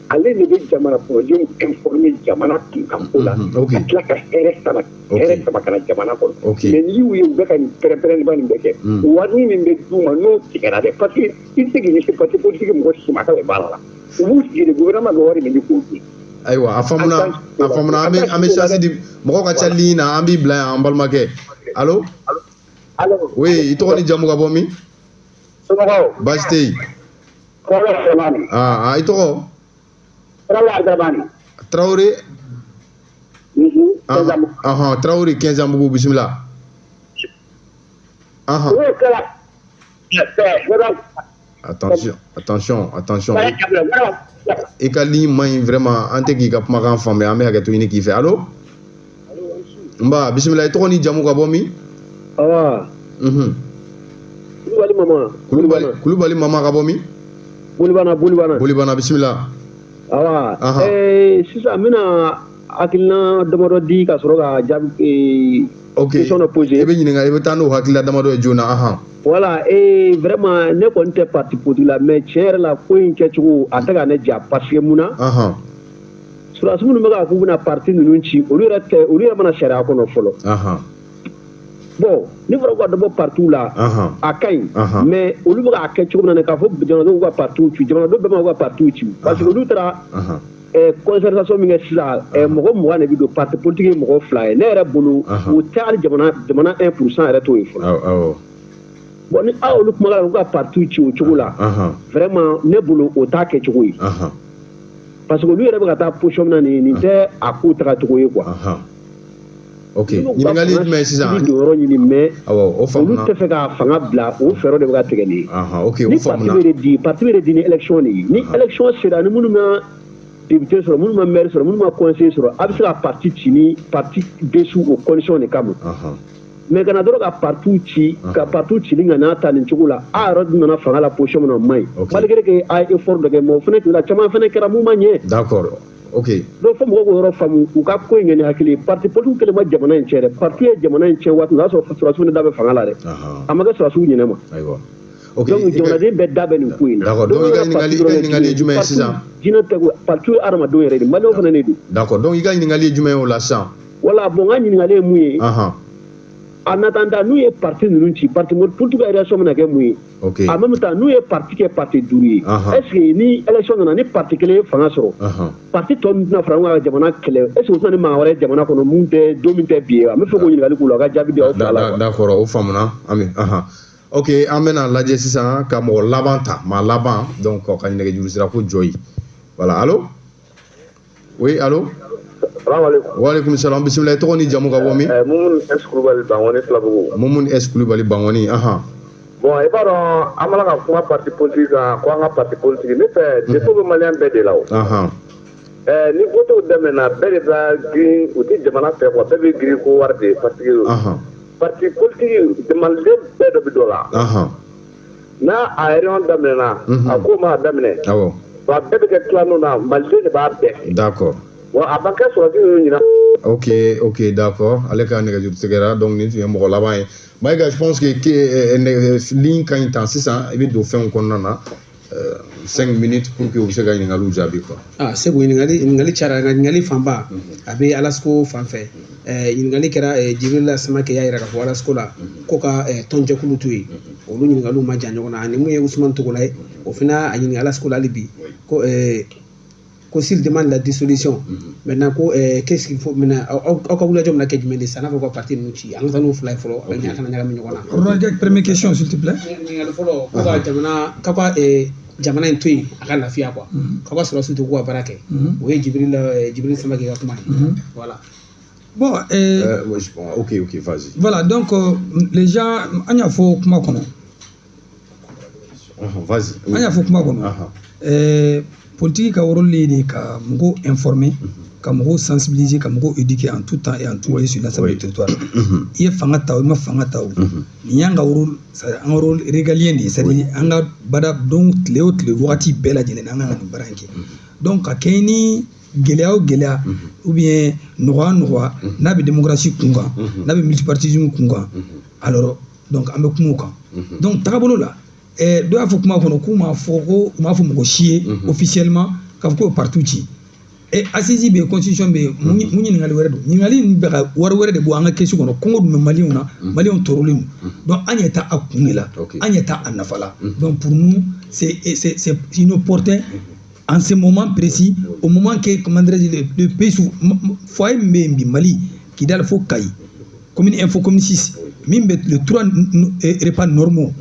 ale de bɛ jamana kɔnɔdenw informer jamana kunkan ko la, ka tila ka hɛrɛ sama, hɛrɛ sama ka na jamana kɔnɔ. Mais n'i y'u ye u bɛ ka nin pɛrɛn-pɛrɛnniba nin bɛɛ kɛ, wari min bɛ d'u ma n'o tigɛra dɛ, parce que i tɛ se k'i ɲɛsin parti politique mɔgɔ si ma k'a bɛ baara la, u b'u sigi de, gouvernement bɛ wari min di k'o dun. Ayiwa, a faamuna, a faamuna. An bɛ chance di mɔgɔw ka ca ligne na, an b'i bila yan, an balimakɛ. Allo. Allo. Oui, i tɔgɔ ni jamu ka bɔ min? Somɔgɔw. Baasi tɛ yen. Ah, i tɔgɔ? Traoré. Traoré Quinzambougou, bismillah. Attention, attention, attention. I ka ligne man ɲi vraiment, an tɛ k'i ka kumakan faamuya, an bɛ hakɛto ɲini k'i fɛ. Allo. Nba, bismillah, i tɔgɔ ni jamu ka bɔ min? Awa. Kulubali mama. Kulubali mama ka bɔ min? Bolibana, Bolibana. Bolibana, bismillah. Awa, sisan n bɛna hakilina damadɔ di ka sɔrɔ ka jaabi question dɔ poser. I bɛ ɲininka, i bɛ taa n'o hakilina damadɔ ye joona. Voilà, vraiment ne kɔni tɛ parti politique la, mais tiɲɛ yɛrɛ la, ko in kɛcogo a tɛ ka ne diya, parce que mun na? Sɔrɔdasi minnu bɛ k'a k'u bɛna parti ninnu ci, olu yɛrɛ tɛ, olu yɛrɛ mana sariya kɔnɔ fɔlɔ. Bon, ni fɔra ko ka dɔ bɔ partiw la, a ka ɲi, mais olu bɛ k'a kɛ cogo min na, k'a fɔ jamanadenw ka partiw ci, jamanadenw bɛɛ ma k'u ka partiw ci, parce que olu taara concertation min kɛ sisan, mɔgɔ 20 de bɛ don parti politique ye, mɔgɔ 2 ye. Ne yɛrɛ bolo, o tɛ hali jamana 1% yɛrɛ t'o ye fɔlɔ. Bon, ni aw olu kumakan la k'u ka partiw ci o cogo la, vraiment ne bolo o t'a kɛcogo ye, parce que olu yɛrɛ bɛ ka taa position min na nin tɛ a ko tagacogo ye quoi. Ok, ɲininkali ye jumɛn ye sisan? I bɛ don yɔrɔ ɲini, mais awɔ, o faamuna. Olu tɛ fɛ ka fanga bila, o fɛɛrɛ de bɛ ka tigɛ nin ye. Ok, o faamuna. Ni parti bɛ di ni élection de ye. Ni élection sera, ni minnu ma député sɔrɔ, minnu ma maire sɔrɔ, minnu ma conseiller sɔrɔ, a bɛ se ka parti ci ni parti dessous o condition de kama. Mais kana dɔrɔn ka parti ci, ka parti cili ka n'a ta nin cogo la, a yɛrɛ dun nana fanga la position min na, o man ɲi. Malgré que a ye effort dɔ kɛ, mais o fana tun la caman fana kɛra mun ma ɲɛ. D'accord. Ok. Donc fo mɔgɔw k'o yɔrɔ faamu, u ka ko in kɛ ni hakili ye. Parti politique kɛlen ma jamana in cɛ dɛ. Parti ye jamana in cɛ waati min, o y'a sɔrɔ sɔrɔdasiw de da bɛ fanga la dɛ. A ma kɛ sɔrɔdasiw ɲinɛ ma. Ayiwa. Ok. Donc jamanaden bɛɛ da bɛ nin ko in na. D'accord. Donc i ka ɲininkali ye jumɛn ye sisan? Jinɛ tɛ ko parti ye hadamadenw yɛrɛ de, maliyɛnw fana de don. D'accord. Donc i ka ɲininkali ye jumɛn ye o la sisan? Voilà, bon, n ka ɲininkali ye mun ye? En attendant, n'u ye parti ninnu ci, parti politique ka réaction bɛna kɛ mun ye? En même temps, n'u ye parti kɛ parti 5 ye, est ce que ni élection nana, ni parti kelen ye fanga sɔrɔ, parti tɔ ninnu tɛna fara ɲɔgɔn kan ka jamana kɛlɛ? Est ce que u tɛna ni mankan wɛrɛ ye jamana kɔnɔ mun tɛ don min tɛ bi ye? An bɛ fɛ k'o ɲininkali k'u la, u ka jaabi di aw fila la. D'accord, o faamuna. Ami. Ok, an bɛna lajɛ sisan ka mɔgɔ laban ta, maa laban, donc ka nɛgɛjuru sira ko jɔ yen. Voilà, allo. Oui, allo. Waaleykum salam, bisimilah, i tɔgɔ ni jamu ka bɔ min? Mumuni S Kulubali Bangɔni Filabugu. Mumuni S Kulubali Bangɔni, Bon, i b'a dɔn an b'a la ka kuma parti politique kan, ko an ka parti politique, ne fɛ défaut bɛ maliyɛn bɛɛ de la o. Ni vote daminɛna, bɛɛ de b'a girin, u tɛ jamana fɛ quoi, bɛɛ bɛ girin ko wari de, parce que parti politique maliden bɛɛ dɔ bɛ dɔ la. N'a a réunion daminɛna, a ko m'a daminɛ. Awɔ. Wa bɛɛ bɛ kɛ tila na, maliden de b'a bɛɛ. D'accord. Wa a ma kɛ sɔrɔdasi ninnu ɲina. Ok, d'accord. Ale ka nɛgɛjuru tigɛra, donc nin tun ye mɔgɔ laban ye. Maïga, je pense que ligne ka ɲi tan sisan, i bɛ don fɛnw kɔnɔna na. 5 minutes pour que u bɛ se ka ɲininkaliw jaabi quoi. Ah, Segu, ɲininkali cayara, nka ɲininkali fanba a bɛ Alasco fan fɛ. Ɲininkali kɛra Jibrila Samake y'a yira k'a fɔ Alasco la ko ka tɔnjɛkulu to yen, olu ɲininkaliw ma jan ɲɔgɔn na. Ani mun ye Usumani Togola ye, o fana a ɲininka Alasco la hali bi ko s'il demande la dissolution maintenant ko qu'est-ce qu'il faut maintenant, aw ka wulikajɔ bɛna kɛ jumɛn de sisan n'a fɔ ka parti ninnu ci? An ka taa n'o fila ye fɔlɔ, a kana ɲagami ɲɔgɔn na. Première question, s'il te plaît. Ɲininkali fɔlɔ, ko ka jamana k'aw ka jamana in to yen a ka lafiya quoi, k'aw ka sɔrɔdasiw to k'u ka baara kɛ. O ye Jibril Samake ka kuma ye, voilà. Bon, ok, vas-y. Voilà, donc les gens, an y'a fɔ kuma kɔnɔ. Vas-y. An y'a fɔ kuma kɔnɔ. Politique ka rôle de ka mɔgɔw informer, ka mɔgɔw sensibiliser, ka mɔgɔw éduquer en tout temps et en tout lieu sur l'ensemble du territoire. I ye fanga ta o, i ma fanga ta o, nin y'an ka rôle, an ka rôle régalien de ye, c'est à dire an ka baara don tile o tile wagati bɛɛ lajɛlen an kan ka nin baara in kɛ. Donc ka kɛɲɛ ni gɛlɛya o gɛlɛya ou bien nɔgɔya nɔgɔya n'a bɛ démocratie kun kan, n'a bɛ multipartisme kun kan, alors donc an bɛ kuma o kan. Donc tagabolo la, dɔ y'a fɔ kuma kɔnɔ k'u m'a fɔ ko u m'a fɔ mɔgɔ si ye officiellement k'a fɔ k'o parti ci. Assise bɛ yen, constitution bɛ yen, mun ɲininkali wɛrɛ don? Ɲininkali in bɛ ka wari wɛrɛ de bɔ an ka kɛsu kɔnɔ. Kɔngɔ dun bɛ maliyɛnw na, maliyɛnw tɔɔrɔlen don. Donc an ɲɛ t'a a kun de la, an ɲɛ t'a a nafa la. Donc pour nous, c'est inopportun en ce moment précis, au moment que, comment dirais-je, le pays sous foyer min bɛ yen bi, Mali, Kidal fo Kayi, commune 1 fo commune 6, min bɛ le 3 repas normaux,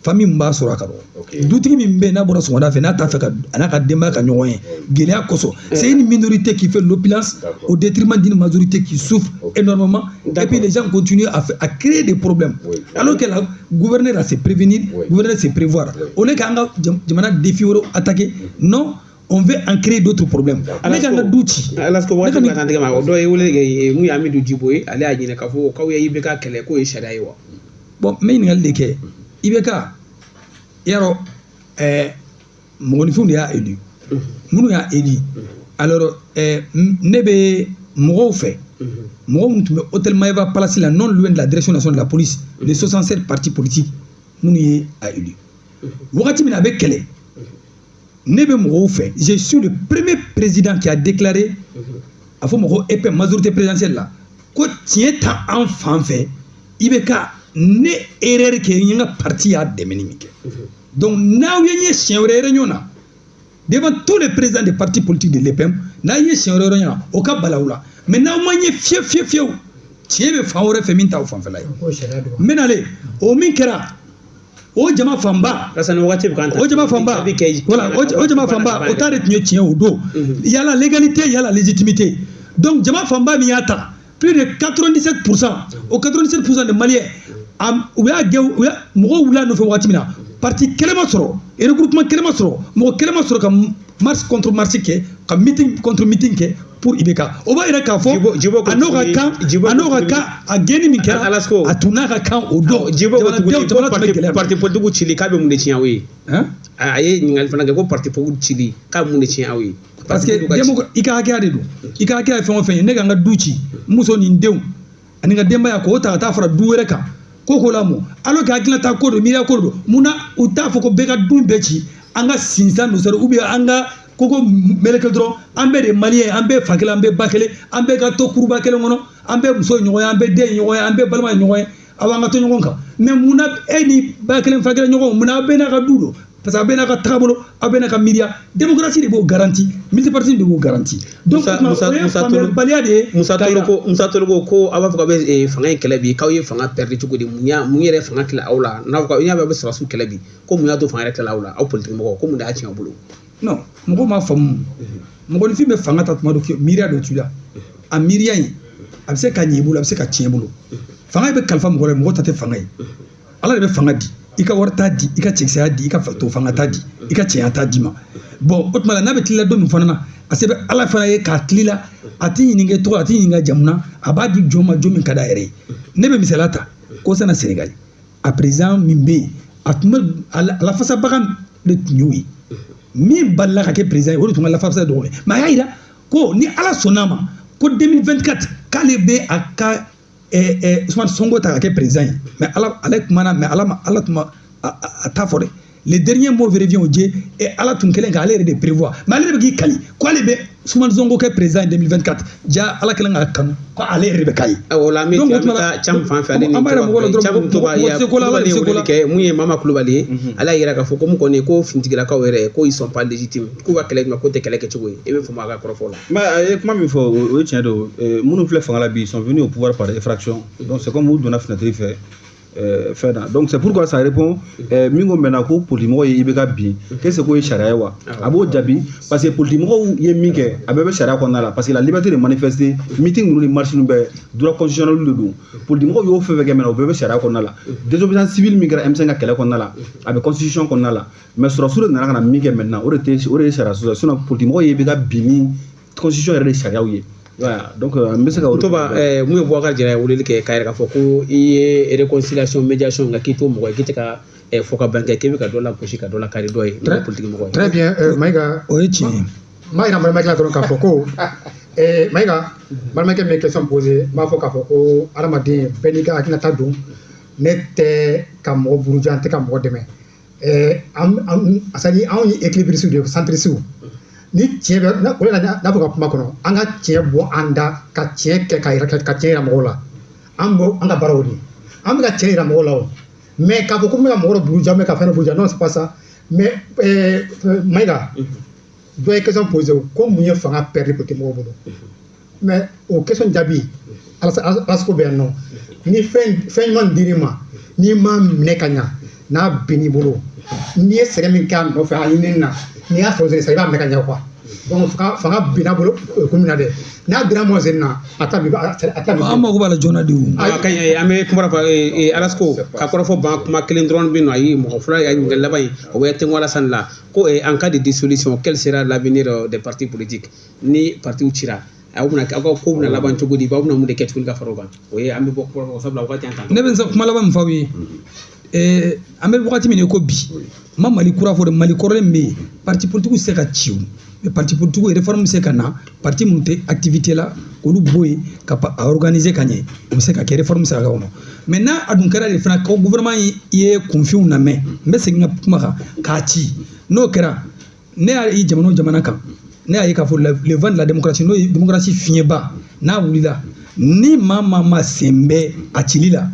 famille min b'a sɔrɔ a ka dɔgɔ, dutigi min bɛ yen n'a bɔra sɔgɔmada fɛ n'a t'a fɛ ka a n'a ka denbaya ka ɲɔgɔn ye gɛlɛya kosɔn, c'est une minorité qui fait l'opulence au détriment d'une majorité qui souffre énormément. Et puis les gens continuent à créer des problèmes, alors que la gouverner là, c'est prévenir, gouverner, c'est prévoir. Au lieu k'an ka jamana défi wɛrɛw attaquer, non, on veut en créer d'autres problèmes. Ne ka n ka du ci. Alasko, waati min ka tigɛ ma, o dɔ ye wele kɛ mun ye Amidu Jibo ye, ale y'a ɲininka k'a fɔ k'aw ye IBK kɛlɛ k'o ye sariya ye wa? Bon, n bɛ ɲininkali de kɛ. IBK, yarɔ, mɔgɔninfinw de y'a élu, minnu y'a élu, alors ne bɛ mɔgɔw fɛ, mɔgɔ minnu tun bɛ hôtel Maeva Palace la, non loin de la direction nationale de la police, les 67 partis politiques minnu ye a élu wagati min na a bɛ kɛlɛ, ne bɛ mɔgɔw fɛ. Je suis le premier président qui a déclaré, a fɔ mɔgɔw EP majorité présidentielle la, ko tiɲɛ ta an fan fɛ, IBK ne erreur kɛ, n ka parti y'a dɛmɛ ni min kɛ. Donc n'aw ye n ye siɲɛ wɛrɛ réunion na devant tous les présidents des partis politiques de l'EPM, n'a ye siɲɛ wɛrɛ réunion na, o ka balawu la. Mais n'aw ma n ye fiyewu fiyewu fiyewu, tiɲɛ bɛ fan wɛrɛ fɛ min t'aw fanfɛla ye. N bɛ nalen o min kɛra, o jama fanba, o jama fanba, voilà, o jama fanba, o ta de tun ye tiɲɛ o don. Il y a la légalité, il y a la légitimité. Donc jama fanba min y'a ta, plus de 97%, o 97% de Maliens, u y'a gɛn, u y'a mɔgɔw wulila nɔfɛ waati min na, parti kelen ma sɔrɔ, regroupement kelen ma sɔrɔ, mɔgɔ kelen ma sɔrɔ ka marche contre marche kɛ, ka meeting contre meeting kɛ pour IBK. O b'a yira k'a fɔ a n'o ka kan, a n'o ka kan, a gɛnni min kɛra, a tun n'a ka kan o don. Jibo ko tuguni ko parti politique cili k'a bɛ mun de tiɲɛ aw ye? A ye ɲininkali fana kɛ ko parti politique cili k'a bɛ mun de tiɲɛ aw ye? Parce que i ka hakɛya de don, i ka hakɛya ye fɛn o fɛn ye, ne ka n ka du ci, n muso ni n denw ani n ka denbaya, k'o ta ka taa fara du wɛrɛ kan ko lamɔ, alors que hakilina ta ko don, miiriya ko don. Munna u t'a fɔ ko bɛɛ ka du bɛɛ ci, an ka sinsan don sari, ou bien an ka koko meleke dɔrɔn, an bɛɛ de maliyɛn, an bɛɛ fa kelen, an bɛɛ ba kelen, an bɛɛ ka to kuruba kelen kɔnɔ, an bɛɛ muso ye ɲɔgɔn ye, an bɛɛ den ye ɲɔgɔn ye, an bɛɛ balima ye ɲɔgɔn ye, aw an ka to ɲɔgɔn kan. Mais munna e ni ba kelen fa kelen ɲɔgɔn, munna aw bɛɛ n'a ka du don? Parce que aw bɛɛ n'a ka tagabolo, aw bɛɛ n'a ka miiriya. Démocratie de b'o garanti, multipartisme de b'o garanti. Donc o ye faamuyalibaliya de ye. Musa Tologo ko aw b'a fɔ k'aw bɛ fanga in kɛlɛ bi, k'aw ye fanga perdre cogo di? Mun yɛrɛ fanga kɛlɛ aw la? N'a fɔ n'a bɛ sɔrɔdasiw kɛlɛ bi, ko mun y'a to fanga yɛrɛ kɛlɛ aw la, aw politique mɔgɔw, ko mun de y'a tiɲɛ aw bolo? Non, mɔgɔw m'a faamu. Mɔgɔninfin bɛ fanga ta tuma dɔ, miiriya dɔ t'u la. A miiriya in, a bɛ se ka ɲɛ i bolo, a bɛ se ka tiɲɛ i bolo. Fanga bɛ kalifa mɔgɔ la, mɔgɔ ta tɛ fanga ye. Ala de bɛ fanga di. I ka wari t'a di, i ka cɛkisɛya di, i ka to fanga t'a di, i ka cɛya t'a di ma. Bon, o tuma la n'a bɛ tilala don min fana na, a sɛbɛn Ala fana ye k'a tilala, a t'i ɲininka tɔgɔ, a t'i ɲininka jamu na, a b'a di jɔn ma, jɔn min ka d'a yɛrɛ ye. Ne bɛ misaliya ta ko sanna Sénégal, a président min bɛ yen, a tun bɛ a lafasabaga de tun y'o ye. Min balila ka kɛ président ye, o de tun ka lafasa dɔgɔ ye. Mais a y'a yira ko ni Ala sɔnn'a ma ko 2024 k'ale bɛ a ka Ousmane Sonko ta ka kɛ président ye. Mais Ala, ale kumana, mais Ala ma, Ala tun ma a t'a fɔ dɛ. Le dernier mot revient au Dieu et Ala tun kɛlen k'ale yɛrɛ de prévoir. Mais ale de bɛ k'i kali ko ale bɛ Ousmane Sonko kɛ président en 2024, ja Ala kɛlen k'a kanu ko ale yɛrɛ de bɛ k'a ye. Awɔ, la an bɛ taa Cam fan fɛ, ale ni Cam Toba ye weleli kɛ mun ye Mama Kulubali ye, ale y'a yira k'a fɔ ko mun kɔni ko finitigilakaw yɛrɛ ko ils sont pas légitimes, k'u ka kɛlɛ ko tɛ kɛlɛ kɛcogo ye, e bɛ faamu a ka kɔrɔfɔ la. Mais a ye kuma min fɔ, o ye tiɲɛ don. Minnu filɛ fanga la bi, ils sont venus au pouvoir par effraction, donc c'est comme u donna fenêtre fɛ. Fɛn na, donc c'est pourquoi ça répond min ko maintenant ko politique mɔgɔw ye IBK bin, qu'est-ce que ye sariya ye wa? A b'o jaabi, parce que politique mɔgɔw ye min kɛ, a bɛɛ bɛ sariya kɔnɔna la, parce que la liberté de manifester, meeting ninnu ni marche ninnu bɛɛ droit constitutionnel de don. Politique mɔgɔw y'o fɛn fɛn kɛ maintenant, o bɛɛ bɛ sariya kɔnɔna la. Désobéissance civile min kɛra M5 ka kɛlɛ kɔnɔna la, a bɛ constitution kɔnɔna la. Mais sɔrɔsiw de nana ka na min kɛ maintenant, o de tɛ, o de ye sariya sɔsɔ. Sinon politique mɔgɔw ye IBK bin ni constitution yɛrɛ de sariyaw ye. Voilà, donc n bɛ se ka o. Toba, mun ye Boubacar Jara ye weleli kɛ k'a yɛrɛ k'a fɔ ko i ye réconciliation médiation nka k'i t'o mɔgɔ ye, k'i tɛ ka fɔ ka ban kɛ, k'i bɛ ka dɔ la gosi ka dɔ la kari dɔ ye n'o ye politique mɔgɔ ye. Très bien, Maïga. O ye tiɲɛ ye. N b'a yira n balimakɛ la dɔrɔn k'a fɔ ko Maïga, balimakɛ min ye question posé, n b'a fɔ k'a fɔ ko hadamaden bɛɛ n'i ka hakilinata don. Ne tɛ ka mɔgɔ buruja, n tɛ ka mɔgɔ dɛmɛ. C'est à dire anw ye équilibriste de ye, centriste. Ni tiɲɛ bɛ o de la, n'a fɔ ka kuma kɔnɔ, an ka tiɲɛ bɔ an da ka tiɲɛ kɛ ka yira, ka tiɲɛ yira mɔgɔw la. An b'o an ka baara o de ye, an bɛ ka tiɲɛ yira mɔgɔw la o. Mais k'a fɔ ko n bɛ ka mɔgɔ dɔ buruja, n bɛ ka fɛn dɔ buruja, non, c'est pas ça. Mais Maïga, dɔ ye question posé ko mun ye fanga perdre politique mɔgɔw bolo. Mais o question jaabi, Alasiko bɛ yan nɔ. Ni fɛn fɛn ɲuman dir'i ma, n'i m'a minɛ ka ɲa, n'a binn'i bolo, n'i ye sɛgɛn min kɛ a nɔfɛ a ɲinini na, n'i y'a sɔrɔ sisan, i b'a minɛ ka ɲɛ quoi. Donc fanga binna bolo kun min na dɛ, n'a binna mɔgɔ sen na, a ta bi a ta bi. An mago b'a la joona de o. A ka ɲi, an bɛ kuma fɔ Alasiko ka kɔrɔfɔ ban kuma kelen dɔrɔn bɛ yen nɔ. Ayi, mɔgɔ fila ya ɲininkali laban ye, o bɛ Tengo Alassane la ko en cas de dissolution, quel sera l'avenir des partis politiques? Ni partiw cira, aw bɛna aw ka ko bɛna laban cogo di? Aw bɛna mun de kɛ tuguni ka fara o kan? O ye an bɛ bɔ kuma sabula wagati an Ne bɛ kuma laban min fɔ aw ye, an bɛ wagati min na ko bi, n ma Mali kura fɔ dɛ, Mali kɔrɔlen min bɛ yen, parti politique tɛ se ka ci o, mais parti politique réforme bɛ se ka na, parti minnu tɛ activité la, k'olu bɔ yen ka a organiser ka ɲɛ, o bɛ se ka kɛ, réforme bɛ se ka kɛ o kɔnɔ. Mais n'a a dun kɛra de fana ko gouvernement ye kunfinw lamɛn, n bɛ segin n ka kuma kan k'a ci, n'o kɛra, ne y'a ye jamana o jamana kan, ne y'a ye k'a fɔ le vent de la démocratie, n'o ye démocratie fiɲɛba, n'a wulila, ni maa maa ma sen bɛ a cili la,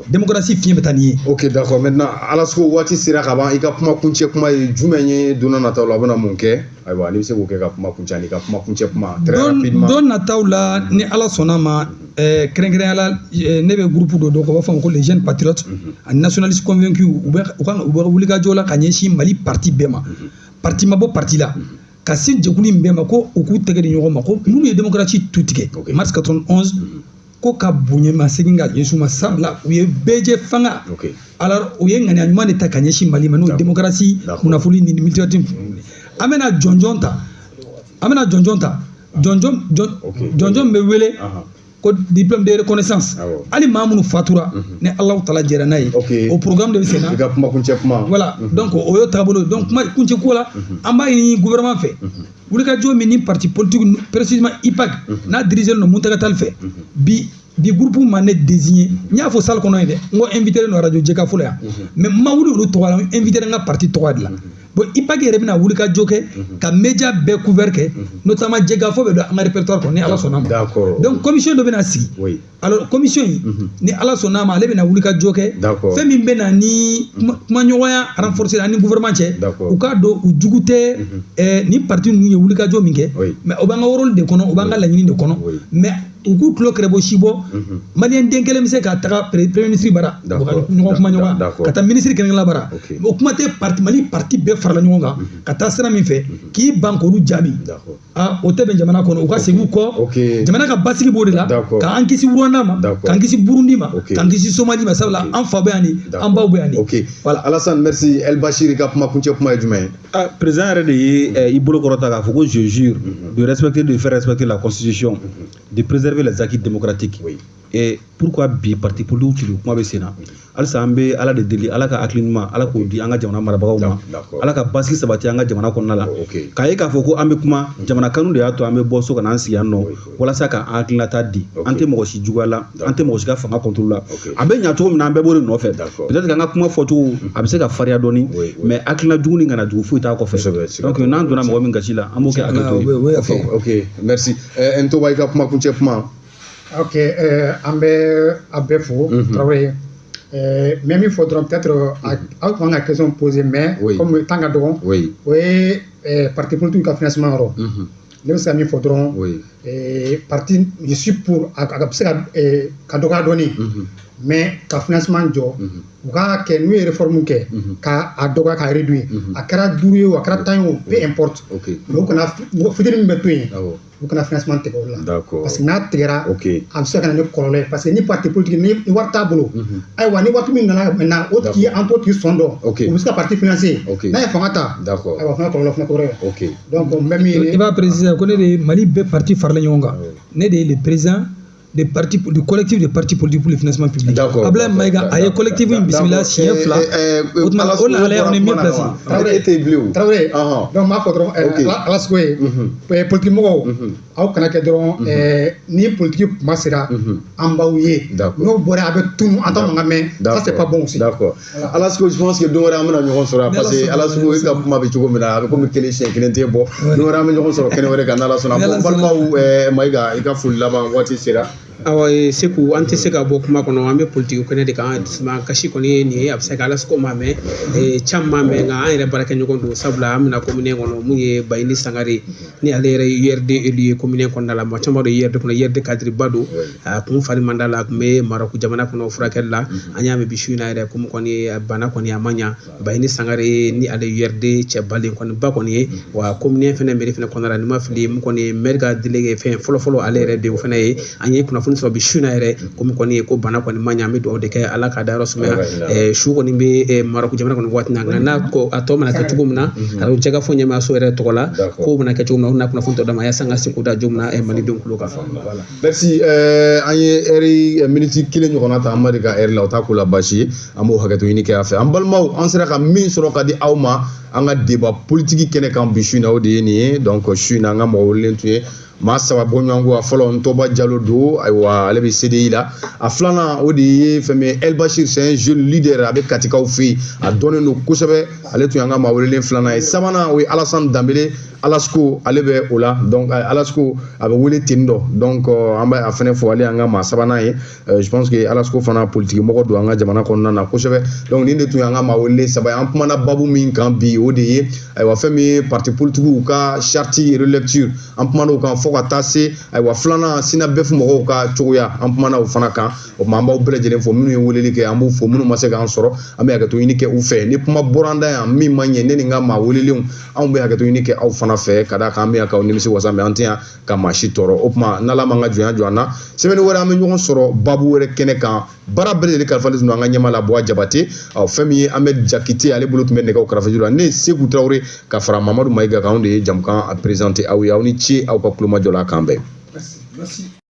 démocratie fiɲɛ bɛ taa n'i ye. Ok, d'accord. Maintenant, Alasiko, waati sera ka ban, i ka kuma kuncɛ kuma ye jumɛn ye? Don nataw la, a bɛna mun kɛ? Ayiwa, n'i bɛ se k'o kɛ ka kuma kuncɛ ani ka kuma kuncɛ kuma très rapidement. Don nataw la, ni Ala sɔnna ma, kɛrɛnkɛrɛnnenya la, ne bɛ groupe dɔ dɔn, u b'a fɔ a ma ko les jeunes patriotes ani nationalistes convaincus. U bɛ wulikajɔ la ka ɲɛsin Mali parti bɛɛ ma, parti ma bɔ parti la, ka se jɛkulu in bɛɛ ma ko u k'u tɛgɛ di ɲɔgɔn ma, ko minnu ye démocratie tu tigɛ mars 91, ko ka bonya ma segin ka ɲɛsin u ma, sabula u ye bɛɛjɛ fanga. Alors u ye ŋaniya ɲuman de ta ka ɲɛsin Mali ma, n'o ye démocratie kunnafoni ni multilatéral. An bɛna jɔnjɔn ta, an bɛna jɔnjɔn ta, jɔnjɔn jɔnjɔn bɛ wele ko diplôme de reconnaissance. Hali maa minnu fatura, ni Alahu taala jɛra n'a ye, o programme de bɛ sen na. I ka kuma kuncɛ kuma. Voilà, donc o y'o taabolo ye. Donc kuma kuncɛ ko la, an b'a ɲini gouvernement fɛ, wulikajɔ min ni parti politique, précisément IPAC n'a dirigé don Mountaga Tall fɛ, bi bi groupe ma ne désigné, n y'a fɔ salle kɔnɔ yen dɛ, n ko invité don radio Jɛkafɔ la yan, mais n ma wuli olu tɔgɔ la, n invité n ka parti tɔgɔ de la. Bon, IPAC yɛrɛ bɛna wulikajɔ kɛ ka média bɛɛ couvert kɛ, notamment Jɛkafɔ bɛ don an ka répertoire kɔnɔ ni Ala sɔnna ma. Donc commission dɔ bɛna sigi. Alors commission in, ni Ala sɔnna ma, ale bɛna wulikajɔ kɛ fɛn min bɛ na ni kumaɲɔgɔnya renforcer ani gouvernement cɛ, u k'a dɔn u jugu tɛ ni parti ninnu ye wulikajɔ min kɛ, mais o b'an ka rôle de kɔnɔ, o b'an ka laɲini de kɔnɔ. Mais u k'u tulo kɛrɛ bɔ si bɔ, maliyɛn den kelen bɛ se ka taga premier ministre bara ɲɔgɔn kuma ɲɔgɔn, ka taa ministre kelen kelen bara, o kuma tɛ. Parti Mali parti bɛɛ farala ɲɔgɔn kan ka taa sira min fɛ k'i ban k'olu jaabi, ah, o tɛ bɛn jamana kɔnɔ. U ka segin u kɔ, jamana ka basigi b'o de la, k'an kisi Rwanda ma, k'an kisi Burundi ma, k'an kisi Somali ma, sabula an fa bɛ yan de, an baw bɛ yan de. Ok, voilà, Alassane, merci. El Bachir, i ka kuma kuncɛ kuma ye jumɛn ye? Ah, président yɛrɛ de ye i bolo kɔrɔta k'a fɔ ko je jure de respecter, de faire respecter la constitution, de préserver les acquis démocratiques. Et pourquoi bi parti politique cili kuma bɛ sen na? Halisa an bɛ Ala de deli, Ala ka hakili ɲuman, Ala k'o di an ka jamana marabagaw ma, Ala ka basigi sabati an ka jamana kɔnɔna la. K'a ye k'a fɔ ko an bɛ kuma jamana kanu de y'a to an bɛ bɔ so ka n'an sigi yan nɔ walasa ka an hakilinata di. An tɛ mɔgɔ si juguya la, an tɛ mɔgɔ si ka fanga contre la. A bɛ ɲa cogo min na, an bɛɛ b'o de nɔfɛ. Peut-être qu'an ka kuma fɔcogo a bɛ se ka farinya dɔɔni, mais hakilina jugu ni ŋana jugu foyi t'a kɔfɛ. Donc n'an donna mɔgɔ min gasi la, an b'o kɛ hakɛto ye. Ok, merci. Ntoba, i ka kuma kuncɛ kuma. Ok, an bɛ a bɛɛ fo, Traoré. Mais min fɔ dɔrɔn, peut-être aw tun kan ka question poser, mais comme temps ka dɔgɔ, o ye parti politique ka financement yɔrɔ. Ne bɛ se ka min fɔ dɔrɔn, parti, je suis pour a ka se ka dɔgɔya dɔɔni, mais ka financement jɔ, u k'a kɛ n'u ye réforme kɛ ka a dɔgɔya, ka réduire. A kɛra 5 ye o, a kɛra 10 ye o, peu importe, mais u kana fitinin min bɛ to yen, u kana financement tigɛ o la. Parce que n'a tigɛra, a bɛ se ka na ni kɔlɔlɔ ye, parce que ni parti politique ni wari t'a bolo, ayiwa, ni waati min nana maintenant, o tigi an t'o tigi sɔn dɔn, u bɛ se ka parti financer n'a ye fanga ta, ayiwa, fana kɔlɔlɔ fana kɔrɔ ye. Donc n bɛ min i b'a préciser ko ne de ye Mali bɛɛ parti faralen ɲɔgɔn kan, ne de ye le président des partis, du collectif des partis politiques pour le financement public. Ablaye Maïga a ye collectif in bisimila siɲɛ 2. O tuma o lahalaya, on est mieux placé. Traoré, donc n b'a fɔ dɔrɔn, Alasko ye politique mɔgɔw, aw kana kɛ dɔrɔn ni politique kuma sera an b'aw ye, n'o bɔra a bɛ tunu, an t'aw mankan mɛn, ça c'est pas bon aussi. D'accord. Alasko, je pense que don wɛrɛ an bɛna ɲɔgɔn sɔrɔ yan, parce que Alasko, e ka kuma bɛ cogo min na, a bɛ komi kelen siɲɛ kelen tɛ bɔ. Don wɛrɛ an bɛ ɲɔgɔn sɔrɔ kɛnɛ wɛrɛ kan, n'Ala sɔnna. Bon, balimaw, Maïga, i ka foli laban waati sera. Awa, Seku, an tɛ se ka bɔ kuma kɔnɔ, an bɛ politiki kɛnɛ de kan. Kasi kɔni ye nin ye, a bɛ se ka Alasko ma mɛn, caman ma mɛn, nka an yɛrɛ baarakɛɲɔgɔn don, sabula an bɛna commune kɔnɔ mun ye Bayini Sangare ni ale yɛrɛ ye URD élu ye commune kɔnɔna la. Mɔgɔ caman b'a dɔn URD kɔnɔ, URD cadre ba don, a kun fari man d'a la, a kun bɛ Marɔku jamana kɔnɔ furakɛli la. An y'a mɛn bi su in na yɛrɛ, komi kɔni bana kɔni a ma ɲa. Bayini Sangare ni ale URD cɛbalen kɔni ba kɔni ye, wa commune fɛnɛ mairie fɛnɛ kɔnɔna la, ni ma fili, mun kɔni ye maire ka délégué fɛn fɔlɔ-fɔlɔ, ale yɛrɛ de o fɛnɛ ye. An ye kunnafoni sɔrɔ bi su in na yɛrɛ, komi kɔni ye ko bana kɔni ma ɲa, an bɛ dugawu de kɛ Ala k'a dayɔrɔ sumaya. Su kɔni bɛ Marɔku jamana kɔnɔ waati na, nka n'a ko a tɔ mana kɛ cogo min na, arajo Jɛkafɔ ɲɛmaayaso yɛrɛ tɔgɔ la, kow mana kɛ cogo min na, u bɛna kunnafoni tɔ d'a ma yaasa an ka se k'o da cogo min na malidenw tulo kan. Merci. An ye heure minute kelen ɲɔgɔnna ta an ma de ka heure la, o t'a ko la baasi ye, an b'o hakɛto ɲini kɛ a fɛ. An balimaw, an sera ka min sɔrɔ ka di aw ma an ka débat politique kɛnɛ kan bi su in na, o de ye nin ye. Donc su in na, an ka mɔgɔ welelen tun ye maa 3 bɔɲɔgɔnko. A fɔlɔ, Ntɔba Jalo don, ayiwa, ale bɛ CDI la. A filanan, o de ye fɛn min ye El Bachir, c'est un jeune leader, a bɛ Katikaw fɛ yen, a dɔnnen don kosɛbɛ, ale tun y'an ka maa welelen filanan ye. Sabanan, o ye Alassane Danbele, Alasko, ale bɛ o la. Donc Alasko a bɛ wele ten dɔ, donc an bɛ a fɛnɛ fɔ, ale y'an ka maa sabanan ye. Je pense que Alasko fana politique mɔgɔ don an ka jamana kɔnɔna na kosɛbɛ. Donc nin de tun y'an ka maa welelen 3 ye. An kumana babu min kan bi, o de ye ayiwa fɛn min ye parti politique ka charte relecture, an kumana o kan fo ka taa se ayiwa filanan SYNABEF mɔgɔw ka cogoya, an kumana o fana kan. O tuma an b'aw bɛɛ lajɛlen fo, minnu ye weleli kɛ an b'u fo, minnu ma se k'an sɔrɔ an bɛ hakɛto ɲini kɛ u fɛ. Ni kuma bɔra an da yan min ma ɲɛ, ne ni n ka maa welelenw, anw bɛ hakɛto ɲini kɛ aw fana fɛ, ka d'a kan an bɛ yan k'aw nimisi wasa, mɛ an tɛ yan ka maa si tɔɔrɔ. O tuma n'Ala m'an ka jɔnya jɔ an na, semaine wɛrɛ an bɛ ɲɔgɔn sɔrɔ babu wɛrɛ kɛnɛ kan. Baara bɛɛ lajɛlen kalifalen don an ka ɲɛmaa la, Buwa Jabate. Ɔ fɛn min ye an bɛ Jakite, ale bolo tun bɛ nɛgɛw kɛrɛfɛ la. Ne ye Seku Tarawele ka fara Mamadu Mayiga kan, anw de ye jamukan présenté aw ye. Aw ni ce aw ka kulomajɔ la, k'an bɛn. Merci. Merci.